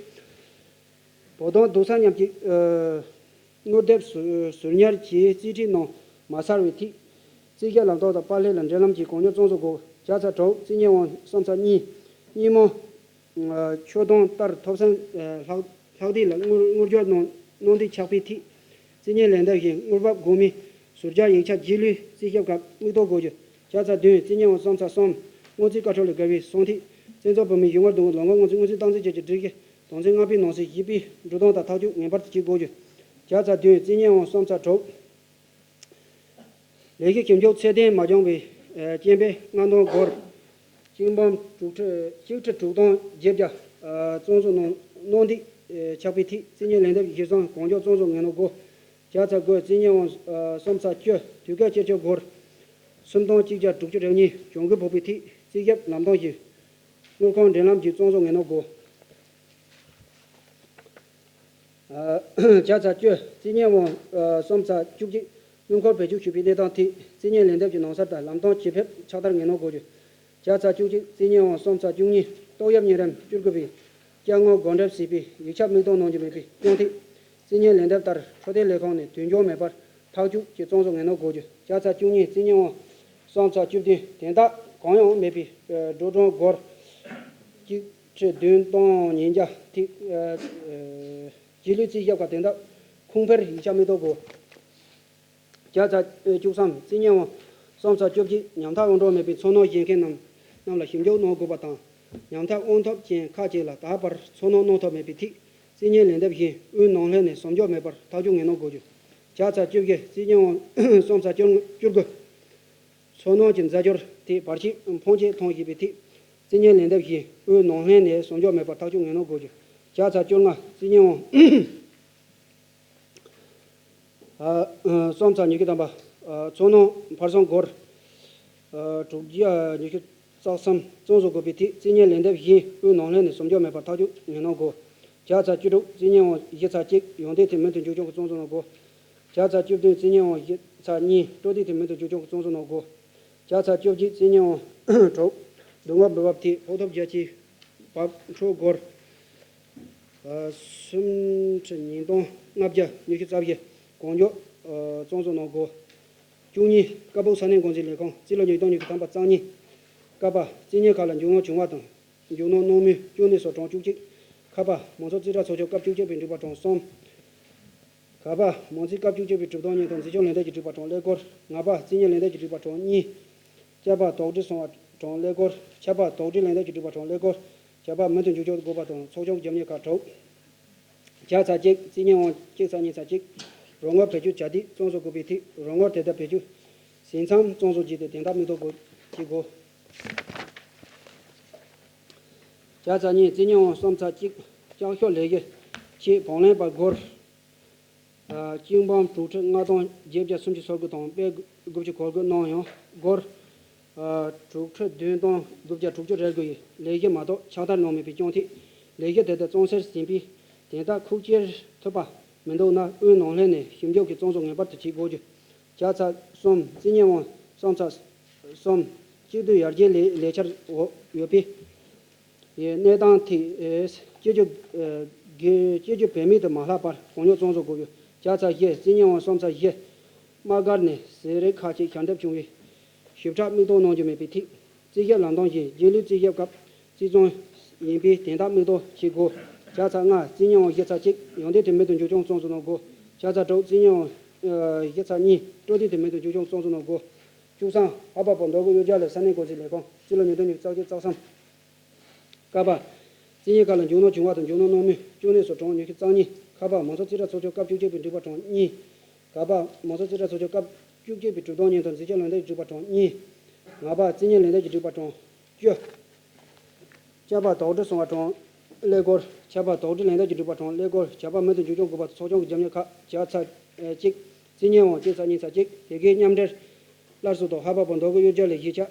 བོད་དོན་སྡུག་ས་མཉམ་གཅིག་ཨ་དངུལ་དེབ་ཟུར་ཟུར་ཉར་གྱིས་རྩིས་ཁྲའི་ནང་མ་གསལ་བའི་ཐད། རྩིས་ཞིབ་ལམ་སྟོན་དང་པར་ལེན་ལ་འབྲེལ་ལམ་གྱིས་གང་མྱུར་གཙང་བཟོ་དགོས། བརྒྱ་ཚ་དྲུག་རྩིས་ཉེས་དབང་གསུམ་ཚ་གཉིས། སྙེ་མོ་ཨ་ཆོད་དོན་ལྟར་ཐོབ་སེམས་ཨ་ལྷག་ལྷག་བསྡུས་ལ་དངུལ་དངུལ་སྦྱོར་གནང་གནང་དུས་ཆགས་པའི་ཐད། རྩིས་ཉེས་ལན་འདེབས་བཞིན་དངུལ་འབབ་དགོས་མིན་ཟུར་སྦྱར་ཡིག་ཆ་རྗེས་ལུས་རྩིས་ཞིབ་སྐབས་མིག་ལྟོ་དགོས་རྒྱུ། བརྒྱ་ཚ་བདུན་རྩིས་ཉེས་དབང་གསུམ་ཚ་གསུམ། སྔོན་རྩིས་བཀའ་འཁྲོལ་ལས་བརྒལ་བའི་གསང་ཐིག་བཙན་བྱོལ་བོད་མིའི་གཞུང་ངར་བསྡུ་དངུལ་ལོ་འཁོར་སྔོན་རྩིས་སྔོན་རྩིས་སྟངས་འཛིན་བཅས་ཀྱི་སྒྲིག་གཞི་དོན་ཚན་ལྔ་པའི་ནང་གསེས་བཞི་པའི་འགྲོ་སྟངས་ལྟར་ཐག་གཅོད་ངེས་པར་དུ་བྱེད་དགོས་རྒྱུ། བརྒྱ་ཚ་བདུན་རྩིས་ཉེས་དབང་གསུམ་ཚ་དྲུག་ལས་གཞི་ཞིབ་འཇུག་ཚད་ལྡན་མ་བྱུང་བའི་ཨ་རྐྱེན་པས་མངགས་འདང་སྒོར་གཅིག་འབུམ་དྲུག་ཁྲི་གཅིག་ཁྲི་དྲུག་སྟོང་བརྒྱད་བརྒྱ་ཨ་གཙང་བཟོ་གནང་གནང་དུས་ཨ་ཆགས་པའི་ཐད་རྩིས་ཉེས་ལན་འདེབས་གཞིར་བཟུང་གང་མགྱོགས་གཙང་བཟོ་ངེས་གནང་དགོས། བརྒྱ་ཚ་དགུ་རྩིས་ཉེས་དབང་ཨ་གསུམ་ཚ་བཅུ་དུས་བཀག་སྤྱི་སྤྱོད་སྒོར་སུམ་སྟོང་གཅིག་བརྒྱ་དྲུག་ཅུ་རེ་གཉིས་གྱོང་གུན་ཕོག་པའི་ཐད་རྩིས་ཞིབ་ལམ་སྟོན་བཞིན་དངུལ་ཁང་འབྲེལ་ལམ་གྱིས་གཙང་བཟོ་ངེས་གནང་དགོས། ཨ་བརྒྱ་ཚ་བཅུ་རྩིས་ཉེས་དབང་ཨ་གསུམ་ཚ་བཅུ་གཅིག་སྣུམ་འཁོར་བེད་སྤྱོད་བྱེད་པའི་གནས་སྟངས་ཐད་རྩིས་ཉེས་ལན་འདེབས་ཀྱི་ནང་གསར་དང་ལམ་སྟོན་ཇེ་ཕེབས་ཕྱག་བསྟར་ངེས་གནང་དགོས་རྒྱུ། བརྒྱ་ཚ་བཅུ་གཅིག་རྩིས་ཉེས་དབང་གསུམ་ཚ་བཅུ་གཉིས་ཏོག་དབྱིབས་གཉན་རིམས་བཅུ་དགུ་པའི་ཅ་དངོས་སྒོ་འགྲེམས་བྱས་པའི་ཡིག་ཆ་མིག་ལྟོ་གནང་རྒྱུ་མེད་པའི་སྐྱོན་ཐད། རྩིས་ཉེས་ལན་འདེབས་ལྟར་འཕྲོད་བསྟེན་ལས་ཁང་ནས་དུས་འགྱངས་མེད་པར་ཐག་གཅོད་ཀྱིས་གཙང་བཟོ་ངེས་གནང་དགོས་རྒྱུ། བརྒྱ་ཚ་བཅུ་གཉིས་རྩིས་ཉེས་དབང་གསུམ་ཚ་བཅུ་བདུན་དོན་དག་གང་ཡང་མེད་པའི་འགྲོ་གྲོན་སྒོར་གཅིག་ཁྲི་བདུན་སྟོང་ཉིས་བརྒྱ་ཐིག་རྗེས་ལུས་རྩིས་ཞིབ་ཁག་དོན་དག་ཁུངས་འཕེར་ཡིག་ཆ་མིག་ལྟོ་དགོས། བརྒྱ་ཚ་བཅུ་གསུམ་རྩིས་ཉེས་དབང་གསུམ་ཚ་བཅུ་གཅིག་ཉམ་ཐག་དབང་གྲགས་མེད་པའི་ཚོར་སྣང་བཞེས་མཁན་རྣམས་རྣམས་ལ་ཞིབ་འཇུག་གནང་དགོས་པ་དང་། ཉམ་ཐག་དབང་ཐོབ་ཅན་ཁག་ཅིག་ལ་ད་བར་ཚོར་སྣང་གནང་ཐབས་མེད་པའི་ཐད་རྩིས་ཉེས་ལན་འདེབས་བཞིན་དབུས་ནང་ལྷན་ནས་ཟུར་འཇོག་མེད་པར་ཐག་གཅོད་ངེས་གནང་དགོས་རྒྱུ། བརྒྱ་ཚ་བཅུ་བཞི་རྩིས་ཉེས་དབང་གསུམ་ཚ་བཅུ་དགུ་ཚོར་སྣང་གི་འཛད་སྦྱོར་ཐད་བར་ཆད་ཕོན་ཆེ་མཐོང་བཞིན་པའི་ཐད་རྩིས་ཉེས་ལན་འདེབས་བཞིན་དབུས་ནང་ལྷན་ནས་ཟུར་འཇོག་མེད་པར་ཐག་གཅོད་ངེས་གནང་དགོས་རྒྱུ། བརྒྱ་ཚ་བཅོ་ལྔ་རྩིས་ཉེས་དབང་ ཨ་ཨ་གསུམ་ཚེག་ཉི་ཤུ་ཐམ་པ། ཨ་ཚོགས་ནང་ཕར་ཚང་སྒོར་ཨ་དྲུག་བརྒྱ་ཉི་ཤུ་རྩ་གསུམ་བཙོང་བཟོ་དགོས་པའི་ཐད་རྩིས་གཉེར་ལན་འདེབས་བཞི་དབུས་ནང་ལྷན་ནས་སུམ་བརྒྱ་མེད་པར་ཐག་གཅོད་ངེས་གནང་དགོས། བརྒྱ་ཚེག་བཅུ་དྲུག་རྩིས་གཉེར་དབང་བཞི་ཚེག་གཅིག་ཡོན་ཏན་ཐད་མུ་མཐུད་མཇུག་སྐྱོང་གི་བཙོང་བཟོ་གནང་དགོས། བརྒྱ་ཚེག་བཅུ་བདུན་རྩིས་གཉེར་དབང་བཞི་ཚེག་གཉིས་སྤྲོད་དེ་དེ་མུ་མཐུད་མཇུག་སྐྱོང་གི་བཙོང་བཟོ་གནང་དགོས། བརྒྱ་ཚེག་བཅུ་བཞི་རྩིས་གཉེར་དབང་དྲུག་སྡུག་བསྔལ་འབུལ་བ་ཐད་ཕོག་ཐོབ་རྒྱ་ཆེའི་བབ་འཕྲོད་སྒོར་ཨ་སུམ་ཁྲི་ཉིས་སྟོང་ལྔ་བརྒྱ་ཉི་ཤུ་རྩ་བཞི་གང་མགྱོགས་ཨ་བཙོང་བཟོ་གནང་དགོས། བཅུ་གཉིས་ཀ་སྦུག་ས་གནས་འགོ་འཛིན་ལས་ཁང་རྩིས་ལོ་ཉིས་སྟོང་ཉི་ཤུ་ཐམ་པ་རྩ་གཉིས། ཀ་པ་རྩིས་གཉེར་ཁག་ལ་འཇུག་སྣང་བྱུང་བ་དང་འཇུག་སྣང་གནང་མུས་བཅུ་གནས་སོགས་གྲངས་བཅུ་གཅིག། ཁ་པ་མང་ཚོགས་རྩིས་ཁྲ་ཚོགས་ཆུང་སྐབས་བཅུ་གཅིག་པའི་འགྲིག་པ་གྲངས་གསུམ། ག་པ་མང་རྩིས་སྐབས་བཅུ་གཅིག་པའི་གྲུབ་སྟངས་ཉིན་དང་འཛིན་སྐྱོང་ལས་འདེབས་ཀྱི་འགྲིག་པ་གྲངས་ཀླད་ཀོར། ང་པ་རྩིས་གཉེར་ལས་འདེབས་ཀྱི་འགྲིག་པ་གྲངས་གཉིས། ཅ་པ་དོགས་འདྲི་སོང་བ་གྲངས་ཀླད་ཀོར། ཆ་པ་དོགས་འདྲི་ལས་འདེབས་ཀྱི་འགྲིག་པ་གྲངས་ཀླད་ཀོར། ཇ་པ་མུ་མཐུད་འཇུག་སྐྱོང་དགོས་པ་དང་ཚོགས་ཆུང་གི་རྒྱབ་གཉེར་ཁག་དྲུག། བརྒྱ་ཚེག་གཅིག་རྩིས་གཉེར་དབང་གཅིག་ཚེག་གཉིས་ཚེག་གཅིག་རོགས་དངུལ་བེད་སྤྱོད་བྱ་དུས་བཙོང་བཟོ་དགོས་པའི་ཐད་རོགས་དངུལ་དེ་ལྟར་བེད་སྤྱོད་ཟིན་མཚམས་བཙོང་བཟོ་བགྱིས་ཏེ་དོན་དག་མི་ཐོག་དགོས་བྱེད་དགོས། བརྒྱ་ཚེག་གཉིས་རྩིས་གཉེར་དབང་གསུམ་ཚེག་གཅིག་ལྕགས་ཤོག་ལས་གཞི་ཆེད་བང་ལེན་པ་སྒོར། ཨ་གཅིག་འབུམ་དྲུག་ཁྲི་ལྔ་སྟོང་བརྒྱད་བརྒྱ་སུམ་ཅུ་སོ་དགུ་དང་པད་དགུ་བཅུ་གོ་དགུ་གནང་ཡང་སྒོར། ཨ་དྲུག་ཁྲི་བདུན་སྟོང་དགུ་བརྒྱ་དྲུག་ཅུ་རེ་དགུ་ཡི་ལས་གཞི་མ་གཏོགས་ཕྱག་བསྟར་གནང་མེད་པའི་རྐྱེན་ཐད་ལས་གཞི་དེ་དག་བཙོང་སེལ་ཟིན་པའི་དོན་དག་ཁུག་ཀྱེར་ཐུབ་པ་མི་འདུག་ན་དབུས་ནང་ལྷན་ནས་ཞིབ་འཇུག་གིས་བཙོང་བཟོ་ངེས་པར་དུ་བྱེད་དགོས་རྒྱུ། བརྒྱ་ཚེག་གསུམ་རྩིས་གཉེར་དབང་གསུམ་ཚེག་གསུམ་གཅིག་སྡུད་ཡར་རྒྱས་ལས་ལས་འཆར་འོག་ཡོད་པའི་གནས་སྟངས་ཐད་སྤྱི་རྒྱུ་སྤྱི་རྒྱུ་བེད་མེད་དུ་མ་ལྷག་པར་གང་མགྱོགས་བཙོང་བཟོ་དགོས་རྒྱུ། བརྒྱ་ཚེག་བཞི་རྩིས་གཉེར་དབང་གསུམ་ཚེག་བཞི། དམག་སྒར་ནས་ཟས་རིགས་ཁག་ཅིག་ཞལ་འདེབས་བྱུང་བའི་ཞིབ་ཕྲ་མིག་གཏོང་གནང་རྒྱུ་མེད་པའི་ཐད། རྩིས་ཞིབ་ལམ་སྟོན་བཞིན་རྗེས་ལུས་རྩིས་ཞིབ་སྐབས་རྩིས་བཙོང་ཡིན་པའི་དོན་དག་མིག་གཏོང་བྱེད་དགོས། བརྒྱ་ཚེག་ལྔ་རྩིས་གཉེར་དབང་བཞི་ཚེག་གཅིག་ཡོན་ཏན་དེ་མུ་མཐུད་མཇུག་སྐྱོང་བཙོང་བཟོ་གནང་དགོས། བརྒྱ་ཚེག་དྲུག་རྩིས་གཉེར་དབང་བཞི་ཚེག་གཉིས་སྤྲོད་དེ་དེ་མུ་མཐུད་མཇུག་སྐྱོང་བཙོང་བཟོ་གནང་དགོས། བཅུ་གསུམ་ཧ་པ་པོ་མདོ་དགོན་གཡུལ་རྒྱལ་ལ་ས་གནས་འགོ་འཛིན་ལས་ཁང་རྩིས་ལོ་ཉིས་སྟོང་ཉི་ཤུ་རྩ་གཅིག་རྩ་གསུམ། ཀ་པ། རྩིས་གཉེར་ཁག་ལ་འཇུག་སྣང་བྱུང་བ་དང་འཇུག་སྣང་གནང་མུས་བཅུ་གནས་སོགས་གྲངས་ཉི་ཤུ་རྩ་གཉིས། ཁ་པ་མང་ཚོགས་རྩིས་ཁྲ་ཚོགས་ཆུང་སྐབས་བཅུ་གཅིག་པའི་འགྲིག་པ་གྲངས་གཉིས། ག་པ་མང་ཚོགས་རྩིས་ཁྲ་ཚོགས་ཆུང་སྐབས་བཅུ་གཅིག་པའི་གྲུབ་སྟངས་ཉིན་དང་འཛིན་སྐྱོང་ལས་འདེབས་འགྲིག་པ་གྲངས་གཉིས། ང་པ་རྩིས་གཉེར་ལས་འདེབས་ཀྱི་འགྲིག་པ་གྲངས་བཅུ། ཅ་པ་དོགས་འདྲི་སོང་བ་གྲངས་ཀླད་ཀོར། ཆ་པ་དོགས་འདྲི་ལས་འདེབས་ཀྱི་འགྲིག་པ་གྲངས་ཀླད་ཀོར། ཇ་པ་མུ་མཐུད་མཇུག་སྐྱོང་དགོས་པ་དང་ཚོགས་ཆུང་གི་རྒྱབ་གཉེར་ཁག་བརྒྱ་ཚེག་གཅིག་རྩིས་གཉེར་དབང་གཅིག་ཚེག་གཉིས་ཚེག་གཅིག་དེ་གའི་མཉམ་འབྲེལ་སླར་གསོ་དང་ཧ་པ་པོ་མདོ་དགོན་གཡུལ་རྒྱལ་ལ་གཞིས་ཆགས་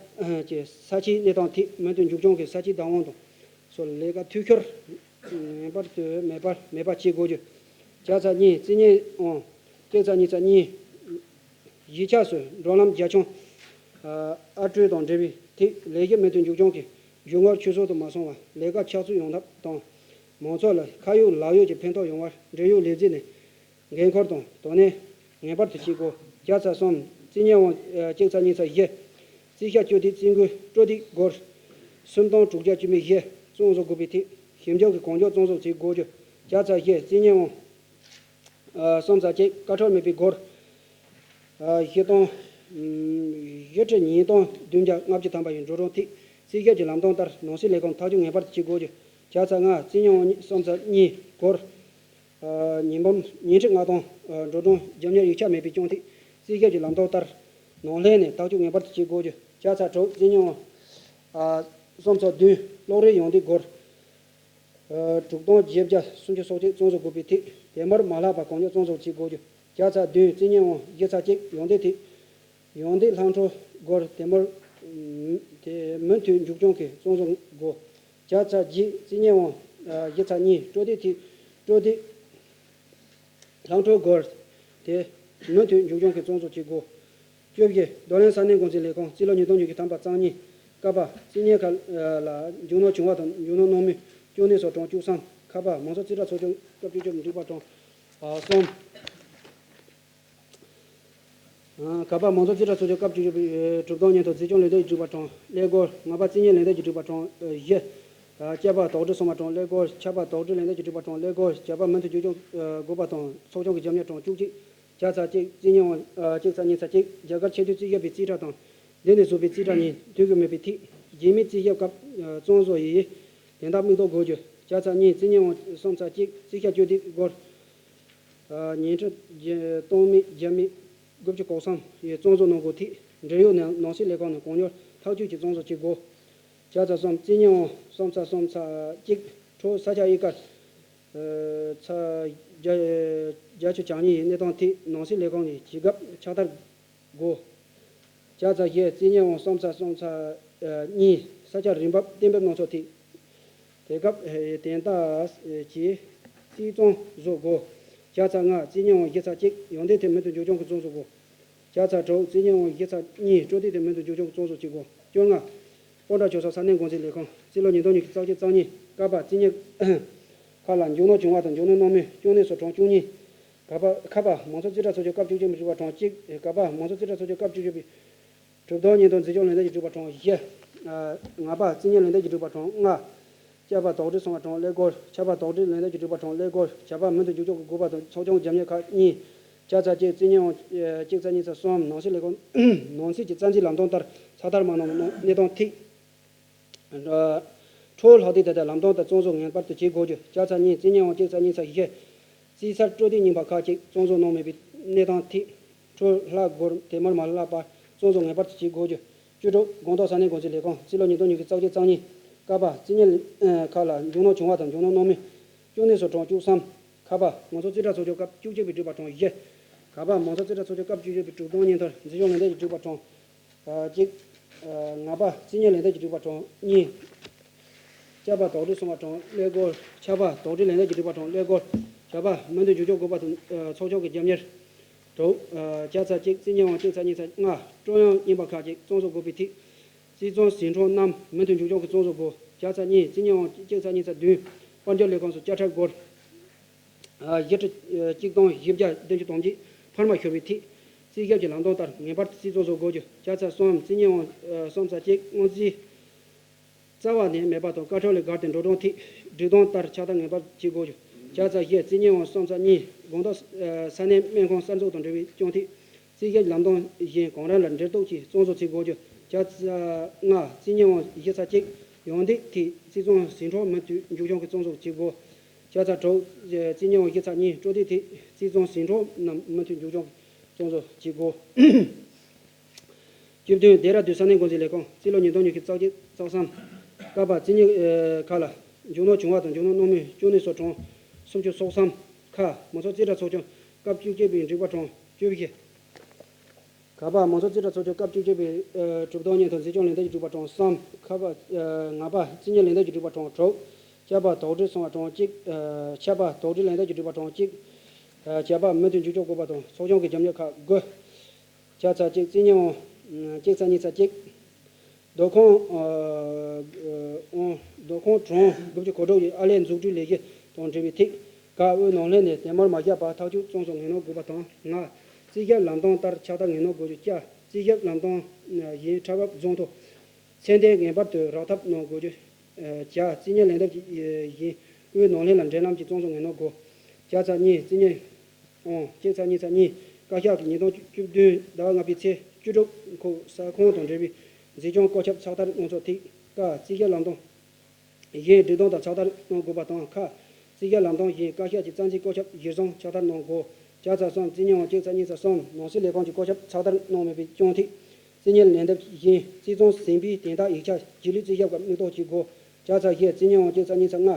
ཀྱི་ས་ཆའི་གནས་སྟངས་ཐད་མུ་མཐུད་མཇུག་སྐྱོང་གིས་ས་ཆའི་བདག་དབང་དང་སོགས་ལས་ཀ་འཐུས་ཤོར་ངེས་པར་དུ་མེད་པར་མེད་པ་བྱེད་དགོས་རྒྱུ། བརྒྱ་ཚེག་གཉིས་རྩིས་གཉེར་དབང་གཅིག་ཚེག་གཉིས་ཚེག་གཉིས། གཞིས་ཆགས་སུ་འགྲོ་ལམ་རྒྱ་ཁྱོན་ཨ་སྤྲོད་དང་འབྲེལ་བའི་ཐད་ལས་གཞི་མུ་མཐུད་མཇུག་སྐྱོང་གིས་གཞུང་སྒར་ཆུད་ཟོས་དུ་མ་སོང་བར་ལས་ཀ་ཕྱག་ཚུད་ཡོང་ཐབས་དང་། མང་ཚོགས་ལ་ཁ་ཡོད་ལག་ཡོད་ཀྱི་ཕན་ཐོགས་ཡོང་བར་འབྲེལ་ཡོད་ལས་འཛིན་ནས་འགན་འཁུར་དང་དོ་ནན་ངེས་པར་དུ་བྱེད་དགོས། བརྒྱ་ཚེག་གསུམ་རྩིས་གཉེར་དབང་གཅིག་ཚེག་གཉིས་ཚེག་བཞི། རྩིས་ཞིབ་སྤྱོད་དེ་རྩིས་འགོའི་སྤྲོད་དེ་སྒོར་སུམ་སྟོང་དྲུག་བརྒྱ་བཅུ་མེད་བཞི་བཙོང་བཟོ་དགོས་པའི་ཐད་ཞིབ་འཇུག་གིས་གང་མགྱོགས་བཙོང་བཟོ་བྱེད་དགོས་རྒྱུ། བརྒྱ་ཚེག་བཞི་རྩིས་གཉེར་དབང་གསུམ་ཚེག་གཅིག་བཀའ་འཁྲོལ་མེད་པའི་སྒོར་བཞི་སྟོང་བཞི་ཁྲི་ཉིས་སྟོང་བདུན་བརྒྱ་ལྔ་བཅུ་ཐམ་པ་ཡི་འགྲོ་གྲོན་ཐད་རྩིས་ཞིབ་ཀྱི་ལམ་སྟོན་ལྟར་ནང་སྲིད་ལས་ཁུངས་ཐག་གཅོད་ངེས་པར་དུ་བྱེད་དགོས་རྒྱུ། བརྒྱ་ཚེག་ལྔ་རྩིས་གཉེར་དབང་གསུམ་ཚེག་གཉིས་སྒོར་ཉིས་འབུམ་ཉིས་ཁྲི་ལྔ་སྟོང་འགྲོ་གྲོན་རྒྱབ་གཉེར་ཡིག་ཆ་མེད་པའི་རྐྱེན་ཐད་རྩིས་ཞིབ་ཀྱི་ལམ་སྟོན་ལྟར་ནང་ལྷན་ནས་ཐག་གཅོད་ངེས་པར་དུ་བྱེད་དགོས་རྒྱུ། བརྒྱ་ཚེག་དྲུག་རྩིས་གཉེར་དབང་གསུམ་ཚེག་བདུན་གློག་རིག་ཡོན་ཏན་སྒོར་དྲུག་སྟོང་བརྒྱད་བརྒྱ་སུམ་ཅུ་སོ་གཅིག་བཙོང་བཟོ་དགོས་པའི་ཐད་དེ་མུར་མ་ལྷག་པར་གང་མགྱོགས་བཙོང་བཟོ་བྱེད་དགོས་རྒྱུ། བརྒྱ་ཚེག་བདུན་རྩིས་གཉེར་དབང་བཞི་ཚེག་གཅིག་ཡོན་ཏན་ཐད་ཡོན་ཏན་ལྷག་འཕྲོ་སྒོར་དེ་མུར་དེ་མུ་མཐུད་མཇུག་སྐྱོང་གིས་བཙོང་བཟོ་དགོས། བརྒྱ་ཚེག་བརྒྱད་རྩིས་གཉེར་དབང་བཞི་ཚེག་གཉིས་སྤྲོད་དེ་ཐད་སྤྲོད་དེ་ལྷག་འཕྲོ་སྒོར་དེ་མུ་མཐུད་མཇུག་སྐྱོང་གིས་བཙོང་བཟོ་བྱེད་དགོས། བཅུ་བཞི་རྡོར་གླིང་ས་གནས་འགོ་འཛིན་ལས་ཁང་རྩིས་ལོ་ཉིས་སྟོང་ཉི་ཤུ་ཐམ་པ་རྩ་གཉིས། ཀ་པ་རྩིས་གཉེར་ཁག་ལ་འཇུག་སྣང་བྱུང་བ་དང་འཇུག་སྣང་གནང་མུས་བཅུ་གནས་སོགས་གྲངས་བཅུ་གསུམ། ཁ་པ་མང་ཚོགས་རྩིས་ཁྲ་ཚོགས་ཆུང་སྐབས་བཅུ་བཅུ་འགྲིག་པ་གྲངས་གསུམ། ཨ་ཁ་པ་མང་ཚོགས་རྩིས་ཁྲ་ཚོགས་ཆུང་སྐབས་བཅུ་བཅུ་གྲུབ་སྟངས་ཉིན་དང་འཛིན་སྐྱོང་ལས་དོན་འགྲིག་པ་གྲངས་ཀླད་ཀོར། ང་པ་རྩིས་གཉེར་ལས་དོན་གྱི་འགྲིག་པ་གྲངས་བཞི། ཨ་ཅ་པ་དོགས་འདྲི་སོང་བ་གྲངས་ཀླད་ཀོར། ཆ་པ་དོགས་འདྲི་ལས་དོན་གྱི་འགྲིག་པ་གྲངས་ཀླད་ཀོར། ཇ་པ་མུ་མཐུད་འཇུག་སྐྱོང་དགོས་པ་དང་ཚོགས་ཆུང་གི་རྒྱབ་གཉེར་གྲངས་བཅུ་གཅིག། བརྒྱ་ཚེག་གཅིག་རྩིས་གཉེར་དབང་གཅིག་ཚེག་གཉིས་ཚེག་གཅིག། རྒྱ་གར་ཆེས་མཐོའི་རྩིས་ཞིབ་པའི་རྩིས་ཁྲ་དང་འདི་ནས་བཟོས་པའི་རྩིས་ཁྲ་གཉིས་མཐུན་གྱི་མེད་པའི་ཐད་རྗེས་མའི་རྩིས་ཞིབ་སྐབས་བཙོང་བཟོ་ཡི་དོན་དག་མིག་ལྡོག་དགོས་རྒྱུ། བརྒྱ་ཚེག་གཉིས་རྩིས་གཉེར་དབང་གསུམ་ཚེག་གཅིག། རྩིས་ཞིབ་སྤྱོད་དེ་སྒོར་ཉིས་ཁྲི་སྟོང་མེད་བརྒྱ་མེད་དགུ་བཅུ་གོ་གསུམ་ཡི་བཙོང་བཟོ་གནང་དགོས་ཐད་འབྲེལ་ཡོད་ནང་ནང་སྲིད་ལས་ཁང་ནས་གང་མྱུར་ཐག་གཅོད་ཀྱིས་བཙོང་བཟོ་བྱེད་དགོས། བརྒྱ་ཚེག་གསུམ་རྩིས་གཉེར་དབང་གསུམ་ཚེག་གསུམ་ཚེག་གཅིག་འཕྲོ་ས་ཆ་དབྱིན་སྐད། ཚ། བརྒྱད་ཅུ་གྱ་གཉིས་ཡི་གནས་སྟངས་ཐད་ནང་སྲིད་ལས་ཁུངས་ནས་བྱེད་དགོས་ཕྱག་བསྟར་དགོས། བརྒྱ་ཚ་བཞི་རྩིས་གཉེར་དབང་གསུམ་ཚ་གསུམ་ཚ་གཉིས་ས་ཆ་རིན་འབབ་གཏན་འབེབས་གནང་ཕྱོགས་ཐད། དེ་སྐབས་དེ་ལྟར་གྱི་རྩིས་རྩོམ་བཟོ་དགོས། བརྒྱ་ཚ་ལྔ་རྩིས་གཉེར་དབང་བཞི་ཚ་གཅིག་ཡོན་ཏན་ཐད་མུ་མཐུད་མཇུག་སྐྱོང་གི་རྩོམ་བཟོ་དགོས། བརྒྱ་ཚ་དྲུག་རྩིས་གཉེར་དབང་བཞི་ཚ་གཉིས་སྤྲོད་དེ་དེ་མུ་མཐུད་མཇུག་སྐྱོང་གི་རྩོམ་བཟོ་བྱེད་དགོས། བཅོ་ལྔ། སྤོན་ཊ་ཆོས་ཚོགས་ས་གནས་འགོ་འཛིན་ལས་ཁང་རྩིས་ལོ་ཉིས་སྟོང་ཉི་ཤུ་རྩ་གཅིག་རྩ་གཉིས་སྐབས་བརྩིས་གཉེར་ཁག་ལ་མཇུག་སྣོན་བྱུང་བ་དང་མཇུག་སྣོན་གནང་མུས་བཅུ་གནས་སོགས་གྲངས་བཅུ་གཉིས། ཁ་པ་ཁ་པ་མང་ཚོགས་རྩིས་ཁྲ་ཚོགས་ཆུང་སྐབས་བཅུ་གཅིག་པའི་དྲུག་པ་གྲངས་གཅིག་ཁ་པ་མང་ཚོགས་རྩིས་ཁྲ་ཚོགས་ཆུང་སྐབས་བཅུ་བཞི་པའི་གྲུབ་དོན་སྙིང་དོན་འཛིན་སྐྱོང་ལས་དོན་གྱི་དྲུག་པ་གྲངས་བཞི། ལྔ་པ་རྩིས་གཉེར་ལས་དོན་གྱི་དྲུག་པ་གྲངས་ལྔ། བཅའ་པ་དོགས་འདྲི་སོང་བ་གྲངས་ཀླད་ཀོར། ཆ་པ་དོགས་འདྲི་ལས་དོན་གྱི་དྲུག་པ་གྲངས་ཀླད་ཀོར། བྱ་བ་མུ་མཐུད་མཇུག་སྐྱོང་གི་དགོས་པ་དང་ཚོགས་ཆུང་རྒྱབ་གཉེར་ཁག་གཉིས། བརྒྱ་ཚ་གཅིག་རྩིས་གཉེར་དབང་གཅིག་ཚ་གཉིས་ཚ་གསུམ་ནང་སྲིད་ལས་ཁུངས་ནང་སྲིད་ཀྱི་རྩ་འཛིན་ལམ་སྟོན་ལྟར་ཕྱག་བསྟར་མ་གནང་བའི་གནས་སྟངས་ཐད། འཕྲོ་བརླག་དུས་དེ་ལྟར་ལམ་སྟོན་ལྟར་རྩོམ་བཟོ་ངེས་པར་དུ་བྱེད་དགོས་རྒྱུ། བརྒྱ་ཚ་གཉིས་རྩིས་གཉེར་དབང་གཅིག་ཚ་གཉིས་ཚ་བཞི། རྩིས་གསར་སྤྲོད་དུས་རྙིང་པ་ཁག་ཅིག་རྩོམ་བཟོ་གནང་མེད་པའི་གནས་སྟངས་ཐད། འཕྲོ་བརླག་སྒོར་དེ་མུར་མ་བརླག་པར་རྩོམ་བཟོ་ངེས་པར་དུ་བྱེད་དགོས་རྒྱུ། བཅུ་དྲུག་དགོངས་དོན་ས་གནས་འགོ་འཛིན་ལས་ཁང་རྩིས་ལོ་ཉིས་སྟོང་ཉི་ཤུ་རྩ་གཅིག་རྩ་གཉིས་སྐབས་བརྩིས་གཉེར་ཁག་ལ་མཇུག་སྣོན་བྱུང་བ་དང་མཇུག་སྣོན་གནང་མུས་བཅུ་གནས་སོགས་གྲངས་བཅུ་གསུམ། ཁ་པ་མང་ཚོགས་རྩིས་ཁྲ་ཚོགས་ཆུང་སྐབས་བཅུ་གཅིག་པའི་དྲུག་པ་གྲངས་བཞི། ཁ་པ་མང་ཚོགས་རྩིས་ཁྲ་ཚོགས་ཆུང་སྐབས་བཅུ་བཞི་པའི་དྲུག་དོན་སྙིང་དོན་འཛིན་སྐྱོང་ལས་དོན་གྱི་དྲུག་པ་གྲངས་གཅིག་ལྔ་པ་རྩིས་གཉེར་ལས་དོན་གྱི་དྲུག་པ་གྲངས་གཉིས། བཅའ་པ་དོགས་འདྲི་སོང་བ་གྲངས་ཀླད་ཀོར། ཆ་པ་དོགས་འདྲི་ལས་དོན་གྱི་དྲུག་པ་གྲངས་ཀླད་ཀོར། བྱ་བ་མུ་མཐུད་མཇུག་སྐྱོང་དགོས་པ་དང་ཚོགས་ཆུང་གི་རྒྱབ་གཉེར་དྲུག་བརྒྱ་ཚ་གཅིག་རྩིས་གཉེར་དབང་གཅིག་ཚ་གཉིས་ཚ་ལྔ་སྤྲོད་ཡོང་རྙིང་པ་ཁག་ཅིག་རྩོམ་བཟོ་དགོས་པའི་ཐད། རྩིས་རྩོམ་ཟིན་འཕྲོ་རྣམས་མུ་མཐུད་མཇུག་སྐྱོང་གི་རྩོམ་བཟོ་དགོས། བརྒྱ་ཚ་གཉིས་རྩིས་གཉེར་དབང་གཅིག་ཚ་གཉིས་ཚ་བདུན་དཔལ་འབྱོར་ལས་ཁུངས་སུ་བཅའ་ཁྲལ་སྒོར་བཞི་ཁྲི་གཅིག་སྟོང་བཞི་བརྒྱ་བདུན་ཅུ་དོན་གཅིག་འཕར་མ་ཤོར་བའི་ཐད། རྩིས་ཞིབ་ཀྱི་ལམ་སྟོན་ལྟར་ངེས་པར་དུ་རྩིས་རྩོམ་བཟོ་དགོས་རྒྱུ། བརྒྱ་ཚ་གསུམ་རྩིས་གཉེར་དབང་གསུམ་ཚ་གཅིག་སྔོན་རྩིས་རྩ་བ་ནས་མེད་པ་དང་བཀའ་འཁྲོལ་ལས་བརྒལ་ཏེ་འགྲོ་གྲོན་ཐད་སྒྲིག་དོན་ལྟར་ཕྱག་བསྟར་ངེས་པར་བྱེད་དགོས་རྒྱུ། བརྒྱ་ཚ་བཞི་རྩིས་གཉེར་དབང་གསུམ་ཚ་གཉིས་དགོངས་དོན་ས་གནས་སྨན་ཁང་གསར་འཛུགས་དང་འབྲེལ་བའི་སྐྱོན་ཐད། རྩིས་ཞིབ་ལམ་སྟོན་བཞིན་གོང་རིམ་ལ་འབྲེལ་གཏུག་གིས་རྩོམ་བཟོ་བྱེད་དགོས་རྒྱུ། བརྒྱ་ཚ་ལྔ་རྩིས་གཉེར་དབང་བཞི་ཚ་གཅིག་ཡོན་ཏན་ཐད་རྩིས་རྩོམ་ཟིན་འཕྲོ་མུ་མཐུད་མཇུག་སྐྱོང་གི་རྩོམ་བཟོ་བྱེད་དགོས། བརྒྱ་ཚ་དྲུག་རྩིས་གཉེར་དབང་བཞི་ཚ་གཉིས་སྤྲོད་དུས་ཐད་རྩིས་རྩོམ་ཟིན་འཕྲོ་རྣམས་མུ་མཐུད་མཇུག་སྐྱོང་གི་རྩོམ་བཟོ་བྱེད་དགོས། བཅུ་བདུན་ལྡེ་ར་ལྡུན་ས་གནས་འགོ་འཛིན་ལས་ཁང་རྩིས་ལོ་ཉིས་སྟོང་ཉི་ཤུ་རྩ་གཅིག་རྩ་གསུམ་སྐབས་བར་རྩིས་གཉེར་ཁག་ལ་མཇུག་སྣོན་བྱུང་བ་དང་མཇུག་སྣོན་གནང་མུས་བཅུ་གནས་སོགས་གྲངས་སུམ་ཅུ་སོ་གསུམ། ཁ་མང་ཚོགས་རྩིས་ཁྲ་ཚོགས་ཆུང་སྐབས་བཅུ་གཅིག་པའི་འགྲིག་པ་གྲངས་བཅུ་བཞི། ག་པ་མང་ཚོགས་རྩིས་ཁྲ་ཚོགས་ཆུང་སྐབས་བཅུ་གཅིག་པའི་གྲུབ་དོན་སྙིང་དོན་འཛིན་སྐྱོང་ལས་དོན་གྱི་འགྲིག་པ་གྲངས་གསུམ། ཁ་པ་ལྔ་པ་རྩིས་གཉེར་ལས་དོན་གྱི་འགྲིག་པ་གྲངས་དྲུག་བཅའ་པ་དོགས་འདྲི་སོང་བ་གྲངས་གཅིག་ཆ་པ་དོགས་འདྲི་ལས་དོན་གྱི་འགྲིག་པ་གྲངས་གཅིག་བྱ་བ་མུ་མཐུད་མཇུག་སྐྱོང་དགོས་པ་དང་ཚོགས་ཆུང་གི་རྒྱབ་གཉེར་ཁག་དགུ། བརྒྱ་ཚ་གཅིག་རྩིས་གཉེར་དབང་གཅིག་ཚ་གཉིས་ཚ་གཅིག་བསྡོམས་ཁོངས་ཨང་བསྡོམས་ཁོངས་གྲངས་དགུ་བཅུ་གོ་དྲུག་ཡི་ཨར་ལས་འཛུགས་སྐྲུན་ལས་གཞི་དང་འབྲེལ་བའི་ཐད། ཀ་དབུས་ནང་ལྷན་ནས་དེ་མུར་མ་བཞག་པར་ཐག་གཅོད་རྩོམ་བཟོ་ངེས་གནང་དགོས་པ་དང་། ང་། རྩིས་ཞིབ་ལམ་སྟོན་ལྟར་ཕྱག་བསྟར་ངེས་གནང་དགོས་རྒྱུ། ཅ། རྩིས་ཞིབ་ལམ་སྟོན་བཞིན་ཁྲལ་འབབ་རྫོང་ཐོག་ཚད་ལྡན་ངེས་པར་དུ་རག་ཐབས་གནང་དགོས་རྒྱུ། བྱ། རྩིས་གཉེར་ལས་འདེབས་བཞིན་དབུས་ནང་ལྷན་ལ་འབྲེལ་ལམ་གྱི་རྩོམ་བཟོ་ངེས་གནང་དགོས། བརྒྱ་ཚ་གཉིས་རྩིས་གཉེར་ཨང་གཅིག་ཚ་གཉིས་ཚ་གཉིས་བཀའ་ཤག་གིས་ཉིས་སྟོང་བཅུ་བདུན་ཟླ་བ་ལྔ་པའི་ཚེས་བཅུ་དྲུག་ཁོ་ས་ཁོངས་དང་འབྲེལ་བའི་འཛིན་སྐྱོང་བཀོད་ཁྱབ་ཕྱག་བསྟར་གནང་ཕྱོགས་ཐད། ཀ། རྩིས་ཞིབ་ལམ་སྟོན་གཞན་སྒྲིག་དོན་དང་ཕྱག་བསྟར་གནང་དགོས་པ་དང་། ཁ། རྩིས་ཞིབ་ལམ་སྟོན་གཞན་བཀའ་ཤག་གི་རྩ་འཛིན་བཀོད་ཁྱབ་གཞིར་བཟུང་ཕྱག་བསྟར་གནང་དགོས། བརྒྱ་ཚ་གསུམ་རྩིས་གཉེར་དབང་གཅིག་ཚ་གཉིས་ཚ་གསུམ་ནང་སྲིད་ལས་ཁུངས་ཀྱི་བཀོད་ཁྱབ་ཕྱག་བསྟར་གནང་མེད་པའི་སྐྱོན་ཐད། རྩིས་གཉེར་ལན་འདེབས་བཞིན་རྩིས་རྩོམ་ཟིན་པའི་དོན་དག་ཡིག་ཆ་རྗེས་ལུས་རྩིས་ཞིབ་སྐབས་མིག་ལྟོས་བྱེད་དགོས། བརྒྱ་ཚ་བཞི་རྩིས་གཉེར་དབང་གཅིག་ཚ་གཉིས་ཚ་ལྔ་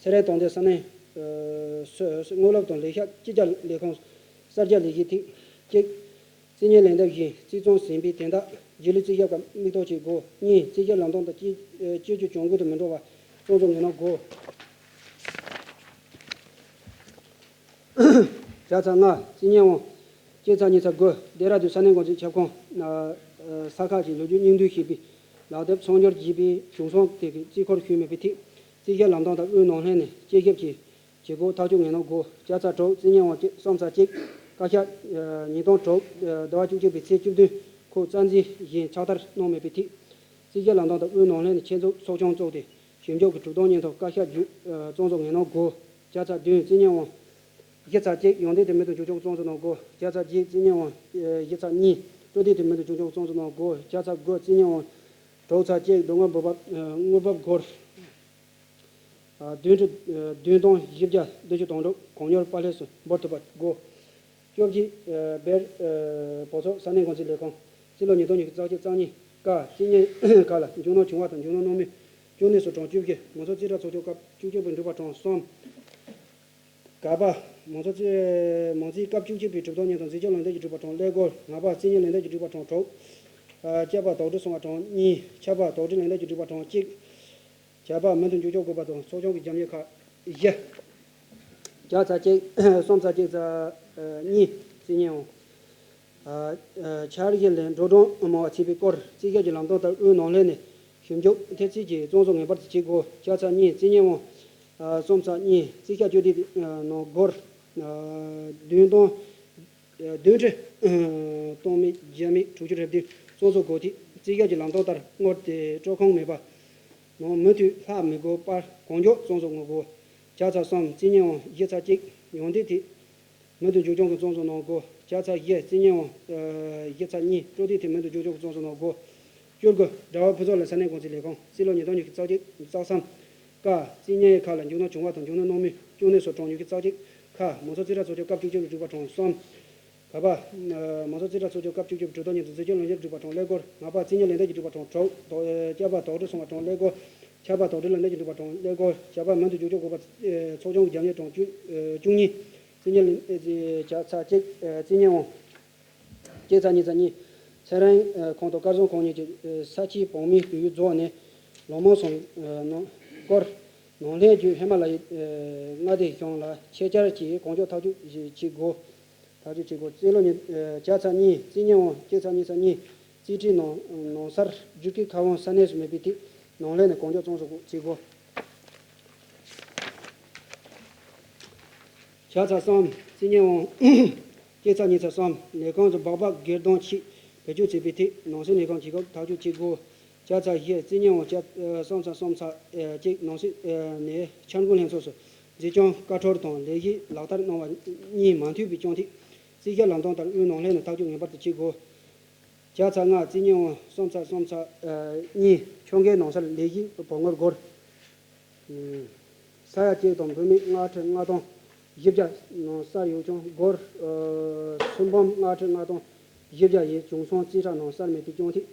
ཚེ་རིང་དོན་ལྡན་ས་གནས་སུ་དངུལ་སློབ་དང་ལས་ཞབས་སྤྱི་ཁྱབ་ལས་ཁུངས་གསར་རྒྱག་ལས་གཞི་ཐད། གཅིག་རྩིས་གཉེར་ལན་འདེབས་བཞིན་རྩིས་རྩོམ་ཟིན་པའི་དོན་དག་རྗེས་ལུས་རྩིས་ཞིབ་སྐབས་མིག་ལྟོས་བྱེད་དགོས། གཉིས། རྩིས་ཞིབ་ལམ་སྟོན་དང་སྤྱི་སྤྱོད་ཀྱི་གྱོང་གུད་དུ་མི་འགྲོ་བར་རྩོམ་བཟོ་ངེས་གནང་དགོས། བརྒྱ་ཚ་ལྔ་རྩིས་གཉེར་དབང་གཅིག་ཚ་གཉིས་ཚ་དགུ་ལྡེ་ར་ལྡུན་ས་གནས་འགོ་འཛིན་ཁྱབ་ཁོངས་ས་ཁག་གི་ལོ་རྒྱུས་སྙིང་བསྡུས་ཞེས་པའི་ལག་དེབ་ཚོང་སྒྱུར་བགྱིས་པའི་བྱུང་སོང་དེ་གའི་རྩིས་འཁོར་ཞུས་མེད་པའི་ཐད། རྩིས་ཞིབ་ལམ་སྟོན་དང་དབུས་ནང་ལྷན་ནས་དཔྱད་ཞིབ་ཀྱིས་བྱེད་སྒོ་ཐག་གཅོད་ངེས་གནང་དགོས། བརྒྱ་ཚ་དྲུག་རྩིས་གཉེར་དབང་གཅིག་གསུམ་ཚ་གཅིག་བཀའ་ཤག་ཉིས་སྟོང་དྲུག་ཟླ་བ་བཅུ་གཅིག་པའི་ཚེས་བཅུ་བདུན་ཁོ་རྩ་འཛིན་བཞིན་ཕྱག་བསྟར་གནང་མེད་པའི་ཐད། རྩིས་ཞིབ་ལམ་སྟོན་དང་དབུས་ནང་ལྷན་ནས་ཆེད་འཛུགས་ཚོགས་ཆུང་བཙུགས་ཏེ་ཞིབ་འཇུག་གི་གྲུབ་དོན་སྙིང་དོན་བཀའ་ཤག་བརྒྱུད་རྩོམ་བཟོ་ངེས་གནང་དགོས། བརྒྱ་ཚ་བདུན་རྩིས་གཉེར་དབང་བཞི་ཚ་གཅིག་ཡོན་ཏན་དེ་མུ་མཐུད་མཇུག་སྐྱོང་རྩོམ་བཟོ་གནང་དགོས། བརྒྱ་ཚ་བརྒྱད་རྩིས་གཉེར་དབང་བཞི་ཚ་གཉིས་སྤྲོད་དེ་དེ་མུ་མཐུད་མཇུག་སྐྱོང་རྩོམ་བཟོ་གནང་དགོས། བརྒྱ་ཚ་དགུ་རྩིས་གཉེར་དབང་དྲུག་ཚ་གཅིག་སྡོད་དངུལ་འབུལ་བ་དངུལ་འབབ་སྒོར་བདུན་ཁྲི་བདུན་སྟོང་བཞི་བརྒྱ་བདུན་ཅུ་དོན་དྲུག་གོང་མྱུར་པ་ལེགས་སུ་འབུལ་ཐུབ་པ་དགོས། བཅོ་བརྒྱད། སྦེལ་བོད་ཚོགས་ས་གནས་འགོ་འཛིན་ལས་ཁང་རྩིས་ལོ་ཉིས་སྟོང་ཉི་ཤུ་རྩ་གཅིག་རྩ་གཉིས་ཀ་རྩིས་གཉེར་ཁག་ལ་མཇུག་སྣོན་བྱུང་བ་དང་མཇུག་སྣོན་གནང་མུས་བཅུ་གནས་སུ་གྲངས་བཅུ་བཞི། མང་ཚོགས་རྩིས་ཁྲ་ཚོགས་ཆུང་སྐབས་བཅུ་གཅིག་པའི་འགྲུལ་པ་གྲངས་གསུམ། ག་པ། མང་ཚོགས་རྩིས་མང་རྩིས་སྐབས་བཅུ་གཅིག་པའི་གྲུབ་རྟགས་བརྙན་ཐུང་མཛེས་ལྗོངས་ལན་འདེབས་ཀྱི་འབྲུག་པ་གྲངས་ཀླད་ཀོར། ལྔ་པ། རྩིས་གཉེར་ལན་འདེབས་ཀྱི་འབྲུག་པ་གྲངས་དྲུག་ཨ། བཅུ་པ། དོགས་འདྲི་གསུམ་པ་གྲངས་གཉིས། ཆ་པ། དོགས་འདྲི་ལན་འདེབས་ཀྱི་འབྲུག་པ་གྲངས་གཅིག་བརྒྱ་པ། མུ་མཐུད་མཇུག་སྐྱོང་དགོས་པ་དང་ཚོགས་ཆུང་གི་རྒྱབ་གཉེར་ཁག་བཞི། བརྒྱ་ཚ་གཅིག་གསུམ་ཚ་གཅིག་ཚ་གཉིས། རྩིས་གཉེར་འོང་། ཨ། འཆར་གཞི་ལས་འགྲོ་གྲོན་མང་བ་བྱེད་པའི་སྐོར་རྩིས་ཞིབ་ཀྱི་ལམ་སྟོན་ལྟར་དབུས་ནང་ལྷན་ནས་ཞིབ་འཇུག་འཐེབ་རྩིས་ཀྱིས་གཙང་བཟོ་ངེས་པར་དུ་བྱེད་དགོས། བརྒྱ་ཚ་གཉིས། རྩིས་གཉེར་འོང་། ཨ། གསུམ་ཚ་གཉིས། རྩིས་ཞིབ་བཅོས་སྒྲིག་གནང་དགོས། ཨ། བདུན་སྟོང་། བདུན་ཁྲི་སྟོང་མེད་བརྒྱ་མེད་དྲུག་ཅུ་རེ་བདུན་གཙང་བཟོ་དགོས་ཐིག་རྩིས་ཞིབ་ཀྱི་ལམ་སྟོན་ལྟར་དངུལ་དེ་སྤྲོད་ཁང་མེད་པ་ནང་མུ་མཐུད་ལྷག་མི་དགོས་པར་གང་མགྱོགས་གཙང་བཟོ་གནང་དགོས། བརྒྱ་ཚ་གསུམ། རྩིས་གཉེར་འོང་། བཞི་ཚ་གཅིག་ཡོན་ཏན་ཐིག་མུ་མཐུད་མཇུག་སྐྱོང་གི་གཙང་བཟོ་གནང་དགོས། བརྒྱ་ཚ་བཞི། རྩིས་གཉེར་འོང་། བཞི་ཚ་གཉིས། སྤྲོད་དེ་ཐིག་མུ་མཐུད་མཇུག་སྐྱོང་གི་གཙང་བཟོ་གནང་དགོས། བཅུ་དགུ། དྲ་བ་ཕུན་ཚོགས་གླིང་ས་གནས་འགོ་འཛིན་ལས་ཁང་། རྩིས་ལོ་ཉིས་སྟོང་ཉི་ཤུ་རྩ་གཅིག་རྩ་གསུམ། ཀ། རྩིས་གཉེར་ཁག་ལ་མཇུག་སྣོན་བྱུང་བ་དང་མཇུག་སྣོན་གནང་མུས་ཅུང་ནས་སོ་གྲངས་ཉི་ཤུ་རྩ་གཅིག་ཁ། མང་ཚོགས་རྩིས་ཁྲ་ཚོགས་ཆུང་སྐབས་བཅུ་གཅིག་པའི་འབྲུག་པ་གྲངས་གསུམ། ག་པ། མང་ཚོགས་རྩིས་ཁྲ་ཚོགས་ཆུང་སྐབས་བཅུ་གཅིག་པའི་གྲུབ་རྟགས་བརྙན་ཐུང་མཛེས་ལྗོངས་ལན་འདེབས་འབྲུག་པ་གྲངས་ཀླད་ཀོར། ལྔ་པ། རྩིས་གཉེར་ལན་འདེབས་ཀྱི་འབྲུག་པ་གྲངས་དྲུག་དོགས། བརྒྱ་པ། དོགས་འདྲི་གསུམ་པ་གྲངས་ཀླད་ཀོར། ཆ་པ། དོགས་འདྲི་ལན་འདེབས་ཀྱི་འབྲུག་པ་གྲངས་ཀླད་ཀོར། བརྒྱ་པ། མུ་མཐུད་མཇུག་སྐྱོང་དགོས་པ། ཚོགས་ཆུང་གི་རྒྱབ་གཉེར་གྲངས་བཅུ། བཅུ་གཉིས། རྩིས་གཉེར་ལན། བརྒྱ་ཚ་གཅིག་རྩིས་གཉེར་འོང་། གཅིག་ཚ་གཉིས་ཚ་གཉིས། ཚན་རིག་ཁང་དང་སྐལ་བཟང་ཁང་གཉིས་ཀྱི་ས་ཆའི་བང་མིའི་དུས་ཡུན་རྫོགས་ནས་ལོ་མང་སོང་། ནང་སྐོར། ནང་ལྷན་བརྒྱུད་ཧི་མ་ལ་ཡའི་མངའ་སྡེ་གཞུང་ལ་ཆེད་བཅར་གྱིས་གང་མགྱོགས་ཐག་གཅོད་བྱེད་དགོས། ཐག་གཅོད་བྱེད་དགོས། རྩིས་ལོ་ཉིས། བརྒྱ་ཚ་གཉིས། རྩིས་གཉེར་འོང་། གཅིག་ཚ་གཉིས་ཚ་གཉིས། རྩིས་ཁྲའི་ནང་ནང་སར་རྒྱུ་སྐར་ཁ་དབང་ས་གནས་སུ་མེད་པའི་ཐིག་ནང་ལྷན་ནས་གང་མགྱོགས་གཙང་བཟོ་བྱེད་དགོས། བརྒྱ་ཚ་གསུམ། རྩིས་གཉེར་འོང་། གཅིག་ཚ་གཉིས་ཚ་གསུམ། ལས་ཁུངས་སུ་སྦག་སྦག་སྒེར་དོན་ཆེད་བེད་སྤྱོད་བྱས་པའི་ཐིག་ནང་སྲིད་ལས་ཁུངས་ཀྱིས་ཐག་གཅོད་བྱེད་དགོས། བརྒྱ་ཚ་བཞི། རྩིས་གཉེར་འོང་། བརྒྱ། གསུམ་ཚ་གསུམ་ཚ་གཅིག་ནང་སྲིད་ནས་འཆར་འགོད་ལྷན་ཚོགས་སུ་མཛེས་ལྗོངས་བཀའ་འཁྲོལ་དང་ལས་གཞི་ལག་བསྟར་གནང་བ་གཉིས་མ་མཐུན་པའི་རྐྱེན་ཐིག་རྩིས་ཞིབ་ལམ་སྟོན་ལྟར་དབུས་ནང་ལྷན་ནས་ཐག་གཅོད་ངེས་པར་དུ་བྱེད་དགོས། བརྒྱ་ཚ་ལྔ། རྩིས་གཉེར་འོང་། གསུམ་ཚ་གསུམ་ཚ་གཉིས། ཁྱོད་འགའི་ནང་སར་ལས་གཞི་བོགས་དངུལ་སྒོར། ས་ཡ་གཅིག་དང་འབུལ་མི་ལྔ་ཁྲི་ལྔ་སྟོང་བཞི་བརྒྱ་ནང་སར་ཡོད་ཀྱང་སྒོར། ཚོད་འབུམ་ལྔ་ཁྲི་ལྔ་སྟོང་བཞི་བརྒྱ་ཡི་བྱུང་སོང་རྩིས་ཁྲ་ནང་སར་མེད་པའི་རྐྱེན་ཐིག་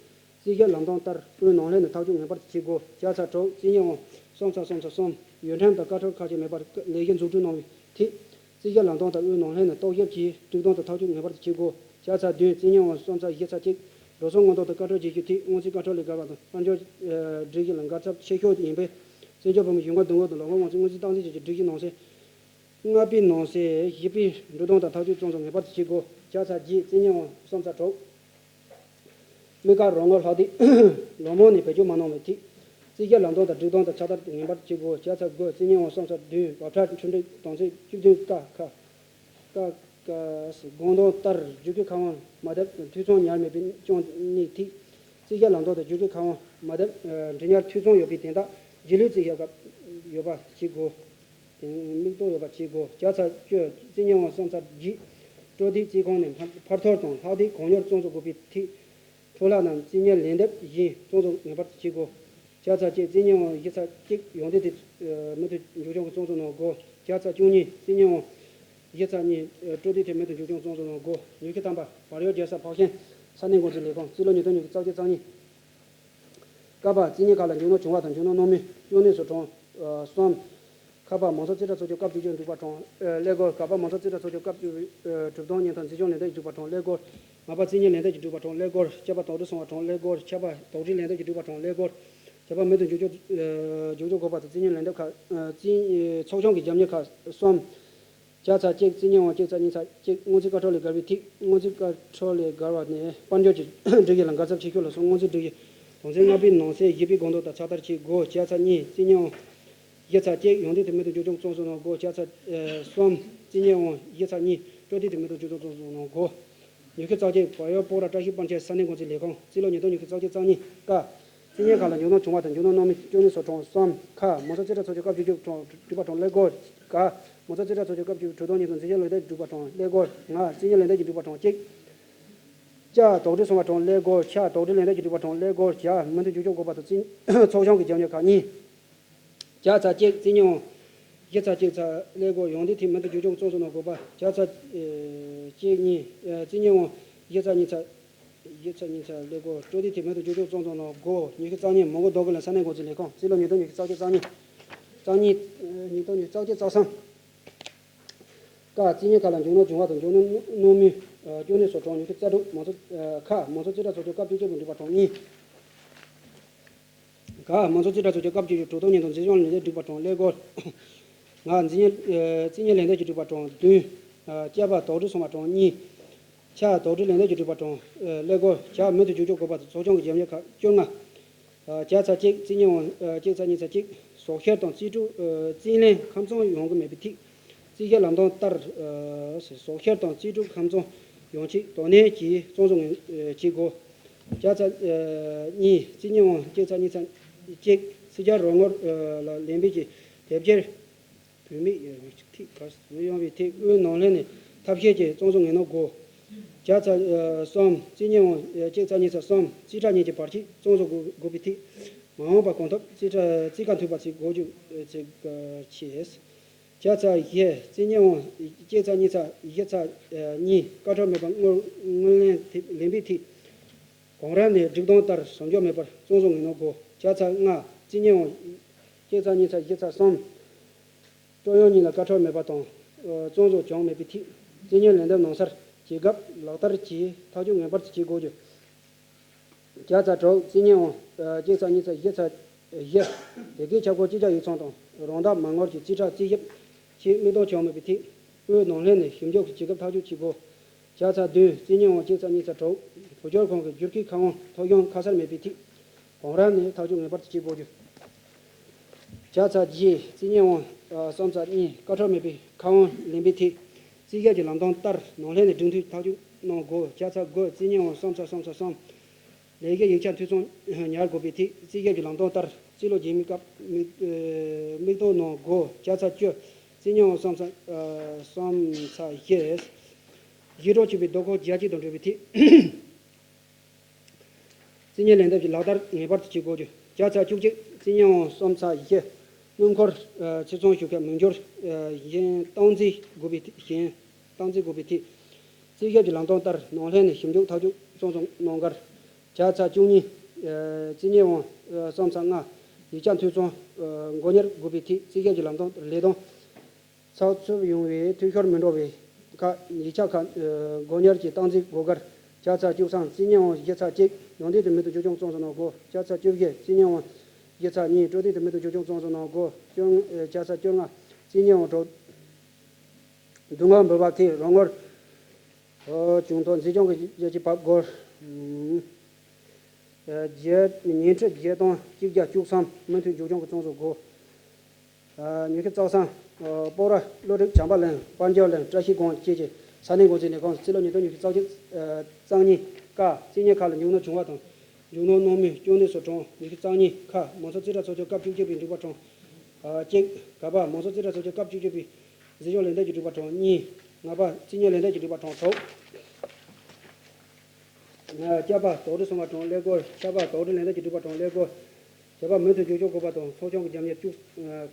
རྩིས་ཞིབ་ལམ་སྟོན་ལྟར་དབུས་ནང་ལྷན་ནས་ཐག་གཅོད་ངེས་པར་དུ་བྱེད་དགོས། བརྒྱ་ཚ་དྲུག། རྩིས་གཉེར་འོང་། གསུམ་ཚ་གསུམ་ཚ་གསུམ། ཡུལ་ཁྲིམས་དང་བཀའ་འཁྲོལ་ཁག་ཅིག་མེད་པར་ལས་གཞི་འཛུགས་སྐྲུན་གནང་བའི་ཐིག་རྩིས་ཞིབ་ལམ་སྟོན་ལྟར་དབུས་ནང་ལྷན་ནས་རྟོག་ཞིབ་ཀྱིས་དཀྲུག་གཏོང་དང་ཐག་གཅོད་ངེས་པར་དུ་བྱེད་དགོས། བརྒྱ་ཚ་བདུན། རྩིས་གཉེར་འོང་། གསུམ་ཚ་བཞི་ཚ་གཅིག་འགྲོ་སོང་སྔོག་འདོན་དང་བཀའ་འཁྲོལ་བྱེད་རྒྱུའི་ཐིག་སྔོན་རྩིས་བཀའ་འཁྲོལ་ལས་བརྒལ་བ་དང་དཔལ་འབྱོར་སྒྲིག་གཞི་ལ་འགལ་ཚབས་ཆེ་ཤོས་ཡིན་པས། བཙན་བྱོལ་བོད་མིའི་གཞུང་ཁ་འདུ་འགོད་དང་ལོ་འཁོར་དངུལ་རྩིས་སྔོན་རྩིས་སྟངས་འཛིན་བྱེད་ཀྱི་སྒྲིག་གཞི་ནང་གསལ། ལྔ་པའི་ནང་གསལ་བཞི་པའི་འགྲོ་སྟངས་དང་ཐག་གཅོད་གཙང་བཟོ་ངེས་པར་དུ་བྱེད་དགོས། བརྒྱ་ཚ་བརྒྱད། རྩིས་གཉེར་འོང་། གསུམ་ཚ་དྲུག་དམིགས་བཀར་རོགས་དངུལ་ལྷག་བསྡུས་ལོ་མང་ནས་བེད་སྤྱོད་མ་གནང་བའི་ཐིག་རྩིས་ཞིབ་ལམ་སྟོན་དང་སྒྲིག་སྟངས་དང་ཕྱག་བསྟར་ངེས་པར་དུ་བྱེད་དགོས། བརྒྱ་ཚ་དགུ། རྩིས་གཉེར་འོང་། གསུམ་ཚ་བདུན། འབབ་ཁྲལ་ཁྲིམས་སྒྲིག་དོན་ཚན་བཅུ་བདུན་ཀ་ཁ། ཀ་ཀ་སི་དགོངས་དོན་ལྟར་རྒྱུ་སྐར་ཁ་དབང་མ་བསྡུ་འཐུས་ཚང་ཉར་མེད་པའི་རྐྱེན་ནི་ཐིག་རྩིས་ཞིབ་ལམ་སྟོན་དང་རྒྱུ་སྐར་ཁ་དབང་མ་བསྡུ་འབྲི་ཉར་འཐུས་ཚང་ཡོད་པའི་དོན་དག་རྗེས་ལུས་རྩིས་ཞིབ་སྐབས་ཡོད་པ་བྱེད་དགོས། དེ་མིག་སྟོང་ཡོད་པ་བྱེད་དགོས། བརྒྱ་ཚ་བཅུ། རྩིས་གཉེར་འོང་། གསུམ་ཚ་བརྒྱད། སྤྲོད་དེ་རྩིས་ཁང་ནས་ཕར་ཕར་ཐོར་དང་ལྷག་དེ་གང་མྱུར་གཙང་བཟོ་དགོས་པའི་ཐིག་འཕྲོ་བརླག་ནམ་རྩིས་གཉེར་ལན་འདེབས་བཞིན་གཙང་བཟོ་ངེས་པར་དུ་བྱེད་དགོས། བརྒྱ་ཚ་གཅིག། རྩིས་གཉེར་འོང་། བཞི་ཚ་གཅིག་ཡོང་དུས་དེ་མུ་མཐུད་མཇུག་སྐྱོང་གི་གཙང་བཟོ་གནང་དགོས། བརྒྱ་ཚ་བཅུ་གཉིས། རྩིས་གཉེར་འོང་། བཞི་ཚ་གཉིས། སྤྲོད་དེ་དེ་མུ་མཐུད་མཇུག་སྐྱོང་གཙང་བཟོ་གནང་དགོས། ཉི་ཤུ་ཐམ་པ། བར་ཡོད་རྒྱལ་ས་འཕགས་ཤན་ས་གནས་འགོ་འཛིན་ལས་ཁང་། རྩིས་ལོ་ཉིས་སྟོང་ཉི་ཤུ་རྩ་གཅིག་རྩ་གཉིས། ཀ་པ། རྩིས་གཉེར་ཁག་ལ་མཇུག་སྣོན་བྱུང་བ་དང་མཇུག་སྣོན་གནང་མུས་ཅུང་ནས་སུ་གྲངས་གསུམ། ཁ་པ། མང་ཚོགས་རྩིས་ཁྲ་ཚོགས་ཆུང་སྐབས་བཅུ་གཅིག་འབྲུག་པ་གྲངས་ཀླད་ཀོར། ག་པ། མང་ཚོགས་རྩིས་ཁྲ་ཚོགས་ཆུང་སྐབས་བཅུ་གྲུབ་སྟངས་བརྙན་ཐུང་མཛེས་ལྗོངས་ལན་འདེབས་འབྲུག་པ་གྲངས་ཀླད་ཀོར། ལྔ་པ། རྩིས་གཉེར་ལན་འདེབས་ཀྱི་འབྲུག་པ་གྲངས་ཀླད་ཀོར། བརྒྱད་པ། དོགས་འདྲི་གསུམ་པ་གྲངས་ཀླད་ཀོར། ཆ་པ། དོགས་འདྲི་ལན་འདེབས་ཀྱི་འབྲུག་པ་གྲངས་ཀླད་ཀོར། བརྒྱད་པ། མུ་མཐུད་མཇུག་སྐྱོང་མཇུག་སྐྱོང་དགོས་པ་དང་རྩིས་གཉེར་ལན་འདེབས་ཁག་རྩིས་ཚོགས་ཆུང་གི་རྒྱབ་གཉེར་ཁག་གསུམ། བརྒྱ་ཚ་གཅིག། རྩིས་གཉེར་འོང་། གཅིག་ཚ་གཉིས་ཚ་གཅིག་སྔོན་རྩིས་བཀའ་འཁྲོལ་ལས་བརྒལ་བའི་ཐིག་སྔོན་རྩིས་བཀའ་འཁྲོལ་ལས་བརྒལ་བ་ནས་དཔལ་འབྱོར་གྱི་སྒྲིག་གཞི་ལ་འགལ་ཚབས་ཆེ་ཤོས་ལ་སོགས་སྔོན་རྩིས་སྒྲིག་གཞི་དོན་ཚན་ལྔ་པའི་ནང་གསལ་བཞི་པའི་དགོངས་དོན་དང་ཕྱག་བསྟར་བྱེད་དགོས། བརྒྱ་ཚ་གཉིས། རྩིས་གཉེར་འོང་། བཞི་ཚ་གཅིག་ཡོང་དུས་དེ་མུ་མཐུད་མཇུག་སྐྱོང་གཙང་བཟོ་གནང་དགོས། བརྒྱ་ཚ་གསུམ། རྩིས་གཉེར་འོང་། བཞི་ཚ་གཉིས་སྤྲོད་དུས་དེ་མུ་མཐུད་མཇུག་སྐྱོང་གཙང་བཟོ་གནང་དགོས། ཉི་ཤུ་རྩ་གཅིག་བར་ཡོད་སྤོག་ར་བཀྲ་ཤིས་པཎ་ཆེན་ས་གནས་འགོ་འཛིན་ལས་ཁང་། རྩིས་ལོ་ཉིས་སྟོང་ཉི་ཤུ་རྩ་གཅིག་རྩ་གཉིས། ཀ། རྩིས་གཉེར་ཁག་ལ་མཇུག་སྣོན་བྱུང་བ་དང་མཇུག་སྣོན་གནང་མུས་ཅུང་ནས་སུ་གྲངས་གསུམ། ཁ། མང་ཚོགས་རྩིས་ཁྲ་ཚོགས་ཆུང་སྐབས་བཅུ་གཅིག་གྲངས་འབྲུག་པ་གྲངས་ཀླད་ཀོར། ག། མང་ཚོགས་རྩིས་ཁྲ་ཚོགས་ཆུང་སྐབས་བཅུ་གྲུབ་སྟངས་བརྙན་ཐུང་མཛེས་ལྗོངས་ལན་འདེབས་ཀྱི་འབྲུག་པ་གྲངས་ཀླད་ཀོར། ང་། རྩིས་གཉེར་ལན་འདེབས་ཀྱི་འབྲུག་པ་གྲངས་གཅིག་ཅ། དོགས་འདྲི་གསུམ་པ་གྲངས་ཀླད་ཀོར། ཆ། དོགས་འདྲི་ལན་འདེབས་ཀྱི་འབྲུག་པ་གྲངས་ཀླད་ཀོར། ཇ། མུ་མཐུད་མཇུག་སྐྱོང་དགོས་པ་དང་རྩིས་ཚོགས་ཆུང་གི་རྒྱབ་གཉེར་ཁག་གཉིས། བརྒྱ་ཚ་གཅིག། རྩིས་གཉེར་འོང་། བཞི་ཚ་གཅིག་ཚ་ཀླད་ཀོར། ཡོང་དུས་དེ་མུ་མཐུད་མཇུག་སྐྱོང་གཙང་བཟོ་གནང་དགོས་པ། བརྒྱ་ཚ་གཅིག་གཉིས། རྩིས་གཉེར་འོང་། བཞི་ཚ་གཉིས་ཚ། བཞི་ཚ་གཉིས་ཚ་ཀླད་ཀོར། སྤྲོད་དུས་དེ་མུ་མཐུད་མཇུག་སྐྱོང་གཙང་བཟོ་གནང་དགོས། ཉི་ཤུ་རྩ་གཉིས། མོན་གྷོ་རྡོ་སྒང་གླིང་ས་གནས་འགོ་འཛིན་ལས་ཁང་། རྩིས་ལོ་ཉིས་སྟོང་ཉི་ཤུ་རྩ་གཅིག་རྩ་གཉིས། རྩ་གཉིས། ཉིས་སྟོང་ཉི་ཤུ་རྩ་གཅིག་རྩ་གསུམ། ཀ། རྩིས་རྙིང་ཁག་ལ་མཇུག་སྣོན་བྱུང་བ་དང་མཇུག་སྣོན་གནང་མུས་སྐྱོན་གནས་སོགས་གྲངས་ཉི་ཤུ་རྩ་དྲུག། མང་ཚོགས། ཁ། མང་ཚོགས་རྩིས་ཁྲ་ཚོགས་ཆུང་སྐབས་བཅུ་གཅིག་པའི་འགྲིག་པ་གྲངས་གཉིས། ག། མང་ཚོགས་རྩིས་ཁྲ་ཚོགས་ཆུང་སྐབས་བཅུ་གཅིག་གྲོས་ཐོག་ཉིས་སྟོང་འཛིན་སྐྱོང་ལས་དོན་འགྲིག་པ་གྲངས་ཀླད་ཀོར། ང་། འཛིན་གཉེར། རྩིས་གཉེར་ལས་དོན་གྱི་འགྲིག་པ་གྲངས་བདུན། བཅའ་བ་དོགས་འདྲི་སོང་བ་གྲངས་གཉིས། ཆ། དོགས་འདྲི་ལས་དོན་གྱི་འགྲིག་པ་གྲངས་ཀླད་ཀོར། ཆ། མུ་མཐུད་རྒྱུགས་སྤྲོད་དགོས་པ་དང་ཚོགས་ཆུང་གི་རྒྱབ་གཉེར་ཁག་བཅོ་ལྔ། བརྒྱ་ཚ་གཅིག། རྩིས་གཉེར་དབང་གཅིག་ཚ་གཉིས་ཚ་གཅིག། ཟོག་བཤེར་དང་རྩིས་སྤྲོད། རྩིས་ལེན་ཁམས་གསུམ་ཡོང་གི་མེད་པའི་ཐད། རྩིས་ཞིབ་ལམ་སྟོན་ལྟར། ཟོག་བཤེར་དང་རྩིས་སྤྲོད་ཁམས་གསུམ་ཡོང་ཆེད་དོ་ནན་གྱིས་རྩ་འཛུགས་ངེས་བྱེད་དགོས། བརྒྱ་ཚ་གཉིས། རྩིས་གཉེར་དབང་གཅིག་ཚ་གཉིས་ཚ་གཅིག། རྩིས་རྒྱག་རོགས་དངུལ་ལ་ལན་འབུལ་གྱི་དེབ་སྐྱེལ། བུད་མེད་ཡོང་བའི་ཐད་ཀར་ཡོང་བའི་ཐད་དབུས་ནང་ལྷན་ནས་ཐབས་ཤེས་ཀྱིས་རྩ་འཛུགས་ངེས་གནང་དགོས། བརྒྱ་ཚ་གསུམ། རྩིས་གཉེར་དབང་གཅིག་ཚ་གཉིས་ཚ་གསུམ། རྩིས་ཁྲ་གཉིས་ཀྱི་བར་ཆད་རྩ་འཛུགས་དགོས་པའི་ཐད། མ་འོངས་པར་གང་ཐུབ་རྩིས་ཁྲ་རྩིས་ཁ་མཐུད་པ་བྱེད་དགོས་རྒྱུ་བྱེད་ཆེད། བརྒྱ་ཚ་བཞི། རྩིས་གཉེར་དབང་གཅིག་ཚ་གཉིས་ཚ་བཞི་ཚ་གཉིས། བཀའ་ཁྲོལ་མེད་པར་དངུལ་དངུལ་ལེན་ཐེབས་ལེན་པའི་ཐད། གོང་རིམ་ནས་སྒྲིག་དོན་ལྟར་བཟོ་འཇོག་མེད་པར་རྩ་འཛུགས་ངེས་གནང་དགོས། བརྒྱ་ཚ་ལྔ། རྩིས་གཉེར་དབང་གཅིག་ཚ་གཉིས་ཚ་བཞི་ཚ་གསུམ། སྤྲོད་ཡོང་གཉིས་ལ་བཀའ་ཁྲོལ་མེད་པ་དང་། རྩ་འཛུགས་བྱུང་མེད་པའི་ཐད། རྩིས་གཉེར་ལེན་འདེབས་ནང་གསར་བྱེད་སྐབས་ལག་བསྟར་གྱི་ཐག་གཅོད་ངེས་པར་དུ་བྱེད་དགོས་རྒྱུ། བརྒྱ་ཚ་དྲུག། རྩིས་གཉེར་དབང་གཅིག་ཚ་གཉིས་ཚ་བཞི་ཚ་བཞི། དེ་གའི་ཁྱབ་ཁོངས་སྤྱི་ཁྱབ་ཡིག་ཚང་དང་རང་བདག་མ་དངུལ་གྱི་རྩིས་ཁྲ་རྩིས་ཞིབ་ཆེད་དམིགས་གཏོང་བྱུང་མེད་པའི་ཐད། དབུས་ནང་ལྷན་ནས་ཞིབ་འཇུག་གི་བྱེད་སྐབས་ཐག་གཅོད་བྱེད་དགོས། བརྒྱ་ཚ་བདུན། རྩིས་གཉེར་དབང་གཅིག་ཚ་གཉིས་ཚ་དྲུག། བོད་སྐྱོར་ཁང་གི་བསྒྱུར་བཀོད་ཁ་དབང་ཐོབ་ཡོང་ཁ་གསལ་མེད་པའི་ཐད། གོང་རིམ་ནས་ཐག་གཅོད་ངེས་པར་དུ་བྱེད་དགོས་རྒྱུ། བརྒྱ་ཚ་བརྒྱད། རྩིས་གཉེར་དབང་གསུམ་ཚ་གཉིས། བཀའ་ཁྲོལ་མེད་པའི་ཁ་དབང་ལེན་པའི་ཐད། རྩིས་ཞིབ་ཀྱི་ལམ་སྟོན་ལྟར་ནང་ལྷན་ནས་སྒྲིག་མཐུན་ཐག་གཅོད་གནང་དགོས། བརྒྱ་ཚ་དགུ། རྩིས་གཉེར་དབང་གསུམ་ཚ་གསུམ་ཚ་གསུམ། ལས་ཀའི་ཡིག་ཆ་འཐུས་ཚང་ཉར་དགོས་པའི་ཐད། རྩིས་ཞིབ་ཀྱི་ལམ་སྟོན་ལྟར་རྩིས་ལོ་རྗེས་མའི་སྐབས་དམིགས་དམིགས་གཏོང་གནང་དགོས། བརྒྱ་ཚ་བཅུ། རྩིས་གཉེར་དབང་གསུམ་ཚ་གསུམ་ཚ་བཞི། གཞི་གྲངས་ཆེ་བའི་བསྡུ་སྐོར་རྒྱ་སྐྱེད་དང་འབྲེལ་བའི་ཐད། རྩིས་གཉེར་ལེན་འདེབས་ཀྱི་ལག་བསྟར་ངེས་པར་དུ་བྱེད་དགོས་རྒྱུ། བརྒྱ་ཚ་བཅུ་གཅིག། རྩིས་གཉེར་དབང་གསུམ་ཚ་བཞི། སྣུམ་འཁོར་ཚེས་ཚང་ཞུ་མཁན་མི་འགྱུར་གཞན་སྟངས་འཛིན་དགོས་པའི་གཞན་སྟངས་འཛིན་དགོས་པའི་ཐད། རྩིས་ཞིབ་ཀྱི་ལམ་སྟོན་ལྟར་ནང་ལྷན་ནས་ཞིབ་འཇུག་ཐག་གཅོད་གཙང་བཟོ་གནང་གར། བརྒྱ་ཚ་བཅུ་གཉིས། རྩིས་གཉེར་དབང་གསུམ་ཚ་ལྔ། ཡིག་ཆ་འཐུས་ཚང་སྒོ་གཉེར་དགོས་པའི་ཐད། རྩིས་ཞིབ་ཀྱི་ལམ་སྟོན་ལས་དོན། ཚགས་ཚུད་ཡོང་བའི་འཐུས་ཤོར་མི་འགྲོ་བའི་ཁག་ཡིག་ཆ་ཁག་སྒོ་གཉེར་གྱི་སྟངས་འཛིན་སྒོ་འགར། བརྒྱ་ཚ་བཅུ་གསུམ། རྩིས་གཉེར་དབང་བཞི་ཚ་གཅིག། ནང་དོན་དེ་མུ་མཐུད་རྒྱུན་འཁྱོངས་གཙང་བཟོ་གནང་དགོས། བརྒྱ་ཚ་བཅུ་བཞི། རྩིས་གཉེར་དབང་བཞི་ཚ་གཉིས། སྤྲོད་དོན་དེ་མུ་མཐུད་རྒྱུན་འཁྱོངས་གཙང་བཟོ་གནང་དགོས། བཅོ་ལྔ། བརྒྱ་ཚ་བཅོ་ལྔ། རྩིས་གཉེར་དབང་གྲོགས་སྡུག་བསྔལ་འབུལ་བ་ཁེ་རང་ངོར་བྱུང་ཐོག་འཛིན་སྐྱོང་གི་རྒྱལ་གཅེས་བབ་སྒོར། བརྒྱད། ཉིན་ཁྲི་བརྒྱད་སྟོང་གཅིག་བརྒྱ་བཅུ་གསུམ། མུ་མཐུད་རྒྱུན་འཁྱོངས་གཙང་བཟོ་དགོས། ཉི་ཤུ་རྩ་གསུམ། སྤོག་ར་བློ་གྲོས་བྱམས་པ་གླིང་དཔལ་འབྱོར་གླིང་བཀྲ་ཤིས་སྒང་བཅས་ཀྱི་ས་གནས་འགོ་འཛིན་ལས་ཁུངས་རྩིས་ལོ་ཉིས་སྟོང་ཉི་ཤུ་རྩ་གཅིག་རྩ་གཉིས། ཀ། རྩིས་གཉེར་ཁག་ལ་མཇུག་སྣོན་བྱུང་བ་དང་མཇུག་སྣོན་གནང་མུས་སྐྱོན་གནས་སོགས་གྲངས་ཉི་ཤུ་རྩ་གཉིས། ཁ། མང་ཚོགས་རྩིས་ཁྲ་ཚོགས་ཆུང་སྐབས་བཅུ་གཅིག་པའི་འགྲིག་པ་གྲངས་གཅིག། ག་པ། མང་ཚོགས་རྩིས་ཁྲ་ཚོགས་ཆུང་སྐབས་བཅུ་གཅིག་པའི་འཛིན་སྐྱོང་ལས་དོན་གྱི་འགྲིག་པ་གྲངས་གཉིས། ང་པ། རྩིས་གཉེར་ལས་དོན་གྱི་འགྲིག་པ་གྲངས་དྲུག། བརྒྱ་པ། དོགས་འདྲི་སོང་བ་གྲངས་ཀླད་ཀོར། ཆ་པ། དོགས་འདྲི་ལན་འདེབས་ཀྱི་འགྲིག་པ་གྲངས་ཀླད་ཀོར། བརྒྱད་པ། མུ་མཐུད་རྒྱུན་འཁྱོངས་དགོས་པ་དང་ཚོགས་ཆུང་གི་རྒྱབ་གཉེར་བཅུ།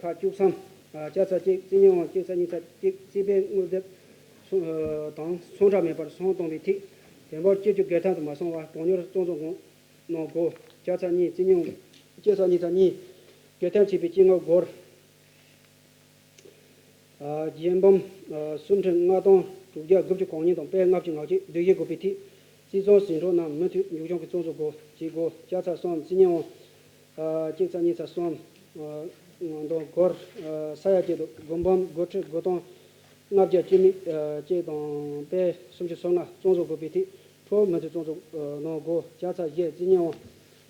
ཁག་བཅུ་གསུམ། བརྒྱ་ཚ་གཅིག། རྩིས་གཉེར་དབང་གཅིག་ཚ་གཉིས་ཚ་གཅིག། རྩིས་པའི་དངུལ་དེབ་སོང་དང་སོང་ཁྲ་མེད་པར་སོང་གཏོང་བའི་ཐད། དེ་འབོར་སྤྱི་སྤྱོད་སྒེར་ཐོན་དུ་མ་སོང་བར་གྲངས་ཉུང་གཙང་བཟོ་གནང་དགོས། བརྒྱ་ཚ་གཉིས། རྩིས་གཉེར་དབང་གཅིག་ཚ་གཉིས་ཚ་གཉིས། སྒེར་ཐོན་བྱས་པའི་སྤྱི་དངུལ་སྒོར། རྒྱལ་འབུམ་སུམ་ཁྲི་ལྔ་སྟོང་དྲུག་བརྒྱ་དགུ་བཅུ་གོ་གཉིས་དང་པའི་ལྔ་བཅུ་ང་གཅིག་བསྡུ་གཞི་དགོས་པའི་ཐད། རྩིས་ཚོགས་ཟིན་འཕྲོ་རྣམས་མུ་མཐུད་མཇུག་སྐྱོང་གི་གཙང་བཟོ་སྒོ་བྱེད་དགོས། བརྒྱ་ཚ་གསུམ། རྩིས་གཉེར་དབང་གཅིག་ཚ་གཉིས་ཚ་གསུམ། ང་དང་སྒོར་ས་ཡ་བརྒྱད་དང་དགུ་འབུམ་དགུ་ཁྲི་དགུ་སྟོང་ལྔ་བརྒྱ་བཅུ་མེད་གཅིག་དང་པའི་སུམ་ཅུ་སོ་ལྔ་གཙང་བཟོ་དགོས་པའི་ཐད། འཕྲོ་མུ་མཐུད་གཙང་བཟོ་གནང་དགོས། བརྒྱ་ཚ་བཞི། རྩིས་གཉེར་དབང་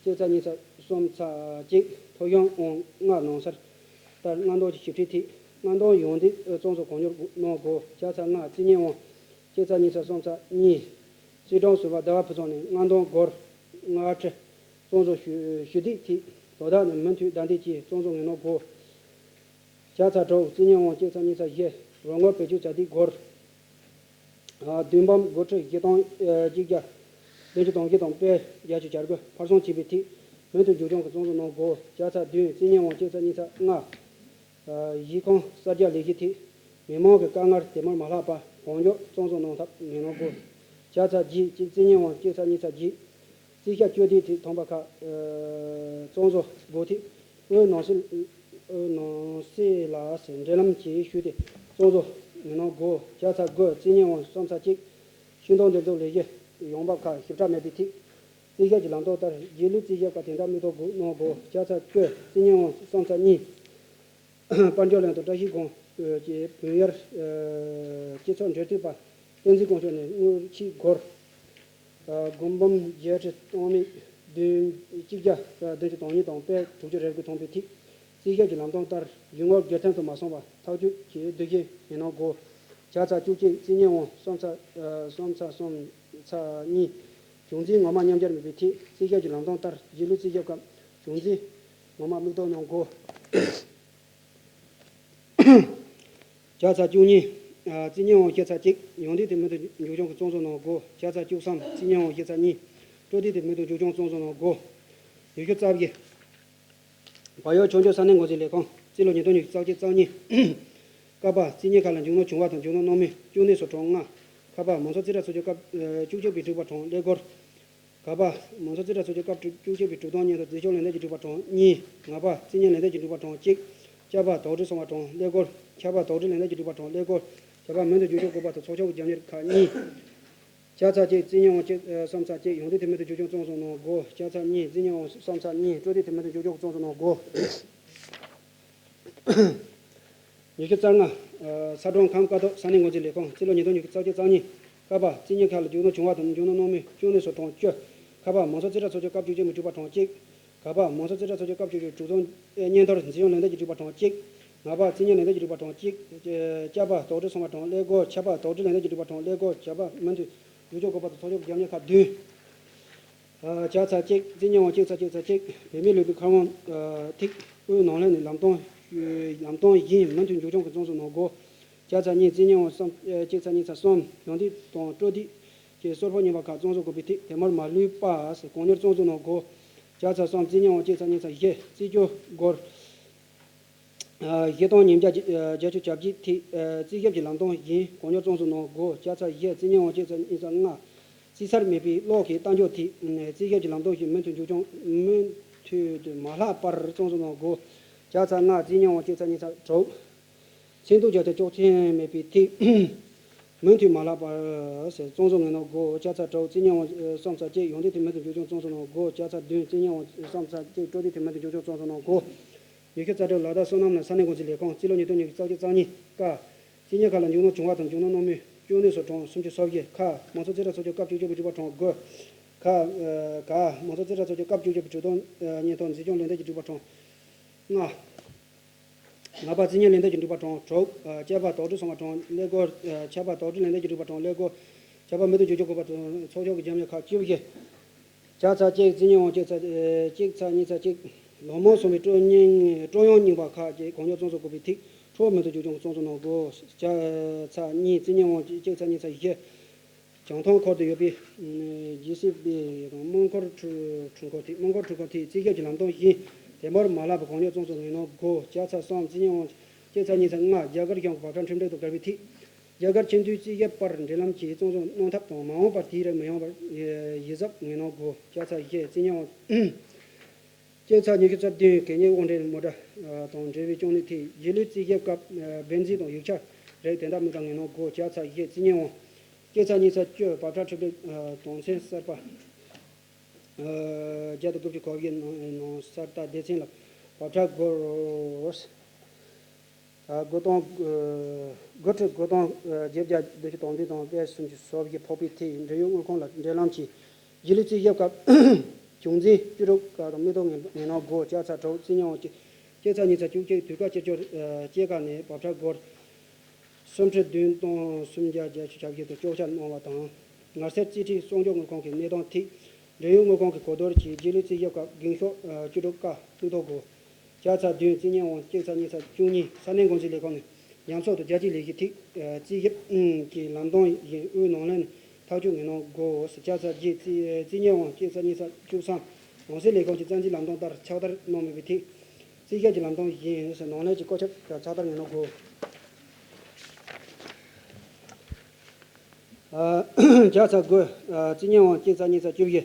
གཅིག་ཚ་གཉིས་ཚ་གསུམ་ཚ་གཅིག། ཐོབ་ཡོང་དབང་ལྔ་ནང་གསར་ལྟར་མངའ་སྡོམ་གྱི་ཞིབ་ཕྲའི་ཐད་མངའ་སྡོམ་ཡོངས་འདེགས་གཙང་བཟོ་གང་མྱུར་གནང་དགོས། བརྒྱ་ཚ་ལྔ། རྩིས་གཉེར་དབང་གཅིག་ཚ་གཉིས་ཚ་གསུམ་ཚ་གཉིས། རྩིས་གྲངས་ཟུར་པ་ཟླ་བ་ཕུན་ཚོགས་ནས་མངའ་སྡོམ་སྒོར་ལྔ་ཁྲི་གཙང་བཟོ་ཞུ་ཞུ་གཏུག་ཐད་དོ་བདག་ནས་མུ་མཐུད་བདའ་འདེད་ཀྱིས་གཙང་བཟོ་ངེས་གནང་དགོས། བརྒྱ་ཚ་དྲུག། རྩིས་གཉེར་དབང་གཅིག་ཚ་གཉིས་ཚ་བཞི། རང་ངོས་བེད་སྤྱོད་བྱ་དུས་སྒོར་བདུན་འབུམ་དགུ་ཁྲི་བཞི་སྟོང་གཅིག་བརྒྱ་བདུན་ཅུ་དོན་བརྒྱད་དང་པའི་བརྒྱད་ཅུ་གྱ་དགུ་ཕར་སོང་བྱས་པའི་ཐད་མུ་མཐུད་མཇུག་སྐྱོང་གི་གཙང་བཟོ་གནང་དགོས། བརྒྱ་ཚ་བདུན། རྩིས་གཉེར་དབང་གཅིག་ཚ་གཉིས་ཚ་ལྔ། གཞི་ཁང་གསར་རྒྱག་ལས་གཞིའི་ཐད་མི་མང་གི་དཀའ་ངལ་དེ་མུར་མ་ལྷག་པ་གང་མགྱོགས་གཙང་བཟོ་གནང་ཐབས་ངེས་གནང་དགོས། བརྒྱ་ཚ་བརྒྱད། རྩིས་གཉེར་དབང་གཅིག་ཚ་གཉིས་ཚ་བརྒྱད། རྩིས་ཞིབ་སྤྱོད་སྡེའི་ཐད་ཐོན་པ་ཁག་གཙང་བཟོ་སྒོ་ཐད་དབུས་ནང་སྲིད། དབུས་ནང་སྲིད་ལ་འབྲེལ་ལམ་གྱིས་ཞུས་ཏེ་གཙང་བཟོ་ ངོས་ནང་དགོས། ལྕགས་ཚ་དགུ་རྩིས་གཉིས་འོང་གསུམ་ཚ་གཅིག་ཤིང་སྡོང་འདེབས་འཛུགས་ལས་གཞི་ཡོང་འབབ་ཁག་ཞིབ་ཕྲ་མེད་པའི་ཐིག་རྩིས་ཞིབ་ཀྱི་ལམ་སྟོན་ལྟར་རྗེས་ལུས་རྩིས་ཞིབ་ཁག་དེ་འདྲ་མི་ཐོག་དགོས་གནང་དགོས། ལྕགས་ཚ་བཅུ་རྩིས་གཉིས་འོང་གསུམ་ཚ་གཉིས། དཔལ་འབྱོར་གླིང་དང་བཀྲ་ཤིས་སྒང་གི་བོད་ཡར་སྤྱི་ཚོགས་འབྲེལ་མཐུད་པ་བསྟན་འཛིན་ཀུང་ཤོ་ནས་དངུལ་ཆིག་སྒོར་དགུ་འབུམ་བརྒྱད་ཁྲི་སྟོང་མེད་བདུན་གཅིག་བརྒྱ་བདུན་ཅུ་དོན་གཉིས་དང་པོའི་དྲུག་ཅུ་རེ་དགུ་ཐོན་པའི་ཐིག་རྩིས་ཞིབ་ཀྱི་ལམ་སྟོན་ལྟར་གཞུང་དངུལ་སྒེར་ཐོན་དུ་མ་སོང་བ་ཐག་གཅོད་ཀྱི་སྡོད་གཞི་ཡིན་གནང་དགོས། ལྕགས་ཚ་བཅུ་གཅིག་རྩིས་གཉིས་འོང་གསུམ་ཚ་གསུམ་ཚ་གསུམ་ཚ་གཉིས། བྱུང་འཛིན་ངོ་མ་མཉམ་སྦྱར་མེད་པའི་ཐིག་རྩིས་ཞིབ་ཀྱི་ལམ་སྟོན་ལྟར་རྗེས་ལུས་རྩིས་ཞིབ་སྐབས་བྱུང་འཛིན་ངོ་མ་མིག་ཐོག་གནང་དགོས། ལྕགས་ཚ་བཅུ་གཉིས། ཨ། རྩིས་གཉིས་འོང་བཞི་ཚ་གཅིག་ཡོང་འདོད་དེ་མུ་མཐུད་མཇུག་སྐྱོང་གི་བརྩོན་འགྲུས་གནང་དགོས། ལྕགས་ཚ་བཅུ་གསུམ་རྩིས་གཉིས་འོང་བཞི་ཚ་གཉིས་སྤྲོད་འདོད་དེ་མུ་མཐུད་མཇུག་སྐྱོང་བརྩོན་འགྲུས་གནང་དགོས། ཉི་ཤུ་རྩ་བཞི། བལ་ཡུལ་ཆོས་འབྱོར་ས་གནས་འགོ་འཛིན་ལས་ཁང་རྩིས་ལོ་ཉིས་སྟོང་ཉི་ཤུ་རྩ་གཅིག་རྩ་གཉིས། ཀ་པ་རྩིས་གཉིས་ཁག་ལ་མཇུག་སྣོན་བྱུང་བ་དང་མཇུག་སྣོན་གནང་མུས་བཅུ་གནས་སུ་གྲངས་ལྔ། ཁ་པ་མང་ཚོགས་རྩིས་ཁྲ་ཚོགས་ཆུང་སྐབས་བཅུ་གཅིག་པའི་དྲུག་པ་གྲངས་ཀླད་ཀོར། ག་པ་མང་ཚོགས་རྩིས་ཁྲ་ཚོགས་ཆུང་སྐབས་བཅུ་གཅིག་པའི་དྲུག་སྟོང་གཉིས་དང་འཛིན་སྐྱོང་ལས་དོན་གྱི་དྲུག་པ་གྲངས་གཉིས། ང་པ་རྩིས་གཉིས་ལས་དོན་གྱི་དྲུག་པ་གྲངས་གཅིག་ཅ་པ་དོགས་འདྲི་སོང་བ་གྲངས་ཀླད་ཀོར། ཁྱ་པ་དོགས་འདྲི་ལས་དོན་གྱི་དྲུག་པ་གྲངས་ཀླད་ཀོར། ཇ་པ་མུ་མཐུད་མཇུག་སྐྱོང་དགོས་པ་དང་ཚོགས་ཆུང་གི་རྒྱབ་གཉེར་ཁག་གཉིས། ལྕགས་ཚ་གཅིག་རྩིས་གཉིས་འོང་གཅིག་གསུམ་ཚ་གཅིག་ཡོང་འདོད་དེ་མུ་མཐུད་མཇུག་སྐྱོང་བརྩོན་འགྲུས་གནང་དགོས། ལྕགས་ཚ་གཉིས་རྩིས་གཉིས་འོང་གསུམ་ཚ་གཉིས་སྤྲོད་འདོད་དེ་མུ་མཐུད་མཇུག་སྐྱོང་བརྩོན་འགྲུས་གནང་དགོས། ཉི་ཤུ་རྩ་ལྔ། ཨ། ས་གྲོང་ཁམས་ཀ་ཐོག་ས་གནས་འགོ་འཛིན་ལས་ཁང་རྩིས་ལོ་ཉིས་སྟོང་ཉི་ཤུ་རྩ་གཅིག་རྩ་གཉིས། ཀ་པ་རྩིས་གཉིས་ཁག་ལ་མཇུག་སྣོན་བྱུང་བ་དང་མཇུག་སྣོན་གནང་མུས་བཅུ་གནས་སུ་གྲངས་བཅུ། ཁ་པ་མང་ཚོགས་རྩིས་ཁྲ་ཚོགས་ཆུང་སྐབས་བཅུ་གཅིག་མི་དྲུག་པ་གྲངས་གཅིག་ག་པ་མང་ཚོགས་རྩིས་ཁྲ་ཚོགས་ཆུང་སྐབས་བཅུ་གཅིག་དྲུག་སྟོང་གཉིས་དང་འཛིན་སྐྱོང་ལས་དོན་གྱི་དྲུག་པ་གྲངས་གཅིག་ང་པ་རྩིས་གཉིས་ལས་དོན་གྱི་དྲུག་པ་གྲངས་གཅིག་ཅ་པ་དོགས་འདྲི་སོང་བ་གྲངས་ཀླད་ཀོར། ཁྱ་པ་དོགས་འདྲི་ལས་དོན་གྱི་དྲུག་པ་གྲངས་ཀླད་ཀོར། ཇ་པ་མུ་མཐུད་མཇུག་སྐྱོང་དགོས་པ་དང་ཚོགས་ཆུང་གི་རྒྱབ་གཉེར་ཁག་བདུན། ལྕགས་ཚ་གཅིག་རྩིས་གཉིས་འོང་གཅིག་ཚ་གཅིག་ཚ་གཅིག་བོད་མིའི་ལུས་པོའི་མཁར་དབང་ཐིག་དབུས་ནང་ལས་ནས་ལམ་སྟོན། ལམ་སྟོན་བཞིན་མུ་མཐུད་མཇུག་སྐྱོང་གི་བརྩོན་འགྲུས་གནང་དགོས། ལྕགས་ཚ་གཉིས་རྩིས་གཉིས་འོང་གསུམ་གཅིག་ཚ་གཉིས་ཚ་གསུམ་ཡོང་འདོད་དང་སྤྲོད་འདོད་ཀྱི་གསོལ་ཕོགས་རྙིང་པ་ཁག་བཙོང་བཟོ་དགོས་པའི་ཐིག་དེ་མར་མ་ལུས་པ་གང་མྱུར་བཙོང་བཟོ་གནང་དགོས། ལྕགས་ཚ་གསུམ་རྩིས་གཉིས་འོང་གཅིག་ཚ་གཉིས་ཚ་བཞི་རྩིས་སྤྲོད་སྒོར། བཞི་སྟོང་ཉིས་བརྒྱ་བརྒྱད་ཅུ་གྱ་བརྒྱད་ཐིག་རྩིས་ཞིབ་ཀྱི་ལམ་སྟོན་བཞིན་གང་མྱུར་བཙོང་བཟོ་གནང་དགོས། ལྕགས་ཚ་བཞི་རྩིས་གཉིས་འོང་གཅིག་ཚ་གཉིས་ཚ་ལྔ། རྩིས་ཚར་མེད་པའི་གློག་གི་རྟ་མགྱོགས་ཐིག་རྩིས་ཞིབ་ཀྱི་ལམ་སྟོན་བཞིན་མུ་མཐུད་མཇུག་སྐྱོང་མུ་མཐུད་དུ་མ་ལྷག་པར་བཙོང་བཟོ་གནང་དགོས། ལྕགས་ཚ་ལྔ་རྩིས་གཉིས་འོང་གཅིག་ཚ་གཉིས་ཚ་དྲུག་མཚན་ཐོ་རྒྱ་ཆེ་ཅོག་མཆན་མེད་པའི་ཐིག་མུ་མཐུད་མ་ལྷག་པར་བཙོང་བཟོ་ངེས་གནང་དགོས། ལྕགས་ཚ་དྲུག་རྩིས་གཉིས་འོང་གསུམ་ཚ་གཅིག་ཡོང་འདོད་དེ་མུ་མཐུད་མཇུག་སྐྱོང་བཙོང་བཟོ་གནང་དགོས། ལྕགས་ཚ་བདུན་རྩིས་གཉིས་འོང་གསུམ་ཚ་གཅིག་སྤྲོད་འདོད་དེ་མུ་མཐུད་མཇུག་སྐྱོང་བཙོང་བཟོ་གནང་དགོས། ཉི་ཤུ་རྩ་དྲུག་ལ་དྭགས་བསོད་ནམས་གླིང་ས་གནས་འགོ་འཛིན་ལས་ཁང་རྩིས་ལོ་ཉིས་སྟོང་ཉི་ཤུ་རྩ་གཅིག་རྩ་གཉིས། ཀ་རྩིས་གཉིས་ཁག་ལ་མཇུག་སྣོན་བྱུང་བ་དང་མཇུག་སྣོན་གནང་མུས་བཅུ་གནས་སུ་གྲངས་སུམ་ཅུ་སོ་བཞི། ཁ་མང་ཚོགས་རྩིས་ཁྲ་ཚོགས་ཆུང་སྐབས་བཅུ་གཅིག་པའི་དྲུག་པ་གྲངས་དགུ། ཁ། ག་མང་ཚོགས་རྩིས་ཁྲ་ཚོགས་ཆུང་སྐབས་བཅུ་གཅིག་པའི་དྲུག་སྟོང་གཉིས་དང་འཛིན་སྐྱོང་ལས་དོན་གྱི་དྲུག་པ་གྲངས་ལྔ། ང་པ་རྩིས་གཉིས་ལས་དོན་གྱི་དྲུག་པ་གྲངས་དྲུག་ཅ་པ་དོགས་འདྲི་སོང་བ་གྲངས་ཀླད་ཀོར། ཁྱབ་པ་དོགས་འདྲི་ལས་དོན་གྱི་དྲུག་པ་གྲངས་ཀླད་ཀོར། ཁྱབ་པ་མུ་མཐུད་འཇུག་ཆོག་དགོས་པ་དང་ཚོགས་ཆུང་གི་རྒྱབ་གཉེར་ཁག་བཅུ་བཞི། ལྕགས་ཚ་གཅིག་རྩིས་གཉིས་འོང་གཅིག་ཚ་གཅིག་ཚ་གཉིས་ཚ་གཅིག་ལོ་མང་སོང་བའི་སྤྲོ་སྙིང་སྤྲོ་ཡོང་རྙིང་པ་ཁག་ཅིག་གང་མགྱོགས་བཙོང་བཟོ་དགོས་པའི་ཐིག་ཁྲོ་མུ་མཐུད་འཇུག་སྐྱོང་བཙོང་བཟོ་གནང་དགོས། ལྕགས་ཚ་གཉིས་རྩིས་གཉིས་འོང་གཅིག་ཚ་གཉིས་ཚ་བཞི། བྱང་ཐང་ཁུལ་དུ་ཡོད་པའི་ཇི་སི་བི་དང་སྨན་ཁུལ་འཕྲུལ་འཕྲུལ་འཁོར་ཐིག་སྨན་ཁུལ་འཕྲུལ་འཁོར་ཐིག་རྩིས་ཞིབ་ཀྱི་ལམ་སྟོན་བཞིན་དེ་མར་མ་ལྷག་པར་གང་མགྱོགས་བཙོང་བཟོ་ངེས་གནང་དགོས། ལྕགས་ཚ་གསུམ་རྩིས་གཉིས་འོང་གཅིག་ཚ་གཉིས་ཚ་ལྔ། རྒྱ་གར་གཞུང་གི་བབ་ཁྲ་ཁྲིམས་སྒྲིག་དང་འགལ་བའི་ཐིག་རྒྱ་གར་ཆེས་མཐོའི་རྩིས་ཞིབ་པར་འབྲེལ་ལམ་གྱིས་བཙོང་བཟོ་གནང་ཐབས་དང་མ་འོངས་པར་དེའི་རིགས་མི་ཡོང་བར་ཡིད་གཟབ་ངེས་གནང་དགོས། ལྕགས་ཚ་བཞི་རྩིས་གཉིས་འོང་གཅིག་ཚ་ཉི་ཤུ་རྩ་བདུན་གད་སྙིགས་དབོར་འདྲེན་མོ་ཊ་དང་འབྲེལ་བའི་གྱོང་གནས་ཐིག་རྗེས་ལུས་རྩིས་ཞིབ་སྐབས་བེན་ཛིན་དང་ཡིག་ཆ་རིགས་དེ་འདྲ་མི་འདྲ་ངེས་གནང་དགོས། ལྕགས་ཚ་བཞི་རྩིས་གཉིས་འོང་གཅིག་ཚ་གཉིས་ཚ་བཅུ། བབ་ཁྲ་ཁྲིམས་སྒྲིག་དོན་ཚན་གསར་པ་བརྒྱ་དང་དགུ་བཅུ་གོ་བཞི་ནང་གསར་དར་སྡེ་ཚན་ལ་བབ་ཁྲ་སྒོར་དགུ་སྟོང་དགུ་ཁྲི་དགུ་སྟོང་བརྒྱད་བརྒྱ་བདུན་ཅུ་དོན་བདུན་དང་པད་སུམ་ཅུ་སོ་བཞི་ཕོག་པའི་ཐིག་འབྲེལ་ཡོད་དངུལ་ཁང་ལ་འབྲེལ་ལམ་གྱིས་རྗེས་ལུས་རྩིས་ཞིབ་སྐབས་བྱུང་འཛིན་བཅུ་དྲུག་ཀ་དང་མི་ཐོག་ངེས་གནང་དགོས། ལྕགས་ཚ་དྲུག་རྩིས་གཉིས་འོང་གཅིག་གཅིག་ཚ་གཉིས་ཚ་བཅུ་གཅིག་དུས་བཀག་སྤྱི་སྤྱོད་སྐྱེད་ཀ་ནས་བབ་ཁྲ་སྒོར་སུམ་ཁྲི་བདུན་སྟོང་སུམ་བརྒྱ་བརྒྱད་ཅུ་གྱ་བཞི་དང་བཅོ་བརྒྱད་གནང་བ་དང་། ངར་གསོའི་རྩིས་ཁྲའི་གསོག་འཇོག་དངུལ་ཁང་གི་གནས་སྟངས་ཐིག་འབྲེལ་ཡོད་དངུལ་ཁང་གི་གོ་བསྡུར་གྱིས་རྗེས་ལུས་རྩིས་ཞིབ་སྐབས་འགེངས་ཤོག་བཅུ་དྲུག་ཀ་ཕུལ་ཐུབ་དགོས། ལྕགས་ཚ་བདུན་རྩིས་གཉིས་འོང་གཅིག་ཚ་གཉིས་ཚ་བཅུ་གཉིས། ས་གནས་འགོ་འཛིན་ལས་ཁང་ནས་ཉམས་གསོག་དང་རྒྱ་སྐྱེད་ལས་གཞི་ཐིག་རྩིས་ཞིབ་ཀྱི་ལམ་སྟོན་བཞིན་དབུས་ནང་ལས་ནས་ཐག་གཅོད་ངེས་གནང་དགོས། ལྕགས་ཚ་བརྒྱད་རྩིས་རྩིས་གཉིས་འོང་གཅིག་ཚ་གཉིས་ཚ་བཅུ་གསུམ། ནང་སྲིད་ལས་ཁང་གི་རྩ་འཛིན་ལམ་སྟོན་ལྟར་ཕྱག་བསྟར་གནང་མེད་པའི་ཐིག་རྩིས་ཞིབ་ཀྱི་ལམ་སྟོན་བཞིན་ནང་ལས་ཀྱི་བཀོད་ཁྱབ་ཕྱག་བསྟར་ངེས་གནང་དགོས། ལྕགས་ཚ་དགུ་རྩིས་གཉིས་འོང་གཅིག་ཚ་གཉིས་ཚ་བཅུ་བཞི།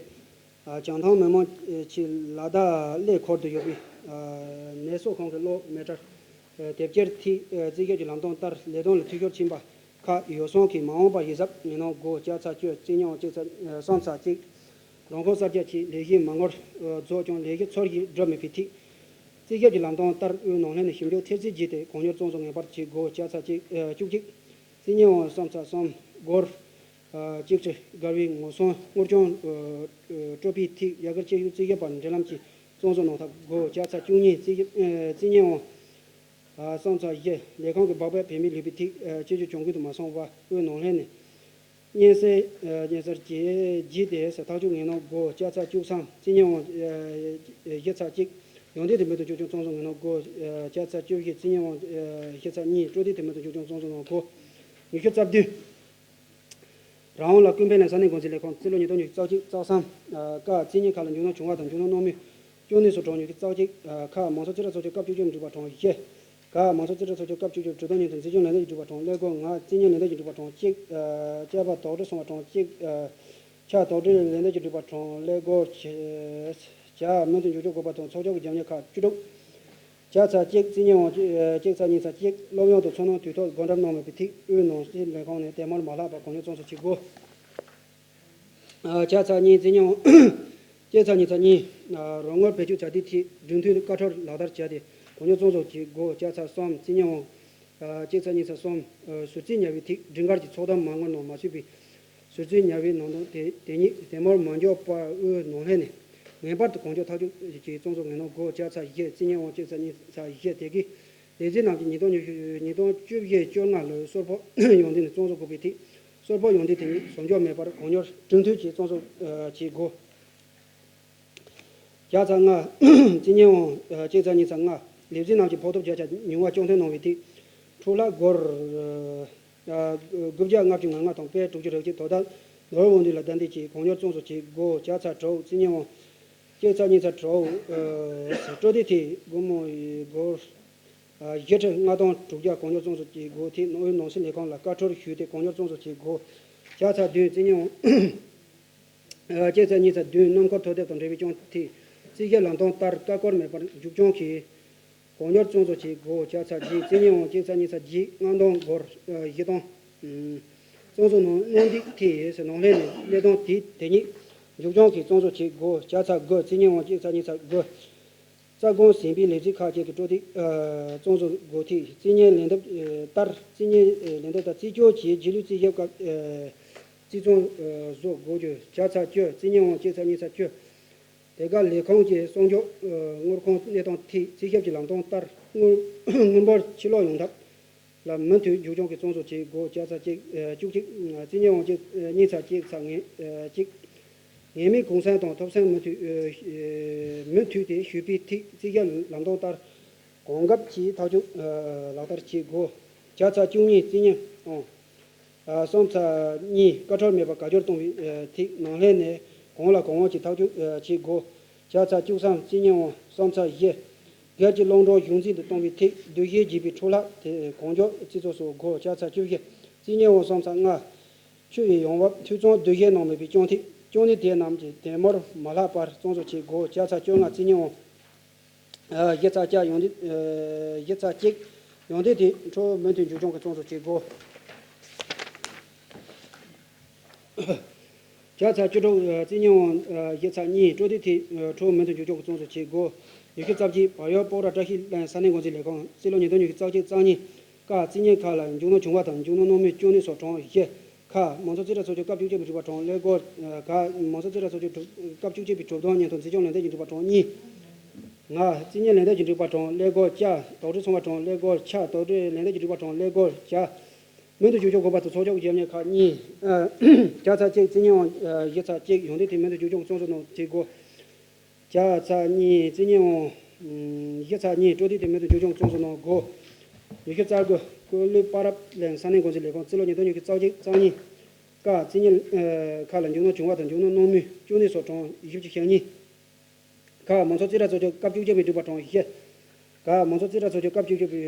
བྱང་ཐང་མི་དམངས་ཀྱིས་ལ་དྭགས་གླེ་ཁུལ་དུ་ཡོད་པའི་ནད་གསོ་ཁང་གི་གློག་མེ་ཊར་ དེབ་སྐྱེལ་ཐིག་རྩིས་ཞིབ་ཀྱི་ལམ་སྟོན་ལྟར་ལས་དོན་ལ་འཐུས་ཤོར་ཕྱིན་པ་ཁག་ཡོ་བསྲང་གིས་མ་འོངས་པར་ཞིབ་གཟབ་ངན་སྣང་སྒོ་བརྒྱ་ཚ་བཅུ་རྩིས་ཉེས་དབང་གཅིག་ཚ་གསུམ་ཚ་གཅིག་རང་ཁོངས་གསར་རྒྱག་ཆེད་ལས་གཞི་མ་དངུལ་རྫོགས་ཀྱང་ལས་གཞི་ཚུར་ཞིག་འགྲུབ་མེད་པའི་ཐིག་རྩིས་ཞིབ་ཀྱི་ལམ་སྟོན་ལྟར་དབུས་ནང་ལྷན་ནས་ཞིབ་འཇུག་ཐེབས་རྩིས་བགྱིས་ཏེ་གང་མྱུར་བཙོན་བཟོ་ངེས་པར་བྱེད་དགོས་བརྒྱ་ཚ་གཅིག་བཅུ་གཅིག་རྩིས་ཉེས་དབང་གསུམ་ཚ་གསུམ་སྒོར་གཅིག་ཁྲི་བརྒལ་བའི་ངོ་སྲུང་དངུལ་རྐྱང་སྤྲོད་པའི་ཐིག་རྒྱ་གར་སྤྱི་ཡོངས་རྩིས་ཞིབ་པ་འབྲེལ་ལམ་གྱིས་བཙོན་བཟོ་གནང་ཐབས་དགོས་བརྒྱ་ཚ་བཅུ་གཉིས་རྩིས་ཞིབ་རྩིས་ཉེས་དབང་གསུམ་ཚ་བཞི་ལས་ཁང་གི་སྦག་སྦག་བེད་མེད་ལུས་པའི་ཐིག་སྤྱི་སྤྱོད་གྱོང་གུན་དུ་མ་སོང་བར་དབུས་ནང་ལྷན་ནས་སྙན་སེང་སྙན་སེང་བྱས་རྗེས་དེ་ཐག་གཅོད་ངན་སྣང་སྒོ་བརྒྱ་ཚ་བཅུ་གསུམ་རྩིས་ཉེས་དབང་བཞི་ཚ་གཅིག་ཡོན་ཏན་དེ་མུ་མཐུད་འཇོག་ཆུང་བཙོན་བཟོ་ངན་སྣང་སྒོ་བརྒྱ་ཚ་བཅུ་བཞི་རྩིས་ཉེས་དབང་བཞི་ཚ་གཉིས་སྤྲོད་དེ་དེ་མུ་མཐུད་འཇོག་ཆུང་བཙོན་བཟོ་ངན་སྣང་སྒོ་ཉི་ཤུ་རྩ་བདུན། རང་དབང་ལ་སྐུལ་འཕེལ་ལ་ས་གནས་འགོ་འཛིན་ལས་ཁུངས་རྩིས་ལོ་ཉིས་སྟོང་ཉི་ཤུ་རྩ་གཅིག་རྩ་གསུམ། ཀ་རྩིས་ཉེས་ཁག་ལ་འཇུག་སྣང་བྱུང་བ་དང་འཇུག་སྣང་གནང་མུས་བཅུ་གཉིས་སུ་གྲངས་ཉི་ཤུ་རྩ་གཅིག་ཁག་མང་ཚོགས་རྩིས་ཁྲ་ཚོགས་ཆུང་སྐབས་བཅུ་གཅིག་འགྲིག་པ་གྲངས་བཞི། ཀ་མང་ཚོགས་རྩིས་ཁྲ་ཚོགས་ཆུང་སྐབས་བཅུ་གཅིག་གྲུབ་དོན་ཉིན་དུ་འཛིན་སྐྱོང་ལས་དོན་གྱི་འགྲིག་པ་གྲངས་ཀླད་ཀོར་ལྔ། རྩིས་ཉེས་ལས་དོན་གྱི་འགྲིག་པ་གྲངས་གཅིག་ཅ་པ་དོགས་འདྲི་སོང་བ་གྲངས་གཅིག་ཆ་དོགས་འདྲི་ལས་དོན་གྱི་འགྲིག་པ་གྲངས་ཀླད་ཀོར་ཆ་མུ་མཐུད་འཇོག་ཆོག་དགོས་པ་དང་ཚོགས་ཆུང་གི་རྒྱབ་གཉེར་ཁག་བཅུ་དྲུག་བརྒྱ་ཚ་གཅིག་རྩིས་ཉེས་དབང་གཅིག་ཚ་གཉིས་ཚ་གཅིག་སློབ་ཡོན་དང་ཚོང་ནང་དུས་ཐོག་སྒོ་འགྲམ་གནང་མེད་པའི་ཐིག་དབུས་ནང་སྲིད་ལས་ཁང་ནས་དེ་མར་མ་ལྷག་པར་གང་མྱུར་བཙོན་བཟོ་བྱེད་དགོས། བརྒྱ་ཚ་གཉིས་རྩིས་ཉེས་དབང་གཅིག་ཚ་གཉིས་ཚ་གཉིས་རོགས་དངུལ་བེད་སྤྱོད་བྱ་དུས་ཐིག་སྒྲིག་མཐུན་བཀའ་འཁྲོལ་ལག་བསྟར་བྱས་ཏེ་གང་མྱུར་བཙོན་བཟོ་བྱེད་དགོས། བརྒྱ་ཚ་གསུམ་རྩིས་ཉེས་དབང་གཅིག་ཚ་གཉིས་ཚ་གསུམ་ཟུར་རྩིས་ཉར་བའི་ཐིག་སྒྲིག་འགལ་གྱི་ཚོགས་གཏམ་མ་དངུལ་ནང་མ་ཚུད་པའི་ཟུར་རྩིས་ཉར་བའི་ནང་དོན་དེ་དེ་ཉིད་དེ་མར་མ་འཇོག་པར་དབུས་ནང་ལྷན་ནས་ངེས་པར་དུ་གང་མགྱོགས་ཐག་གཅོད་ཀྱིས་བཙོན་བཟོ་ངན་སྣང་སྒོ་བརྒྱ་ཚ་བཞི་རྩིས་ཉེས་དབང་གཅིག་ཚ་གཉིས་ཚ་བཞི་དེ་གའི་ལས་བྱེད་རྣམས་ཀྱིས་ཉིས་སྟོང་ཉི་ཤུ་ཉིས་སྟོང་བཅུ་བཞི་བཅོ་ལྔ་ལོའི་སོར་ཕོགས་ཡོན་ཏན་བཙོན་བཟོ་དགོས་པའི་ཐིག་སོར་ཕོགས་ཡོན་ཏན་དེ་ཉིད་བཟོ་འཇོག་མེད་པར་གང་མྱུར་གྲོས་མཐུན་གྱིས་བཙོན་བཟོ་བྱེད་དགོས། བརྒྱ་ཚ་ལྔ་རྩིས་ཉེས་དབང་གཅིག་ཚ་གཉིས་ཚ་ལྔ་ལས་བྱེད་རྣམས་ཀྱི་ཕོགས་ཐོབ་བརྒྱ་ཆ་ཉུང་བ་སྐྱོན་ཐོན་གནང་བའི་ཐིག་འཕྲོ་བརླག་སྒོར་དགུ་བརྒྱ་ལྔ་བཅུ་ང་ལྔ་དང་པའི་དྲུག་ཅུ་རེ་གཅིག་དོ་བདག་ནོར་དབང་འདུས་ལ་བདའ་འདེད་ཀྱིས་གང་མྱུར་བཙོན་བཟོ་བྱེད་དགོས། བརྒྱ་ཚ་དྲུག་རྩིས་ཉེས་དབང་གཅིག་ཚ་གཉིས་ཚ་དྲུག་སྤྲོད་དེ་ཐིག་སྒོར་མོ་ཡི་སྒོར་བཞི་ཁྲི་ལྔ་སྟོང་དྲུག་བརྒྱ་གང་མྱུར་བཙོན་བཟོ་བྱེད་དགོས། ཐིག་ནང་དབུས་ནང་སྲིད་ལས་ཁང་ལ་བཀའ་འཁྲོལ་ཞུས་ཏེ་གང་མྱུར་བཙོན་བཟོ་བྱེད་དགོས། བརྒྱ་ཚ་བདུན་རྩིས་ཉེས་དབང་གཅིག་ཚ་གཉིས་ཚ་བདུན་སྣུམ་འཁོར་ཐོ་དེབ་དང་འབྲེལ་བའི་སྐྱོན་ཐིག་རྩིས་ཞིབ་ལམ་སྟོན་ལྟར་ཀླད་ཀོར་མེད་པར་མཇུག་སྐྱོང་གིས་གང་མྱུར་བཙོན་བཟོ་བྱེད་དགོས། བརྒྱ་ཚ་བརྒྱད་རྩིས་ཉེས་དབང་གཅིག་ཚ་གཉིས་ཚ་བརྒྱད་ལྔ་སྟོང་སྒོར་བཞི་སྟོང་། བཙོན་བཟོ་ནང་གནོན་འདུག་ཐིག་ནང་ལྷན་ནས་གནད་དོན་དེ་དེ་ཉིད་མཇུག་སྐྱོང་གིས་བཙོན་བཟོ་བྱེད་དགོས། བརྒྱ་ཚ་དགུ་རྩིས་ཉེས་དབང་གཅིག་ཚ་གཉིས་ཚ་དགུ་རྩ་དགོངས་ཟིན་པའི་ལས་བྱེད་ཁག་ཅིག་གི་སྤྲོད་དེ་བཙོན་བཟོ་དགོས་ཐིག་རྩིས་ཉེས་ལན་འདེབས་ལྟར་རྩིས་ཉེས་ལན་འདེབས་ལྟར་རྩིས་སྤྱོད་ཀྱི་རྗེས་ལུས་རྩིས་ཞིབ་སྐབས་རྩིས་བཙོན་བཟོ་དགོས་རྒྱུ། བརྒྱ་ཚ་བཅུ་རྩིས་ཉེས་དབང་གཅིག་ཚ་གཉིས་ཚ་བཅུ། དེ་ག་ལས་ཁུངས་ཀྱི་གསོག་འཇོག་དངུལ་ཁང་གནས་སྟངས་ཐིག་རྩིས་ཞིབ་ཀྱི་ལམ་སྟོན་ལྟར་དངུལ་དངུལ་འབོར་ཕྱིར་སློག་ཡོང་ཐབས་ལ་མུ་མཐུད་མཇུག་སྐྱོང་གིས་བཙོན་བཟོ་བྱེད་དགོས། བརྒྱ་ཚ་གཅིག་བཅུ་གཅིག་རྩིས་ཉེས་དབང་གཅིག་གཉིས་ཚ་གཅིག་ཚ་ངེས་གཅིག་ངེས་མེད་གུང་སེང་དང་ཐོབ་སེང་མུ་མཐུད་མུ་མཐུད་དེ་ཞུས་པའི་ཐིག་རྩིས་ཞིབ་ལམ་སྟོན་ལྟར་གང་འགབ་ཀྱིས་ཐག་གཅོད་ལག་བསྟར་བྱེད་དགོས། བརྒྱ་ཚ་བཅུ་གཉིས་རྩིས་ཉེས་དབང་གསུམ་ཚ་གཉིས་བཀའ་འཁྲོལ་མེད་པར་བཀའ་འཁྱོར་གཏོང་བའི་ཐིག་ནང་ལྷན་ནས་གང་ལ་གང་འོས་ཀྱིས་ཐག་གཅོད་བྱེད་དགོས། བརྒྱ་ཚ་བཅུ་གསུམ་རྩིས་ཉེས་དབང་གསུམ་ཚ་བཞི་སྒེར་གྱི་སློབ་གྲོགས་གཞུང་འཛིན་དུ་གཏོང་བའི་ཐིག་བསྡུ་བཞེས་བགྱིས་པའི་འཕྲོ་བརླག་དེ་གང་མགྱོགས་རྩིས་སྤྲོད་བཟོ་དགོས། བརྒྱ་ཚ་བཅུ་བཞི་རྩིས་ཉེས་དབང་གསུམ་ཚ་ལྔ། ཆུ་ཡི་ཡོང་འབབ་འཐུས་ཚང་བསྡུ་བཞེས་གནང་མེད་པའི་སྐྱོན་ཐིག་སྐྱོན་ནི་དེ་རྣམས་ཀྱི་དེ་མུར་མ་ལྷག་པར་བཙོན་བཟོ་བྱེད་དགོས། བརྒྱ་ཚ་བཅོ་ལྔ་རྩིས་ཉེས་དབང་གཞི་རྩ་བརྒྱ་ཡོན་ཏན་གཞི་རྩ་གཅིག་ཡོན་ཏན་དེ་འཕྲོ་མུ་མཐུད་མཇུག་སྐྱོང་གིས་བཙོན་བཟོ་བྱེད་དགོས། བརྒྱ་ཚ་བཅུ་དྲུག་རྩིས་ཉེས་དབང་གཞི་རྩ་གཉིས་སྤྲོད་དེ་དེ་འཕྲོ་མུ་མཐུད་མཇུག་སྐྱོང་གིས་བཙོན་བཟོ་བྱེད་དགོས། ཉི་ཤུ་རྩ་གཅིག་བལ་ཡུལ་སྤོག་ར་བཀྲ་ཤིས་གླིང་ས་གནས་འགོ་འཛིན་ལས་ཁང་རྩིས་ལོ་ཉིས་སྟོང་ཉི་ཤུ་རྩ་གཅིག་རྩ་གཉིས། ཀ་རྩིས་ཉེས་ཁག་ལ་མཇུག་སྣོན་བྱུང་བ་དང་མཇུག་སྣོན་གནང་མུས་སྐྱོན་ནི་སོགས་གྲངས་བཞི། ཁ་མང་ཚོགས་རྩིས་ཁྲ་ཚོགས་ཆུང་སྐབས་བཅུ་གཅིག་པའི་སྒྲུབ་པ་གྲངས་ཀླད་ཀོར། ག་མང་ཚོགས་རྩིས་ཁྲ་ཚོགས་ཆུང་སྐབས་བཅུ་གཅིག་པའི་གྲུབ་དོན་སྙན་ཐོ་འཛིན་སྐྱོང་ལན་འདེབས་ཀྱི་སྒྲུབ་པ་གྲངས་གཉིས། ང་རྩིས་ཉེས་ལན་འདེབས་ཀྱི་སྒྲུབ་པ་གྲངས་ཀླད་ཀོར་བཅའ་དོགས་འདྲི་ཚོང་པ་གྲངས་ཀླད་ཀོར་ཆ་དོགས་འདྲི་ལན་འདེབས་ཀྱི་སྒྲུབ་པ་གྲངས་ཀླད་ཀོར་བརྒྱ། མུ་མཐུད་མཇུག་སྐྱོང་དགོས་པ་དང་ཚོགས་ཆུང་གི་རྒྱབ་གཉེར་ཁག་གཉིས། བརྒྱ་ཚ་གཅིག་རྩིས་ཉེས་དབང་གཞི་ཚ་གཅིག་ཡོན་ཏན་དེ་མུ་མཐུད་མཇུག་སྐྱོང་གིས་བཙོན་བཟོ་གནང་བྱེད་དགོས། བརྒྱ་ཚ་གཉིས་རྩིས་ཉེས་དབང་གཞི་ཚ་གཉིས་སྤྲོད་དེ་དེ་མུ་མཐུད་མཇུག་སྐྱོང་གིས་བཙོན་བཟོ་གནང་དགོས། ཉི་ཤུ་རྩ་དགུ་ཀོ་ལི་པ་རབ་གླིང་ས་གནས་འགོ་འཛིན་ལས་ཁང་རྩིས་ལོ་ཉིས་སྟོང་ཉི་ཤུ་རྩ་གཅིག་རྩ་གཉིས། ཀ་རྩིས་ཉེས་ཁག་ལ་མཇུག་སྣོན་བྱུང་བ་དང་མཇུག་སྣོན་གནང་མུས་སྐྱོན་ནི་སོགས་གྲངས་བཞི་བཅུ་ཞེ་གཉིས། ཁ་མང་ཚོགས་རྩིས་ཁྲ་ཚོགས་ཆུང་སྐབས་བཅུ་གཅིག་པའི་སྒྲུབ་པ་གྲངས་བཞི། ག་མང་ཚོགས་རྩིས་ཁྲ་ཚོགས་ཆུང་སྐབས་བཅུ་གཅིག་པའི་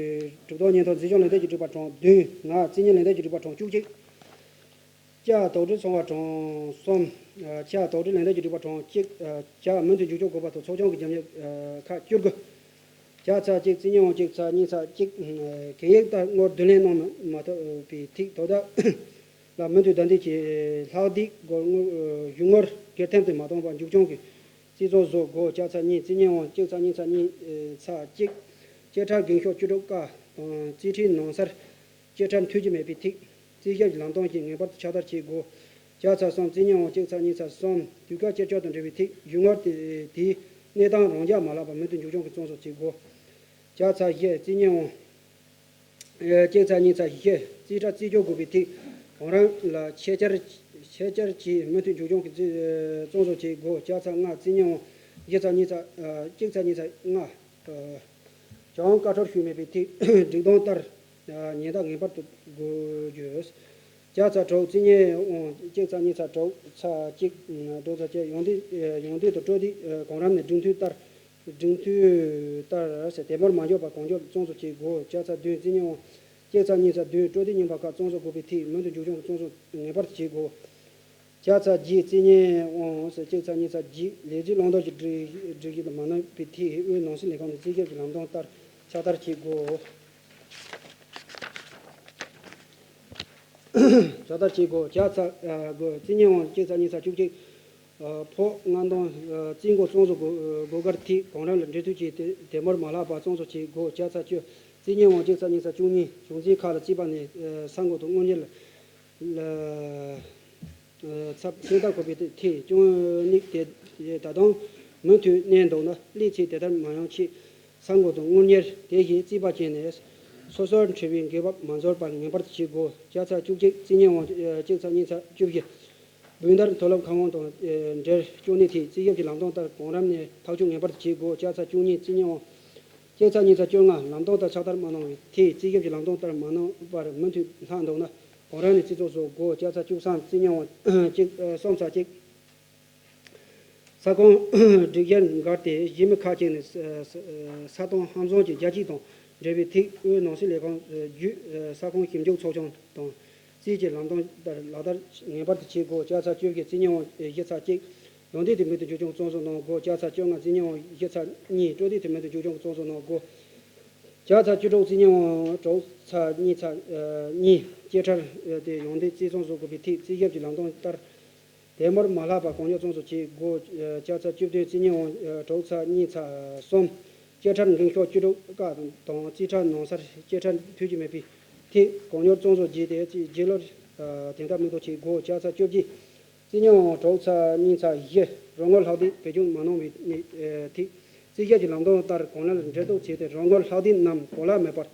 གྲུབ་དོན་སྙན་ཐོ་འཛིན་སྐྱོང་ལན་འདེབས་ཀྱི་སྒྲུབ་པ་གྲངས་བདུན། ང་རྩིས་ཉེས་ལན་འདེབས་ཀྱི་སྒྲུབ་པ་གྲངས་བཅུ་གཅིག་ཅ་དོགས་འདྲི་ཚོང་པ་གྲངས་གསུམ། ཆ་དོགས་འདྲི་ལན་འདེབས་ཀྱི་སྒྲུབ་པ་གྲངས་གཅིག་བརྒྱ་མུ་མཐུད་མཇུག་སྐྱོང་དགོས་པ་དང་ཚོགས་ཆུང་གི་རྒྱབ་གཉེར་ཁག་བཅུ་དགུ། བརྒྱ་ཚེག་གཅིག་རྩིས་གཉིས་དབང་གཅིག་ཚེག་གཉིས་ཚེག་གཅིག་གན་ཡིག་ལྟར་སྔོག་བསྡུ་ལེན་གནང་མ་མ་ཐུབ་པའི་ཐིག་དོ་བདག་ལ་མུ་མཐུད་ཟླ་འདི་གི་ལྷག་བསྡུས་སྒོར་གཞུག་ངོར་སྒེར་ཐོན་དུ་མ་གཏོང་བར་མཇུག་སྐྱོང་གི་རྩིས་རྩོམ་བཟོ་དགོས། བརྒྱ་ཚེག་གཉིས་རྩིས་གཉིས་དབང་གཅིག་ཚེག་གཉིས་ཚེག་གཉིས་ཚེག་གཅིག་བཅད་ཁྲ་འགེངས་ཤོག་བཅུ་དྲུག་ཀ་དང་རྩིས་ཁྲའི་ནང་གསལ། བཅད་ཁྲ་མཐུད་ཀྱི་མེད་པའི་ཐིག་རྩིས་ཞིབ་ཀྱི་ལམ་སྟོན་གྱིས་ངེས་པར་དུ་ཕྱག་བསྟར་བྱེད་དགོས། བརྒྱ་ཚེག་གསུམ་རྩིས་གཉིས་དབང་གཅིག་ཚེག་གཉིས་ཚེག་གསུམ་དུས་བཀག་བཅད་ཁྱབ་དང་འབྲེལ་བའི་ཐིག་གཞུག་ངོར་དེ་དེའི་གནས་སྟངས་རང་འཇགས་མ་ལྷག་པར་མུ་མཐུད་མཇུག་སྐྱོང་གི་རྩོམ་བཟོ་བྱེད་དགོས། བརྒྱ་ཚེག་བཞི་རྩིས་གཉིས་དབང་གཅིག་ཚེག་གཉིས་ཚེག་བཞི་རྩིས་ཁྲ་རྩིས་འཇོག་དགོས་པའི་ཐིག་གང་རུང་ལ་ཆེད་བཅར་ཆེད་བཅར་གྱིས་མུ་མཐུད་མཇུག་སྐྱོང་གི་རྩིས་རྩོམ་བཟོ་བྱེད་དགོས། བརྒྱ་ཚེག་ལྔ་རྩིས་གཉིས་དབང་བཞི་ཚེག་གཉིས་ཚེག་གཅིག་ཚེག་གཉིས་ཚེག་ལྔ། བྱང་བཀའ་འཁྲོལ་ཞུས་མེད་པའི་ཐིག་སྒྲིག་དོན་ལྟར། ཉེན་བརྡ་ངེས་པར་དུ་དགོས་རྒྱུ། བརྒྱ་ཚེག་དྲུག་རྩིས་གཉིས་དབང་གཅིག་ཚེག་གཉིས་ཚེག་དྲུག་ཚེག་གཅིག་དྲུག་ཚེག་བཅུ་ཡོང་དུས་ཡོང་དུས་དང་སྤྲོད་དུས་གང་རུང་ནས་སྒྲིག་མཐུན་ལྟར་སྒྲིག་མཐུན་ལྟར་ཟེར་དེ་མུར་མ་འཇོག་པར་གང་མགྱོགས་རྩོམ་བཟོ་བྱེད་དགོས། བརྒྱ་ཚེག་བདུན་རྩིས་གཉིས་དབང་གཅིག་ཚེག་གཉིས་ཚེག་བདུན་སྤྲོད་དུས་རྙིང་པ་ཁག་རྩོམ་བཟོ་དགོས་པའི་ཐིག་མུ་མཐུད་མཇུག་སྐྱོང་གི་རྩོམ་བཟོ་ངེས་པར་དུ་བྱེད་དགོས། བརྒྱ་ཚེག་བརྒྱད་རྩིས་གཉིས་དབང་ཟེར་གཅིག་ཚེག་གཉིས་ཚེག་བརྒྱད་ལས་རྩིས་བླང་དོར་གྱི་སྒྲིག་སྒྲིག་གཞི་དང་མ་ནོར་བའི་ཐིག་དབུས་ནང་སྲིད་ལས་ཁང་དུ་རྩིས་ཞིབ་ཀྱི་ལམ་སྟོན་ལྟར་ཕྱག་བསྟར་བྱེད་དགོས། ཕྱག་བསྟར་བྱེད་དགོས། བརྒྱ་ཚེག་དགུ་རྩིས་གཉིས་དབང་གཅིག་ཚེག་གཉིས་ཚེག་བཅུ་གཅིག་ཕོགས་ལྔ་སྟོང་རྩིས་འགོ་རྩོམ་བཟོ་དགོས་དགོས་སྐར་ཐིག་གང་རུང་ལ་འབྲེལ་མཐུད་ཀྱིས་དེ་དེ་མུར་མ་ལྷག་པར་རྩོམ་བཟོ་བྱེད་དགོས། བརྒྱ་ཚེག་བཅུ་རྩིས་གཉིས་དབང་གཅིག་ཚེག་གཉིས་ཚེག་བཅུ་གཉིས་གཞུང་འཛིན་ཁག་ལ་རྩིས་པ་ནས་ས་འགོ་དང་དངུལ་གཉེར་ལ། ཚབ་སེམས་ཐག་གོ་བའི་ཐིག་ཅུང་ཉུང་ཉུང་དེ་ད་དུང་མུ་མཐུད་གནས་འདུག་ན་ལས་ཚིག་དེ་ལྟར་མ་ཡོང་ཆེད་ས་འགོ་དང་དངུལ་གཉེར་དེ་བཞིན་རྩིས་པ་བྱས་ནས་སོ་སོར་འཁྲུལ་བའི་འགལ་བ་མ་འཛོལ་བར་ངེས་པར་དུ་བྱེད་དགོས། བརྒྱ་ཚེག་བཅུ་གཅིག་རྩིས་གཉིས་དབང་གཅིག་ཚེག་གཉིས་ཚེག་བཅུ་བཞི་བུན་བདག་མཐོ་སློབ་ཁང་དབང་དང་འབྲེལ་བཅུག་ནས་ཐིག་རྩིས་ཞིབ་ཀྱི་ལམ་སྟོན་ལྟར་གོང་རིམ་ནས་ཐག་གཅོད་ངེས་པར་དུ་བྱེད་དགོས། བརྒྱ་ཚེག་བཅུ་གཉིས་རྩིས་གཉིས་དབང་གཅིག་ཚེག་གཉིས་ཚེག་བཅོ་ལྔ་ལམ་སྟོན་ལྟར་ཕྱག་བསྟར་མ་གནང་བའི་ཐིག་རྩིས་ཞིབ་ཀྱི་ལམ་སྟོན་ལྟར་མ་གནང་བར་མུ་མཐུད་ལྷག་འདུག་ན། གོང་རིམ་ནས་རྩིས་རྩོམ་བཟོ་དགོས། བརྒྱ་ཚེག་བཅུ་གསུམ་རྩིས་གཉིས་དབང་གཅིག་གསུམ་ཚེག་གཅིག་ས་ཁོངས་སྒྲིག་གཞིར་འགལ་ཏེ་གཞི་མི་ཁག་ཅིག་ནས་ས་ས་ས་ས་དོན་ཧམ་བཟུང་གི་རྒྱ་སྐྱེད་དང་འབྲེལ་བའི་ཐིག་དབུས་ནང་སྲིད་ལས་ཁང་བརྒྱུད་ས་ཁོངས་ཞིབ་འཇུག་ཚོགས་ཆུང་དང་རྩིས་ཀྱི་ལམ་སྟོན་ལྟར་ལག་བསྟར་ངེས་པར་དུ་བྱེད་དགོས། བརྒྱ་ཚེག་བཅུ་བཞི་རྩིས་གཉིས་དབང་བཞི་ཚེག་གཅིག་ཡོང་དུས་དེ་མུ་མཐུད་མཇུག་སྐྱོང་རྩོམ་བཟོ་གནང་དགོས། བརྒྱ་ཚེག་བཅོ་ལྔ་རྩིས་གཉིས་དབང་བཞི་ཚེག་གཉིས་སྤྲོད་དུས་དེ་མུ་མཐུད་མཇུག་སྐྱོང་རྩོམ་བཟོ་གནང་དགོས། བརྒྱ་ཚེག་བཅུ་དྲུག་རྩིས་གཉིས་དབང་དྲུག་ཚེག་གཉིས་ཚེག་གཉིས་བཅད་ཁྲ་དེ་ཡོང་དུས་རྩིས་རྩོམ་བཟོ་དགོས་པའི་ཐིག་རྩིས་ཞིབ་ཀྱི་ལམ་སྟོན་ལྟར། དེ་མུར་མ་ལྷག་པར་གང་མགྱོགས་རྩོམ་བཟོ་བྱེད་དགོས། བརྒྱ་ཚེག་བཅུ་བདུན་རྩིས་གཉིས་དབང་དྲུག་ཚེག་གཉིས་ཚེག་གསུམ་བཅད་ཁྲ་འགེངས་ཤོག་བཅུ་དྲུག་ཀ་དང་རྩིས་ཁྲ་ནང་གསལ་བཅད་ཁྲ་མཐུད་ཀྱི་མེད་པའི་ཐིག་གང་མགྱོགས་རྩོམ་བཟོ་བགྱིས་ཏེ་རྗེས་ལོར་དེ་ལྟར་མིང་འདོགས་བྱེད་དགོས། བརྒྱ་ཚེག་བཅུ་བཞི་རྩིས་གཉིས་དབང་དྲུག་ཚེག་གཉིས་ཚེག་བཞི་རོགས་དངུལ་ལྷག་བསྡུས་བེད་སྤྱོད་མ་གནང་བའི་ཐིག་རྩིས་ཞིབ་ཀྱི་ལམ་སྟོན་ལྟར་གོང་ལ་འབྲེལ་གཏུག་བྱས་ཏེ་རོགས་དངུལ་ལྷག་བསྡུས་རྣམས་གོ་ལ་མེད་པར་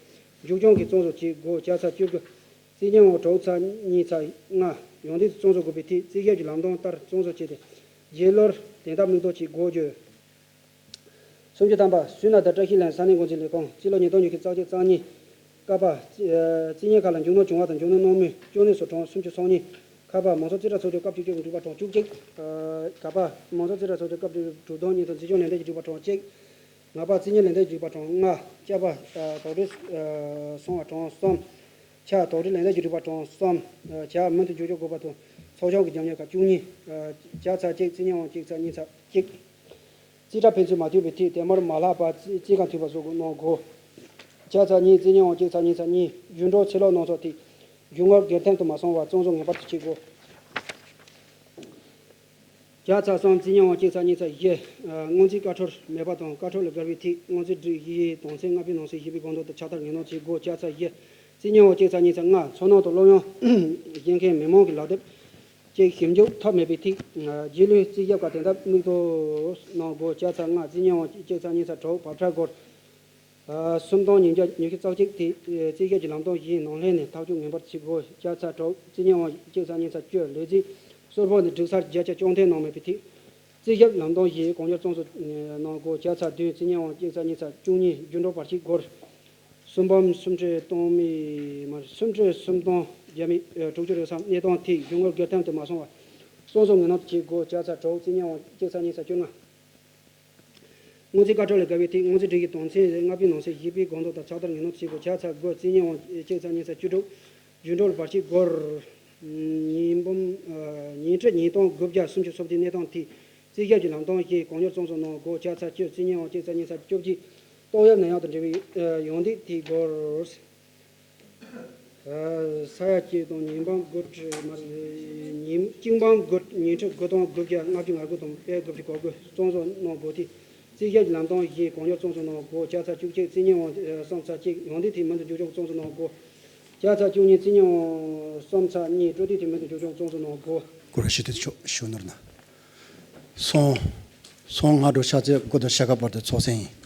མཇུག་སྐྱོང་གིས་རྩོམ་བཟོ་བྱེད་དགོས། བརྒྱ་ཚེག་བཅུ་དགུ་རྩིས་གཉིས་དབང་དྲུག་ཚེག་གཉིས་ཚེག་ལྔ་ཡོང་དུས་རྩོམ་བཟོ་དགོས་པའི་ཐིག་རྩིས་ཞིབ་ཀྱི་ལམ་སྟོན་ལྟར་རྩོམ་བཟོ་བྱས་ཏེ་རྗེས་ལོར་དེ་ལྟར་མིང་འདོགས་བྱེད་དགོས་རྒྱུ། སུམ་ཅུ་ཐམ་པ། སུད་ན་དང་བཀྲ་ཤིས་གླིང་ས་གནས་འགོ་འཛིན་ལས་ཁུངས། རྩིས་ལོ་ཉིས་སྟོང་ཉི་ཤུ་རྩ་གཅིག་རྩ་གཉིས། ཀ་པ། རྩིས་རྙིང་ཁག་ལ་མཇུག་སྣོན་བྱུང་བ་དང་མཇུག་སྣོན་གནང་མུས་ཅུང་ནས་སུ་གྲངས་སུམ་ཅུ་སོ་གཉིས། ཁ་པ། མང་ཚོགས་རྩིས་ཁྲ་ཚོགས་ཆུང་སྐབས་བཅུ་གཅིག་འགྲིག་པ་གྲངས་བཅུ་གཅིག། ཨ། ག་པ། མང་ཚོགས་རྩིས་ཁྲ་ཚོགས་ཆུང་སྐབས་བཅུ་གཅིག་གྲུབ་དོན་ཉིས་དང་རྩིས་སྐྱོང་ལས་དོན་གྱི་འགྲིག་པ་གྲངས་གཅིག། ང་པ། རྩིས་གཉེར་ལས་དོན་གྱི་འགྲིག་པ་གྲངས་ལྔ། ཅ་པ། ཨ། དོགས་འདྲི། ཨ། སོང་བ་གྲངས་གསུམ། ཆ། དོགས་འདྲི་ལས་དོན་གྱི་འགྲིག་པ་གྲངས་གསུམ། ཨ། ཇ། མུ་མཐུད་འཇུག་ཆོག་དགོས་པ་དང་ཚོགས་ཆུང་གི་རྒྱབ་གཉེར་ཁག་བཅུ་གཉིས། ཨ། བརྒྱ་ཚེག་གཅིག་རྩིས་གཉིས་དབང་གཅིག་ཚེག་གཉིས་ཚེག་གཅིག་རྩིས་ཁྲ་ཕན་ཚུན་མ་མཐུན་པའི་ཐིག་དེ་མུར་མ་ལྷག་པར་རྩིས་རྩིས་ཁང་མཐུད་པ་བཟོ་དགོས་གནང་དགོས། བརྒྱ་ཚེག་གཉིས་རྩིས་གཉིས་དབང་གཅིག་ཚེག་གཉིས་ཚེག་གཉིས་རྒྱུན་སྒྲོག་ཕྱིར་སློག་གནང་ཕྱོགས་ཐིག་གཞུག་ངོར་སྒེར་ཐོན་དུ་མ་སོང་བར་རྩོམ་བཟོ་ངེས་པར་དུ་བྱེད་དགོས། བརྒྱ་ཚེག་གསུམ་རྩིས་གཉིས་དབང་གཅིག་ཚེག་གཉིས་ཚེག་བཞི། སྔོན་རྩིས་བཀའ་འཁྲོལ་མེད་པ་དང་བཀའ་འཁྲོལ་ལ་དགར་བའི་ཐིག་སྔོན་རྩིས་སྒྲིག་གཞིའི་དོན་ཚན་ལྔ་པའི་ནང་གསེས་བཞི་པའི་གོང་དུ་ཕྱག་བསྟར་ངེས་གནང་བྱེད་དགོས། བརྒྱ་ཚེག་བཞི་རྩིས་གཉིས་དབང་གཅིག་ཚེག་གཉིས་ཚེག་ལྔ། འཚོ་སྣོན་དང་སློབ་ཡོན་བཞེས་མཁན་མི་མང་གི་ལག་དེབ་ཅིག་ཞིབ་འཇུག་ཐབས་མེད་པའི་ཐིག་རྗེས་ལུས་རྩིས་ཞིབ་ཁག་དེ་ལྟར་མིག་ཐོ་གནང་དགོས། བརྒྱ་ཚེག་ལྔ་རྩིས་གཉིས་དབང་གཅིག་ཚེག་གཉིས་ཚེག་དྲུག་བར་ཁྲ་སྒོར། ཨ། སུམ་སྟོང་ཉིས་བརྒྱ་ཉི་ཤུ་རྩ་གཅིག་དེ་རྩིས་ཞིབ་ཀྱི་ལམ་སྟོན་གཞིའི་ནང་ལྷན་ནས་ཐག་གཅོད་ངེས་པར་བྱེད་དགོས། བརྒྱ་ཚེག་དྲུག་རྩིས་གཉིས་དབང་གཅིག་ཚེག་གཉིས་ཚེག་བཅུ་ལས་རྩིས་གསལ་པོ་ནས་སྒྲིག་གསར་བརྒྱ་ཆ་བཅོམ་ཐེངས་གནང་མེད་པའི་ཐིག་རྩིས་ཞིབ་ལམ་སྟོན་གཞིའི་གོང་བརྗོད་རྩོམ་བཟོ་གནང་དགོས། བརྒྱ་ཚེག་བདུན་རྩིས་གཉིས་དབང་གཅིག་ཚེག་གཉིས་ཚེག་བཅུ་གཉིས་རྒྱུན་སྒྲོག་བར་ཆད་སྒོར། སུམ་འབུམ་སུམ་ཁྲི་སྟོང་མི་མར་སུམ་ཁྲི་སུམ་སྟོང་བརྒྱ་མེད་དྲུག་ཅུ་རེ་གསུམ་གནས་སྟངས་ཐིག་གཞུག་ངོར་སྒེར་ཐོན་དུ་མ་སོང་བར་རྩོམ་བཟོ་ངེས་གནང་བྱེད་དགོས། བརྒྱ་ཚེག་དྲུག་རྩིས་གཉིས་དབང་གཅིག་ཚེག་གཉིས་ཚེག་བཅོ་ལྔ། སྔོན་རྩིས་བཀའ་འཁྲོལ་ལས་འགལ་བའི་ཐིག་སྔོན་རྩིས་སྒྲིག་གཞིའི་དོན་ཚན་ལྔ་པའི་ནང་གསེས་བཞི་པའི་གོང་དུ་དང་ཕྱག་བསྟར་ངེས་གནང་བྱེད་དགོས། བརྒྱ་ཚེག་དགུ་རྩིས་གཉིས་དབང་གཅིག་ཚེག་གཉིས་ཚེག་བཅུ་དྲུག་རྒྱུན་སྒྲོག་བར་ཆད་སྒོར། ཉིས་འབུམ། ཉིས་ཁྲི་ཉིས་སྟོང་དགུ་བརྒྱ་སུམ་ཅུ་སོ་བརྒྱད་གནས་སྟངས་ཐིག་རྩིས་ཞིབ་ཀྱི་ལམ་སྟོན་གཞིའི་གོང་མཐོར་རྩོམ་བཟོ་གནང་དགོས། བརྒྱ་ཚེག་བཅུ་རྩིས་གཉིས་དབང་གཅིག་ཚེག་གཉིས་ཚེག་བཅོ་བརྒྱད། ཏོག་དབྱིབས་ནད་ཡམས་དང་འབྲེལ་བའི་ཡོང་འདེད་དེའི་སྐོར། ས་ཡ་གཅིག་དང་ཉིས་འབུམ་དགུ་ཁྲི་མ་ཉིས་གཅིག་འབུམ་དགུ་ཉིས་ཁྲི་དགུ་སྟོང་དགུ་བརྒྱ་ལྔ་བཅུ་ང་དགུ་དང་དཔལ་དགུ་བཅུ་གོ་དགུ་བཙོང་བཟོ་གནང་དགོས་ཏེ། རྩིས་ཞིབ་ཀྱི་ལམ་སྟོན་བཞིན་གང་མགྱོགས་བཙོང་བཟོ་གནང་དགོས། ཇ་ཚ་བཅུ་གཅིག་རྩིས་གཉེར་དབང་གསུམ་ཚ་གཅིག་ཡོང་འདེད་དེ་མུ་མཐུད་མགྱོགས་མགྱོགས་བཙོང་བཟོ་གནང་དགོས། ཇ་ཚ་བཅུ་གཉིས་རྩིས་གཉེར་དབང་གསུམ་ཚ་གཉིས་སྤྲོད་དེ་དེ་མུ་མཐུད་མགྱོགས་མགྱོགས་བཙོང་བཟོ་གནང་དགོས། སྐུ་ཞབས་ཞུ་དོན་ཆོག་ཞུ་ནོར་ན། སོང་། སོང་སྔ་དྲོ་ཕྱག་ཚོད་དགུ་དང་ཕྱེད་ཀ་བར་དུ་ཚོགས་གསན་ཡིན།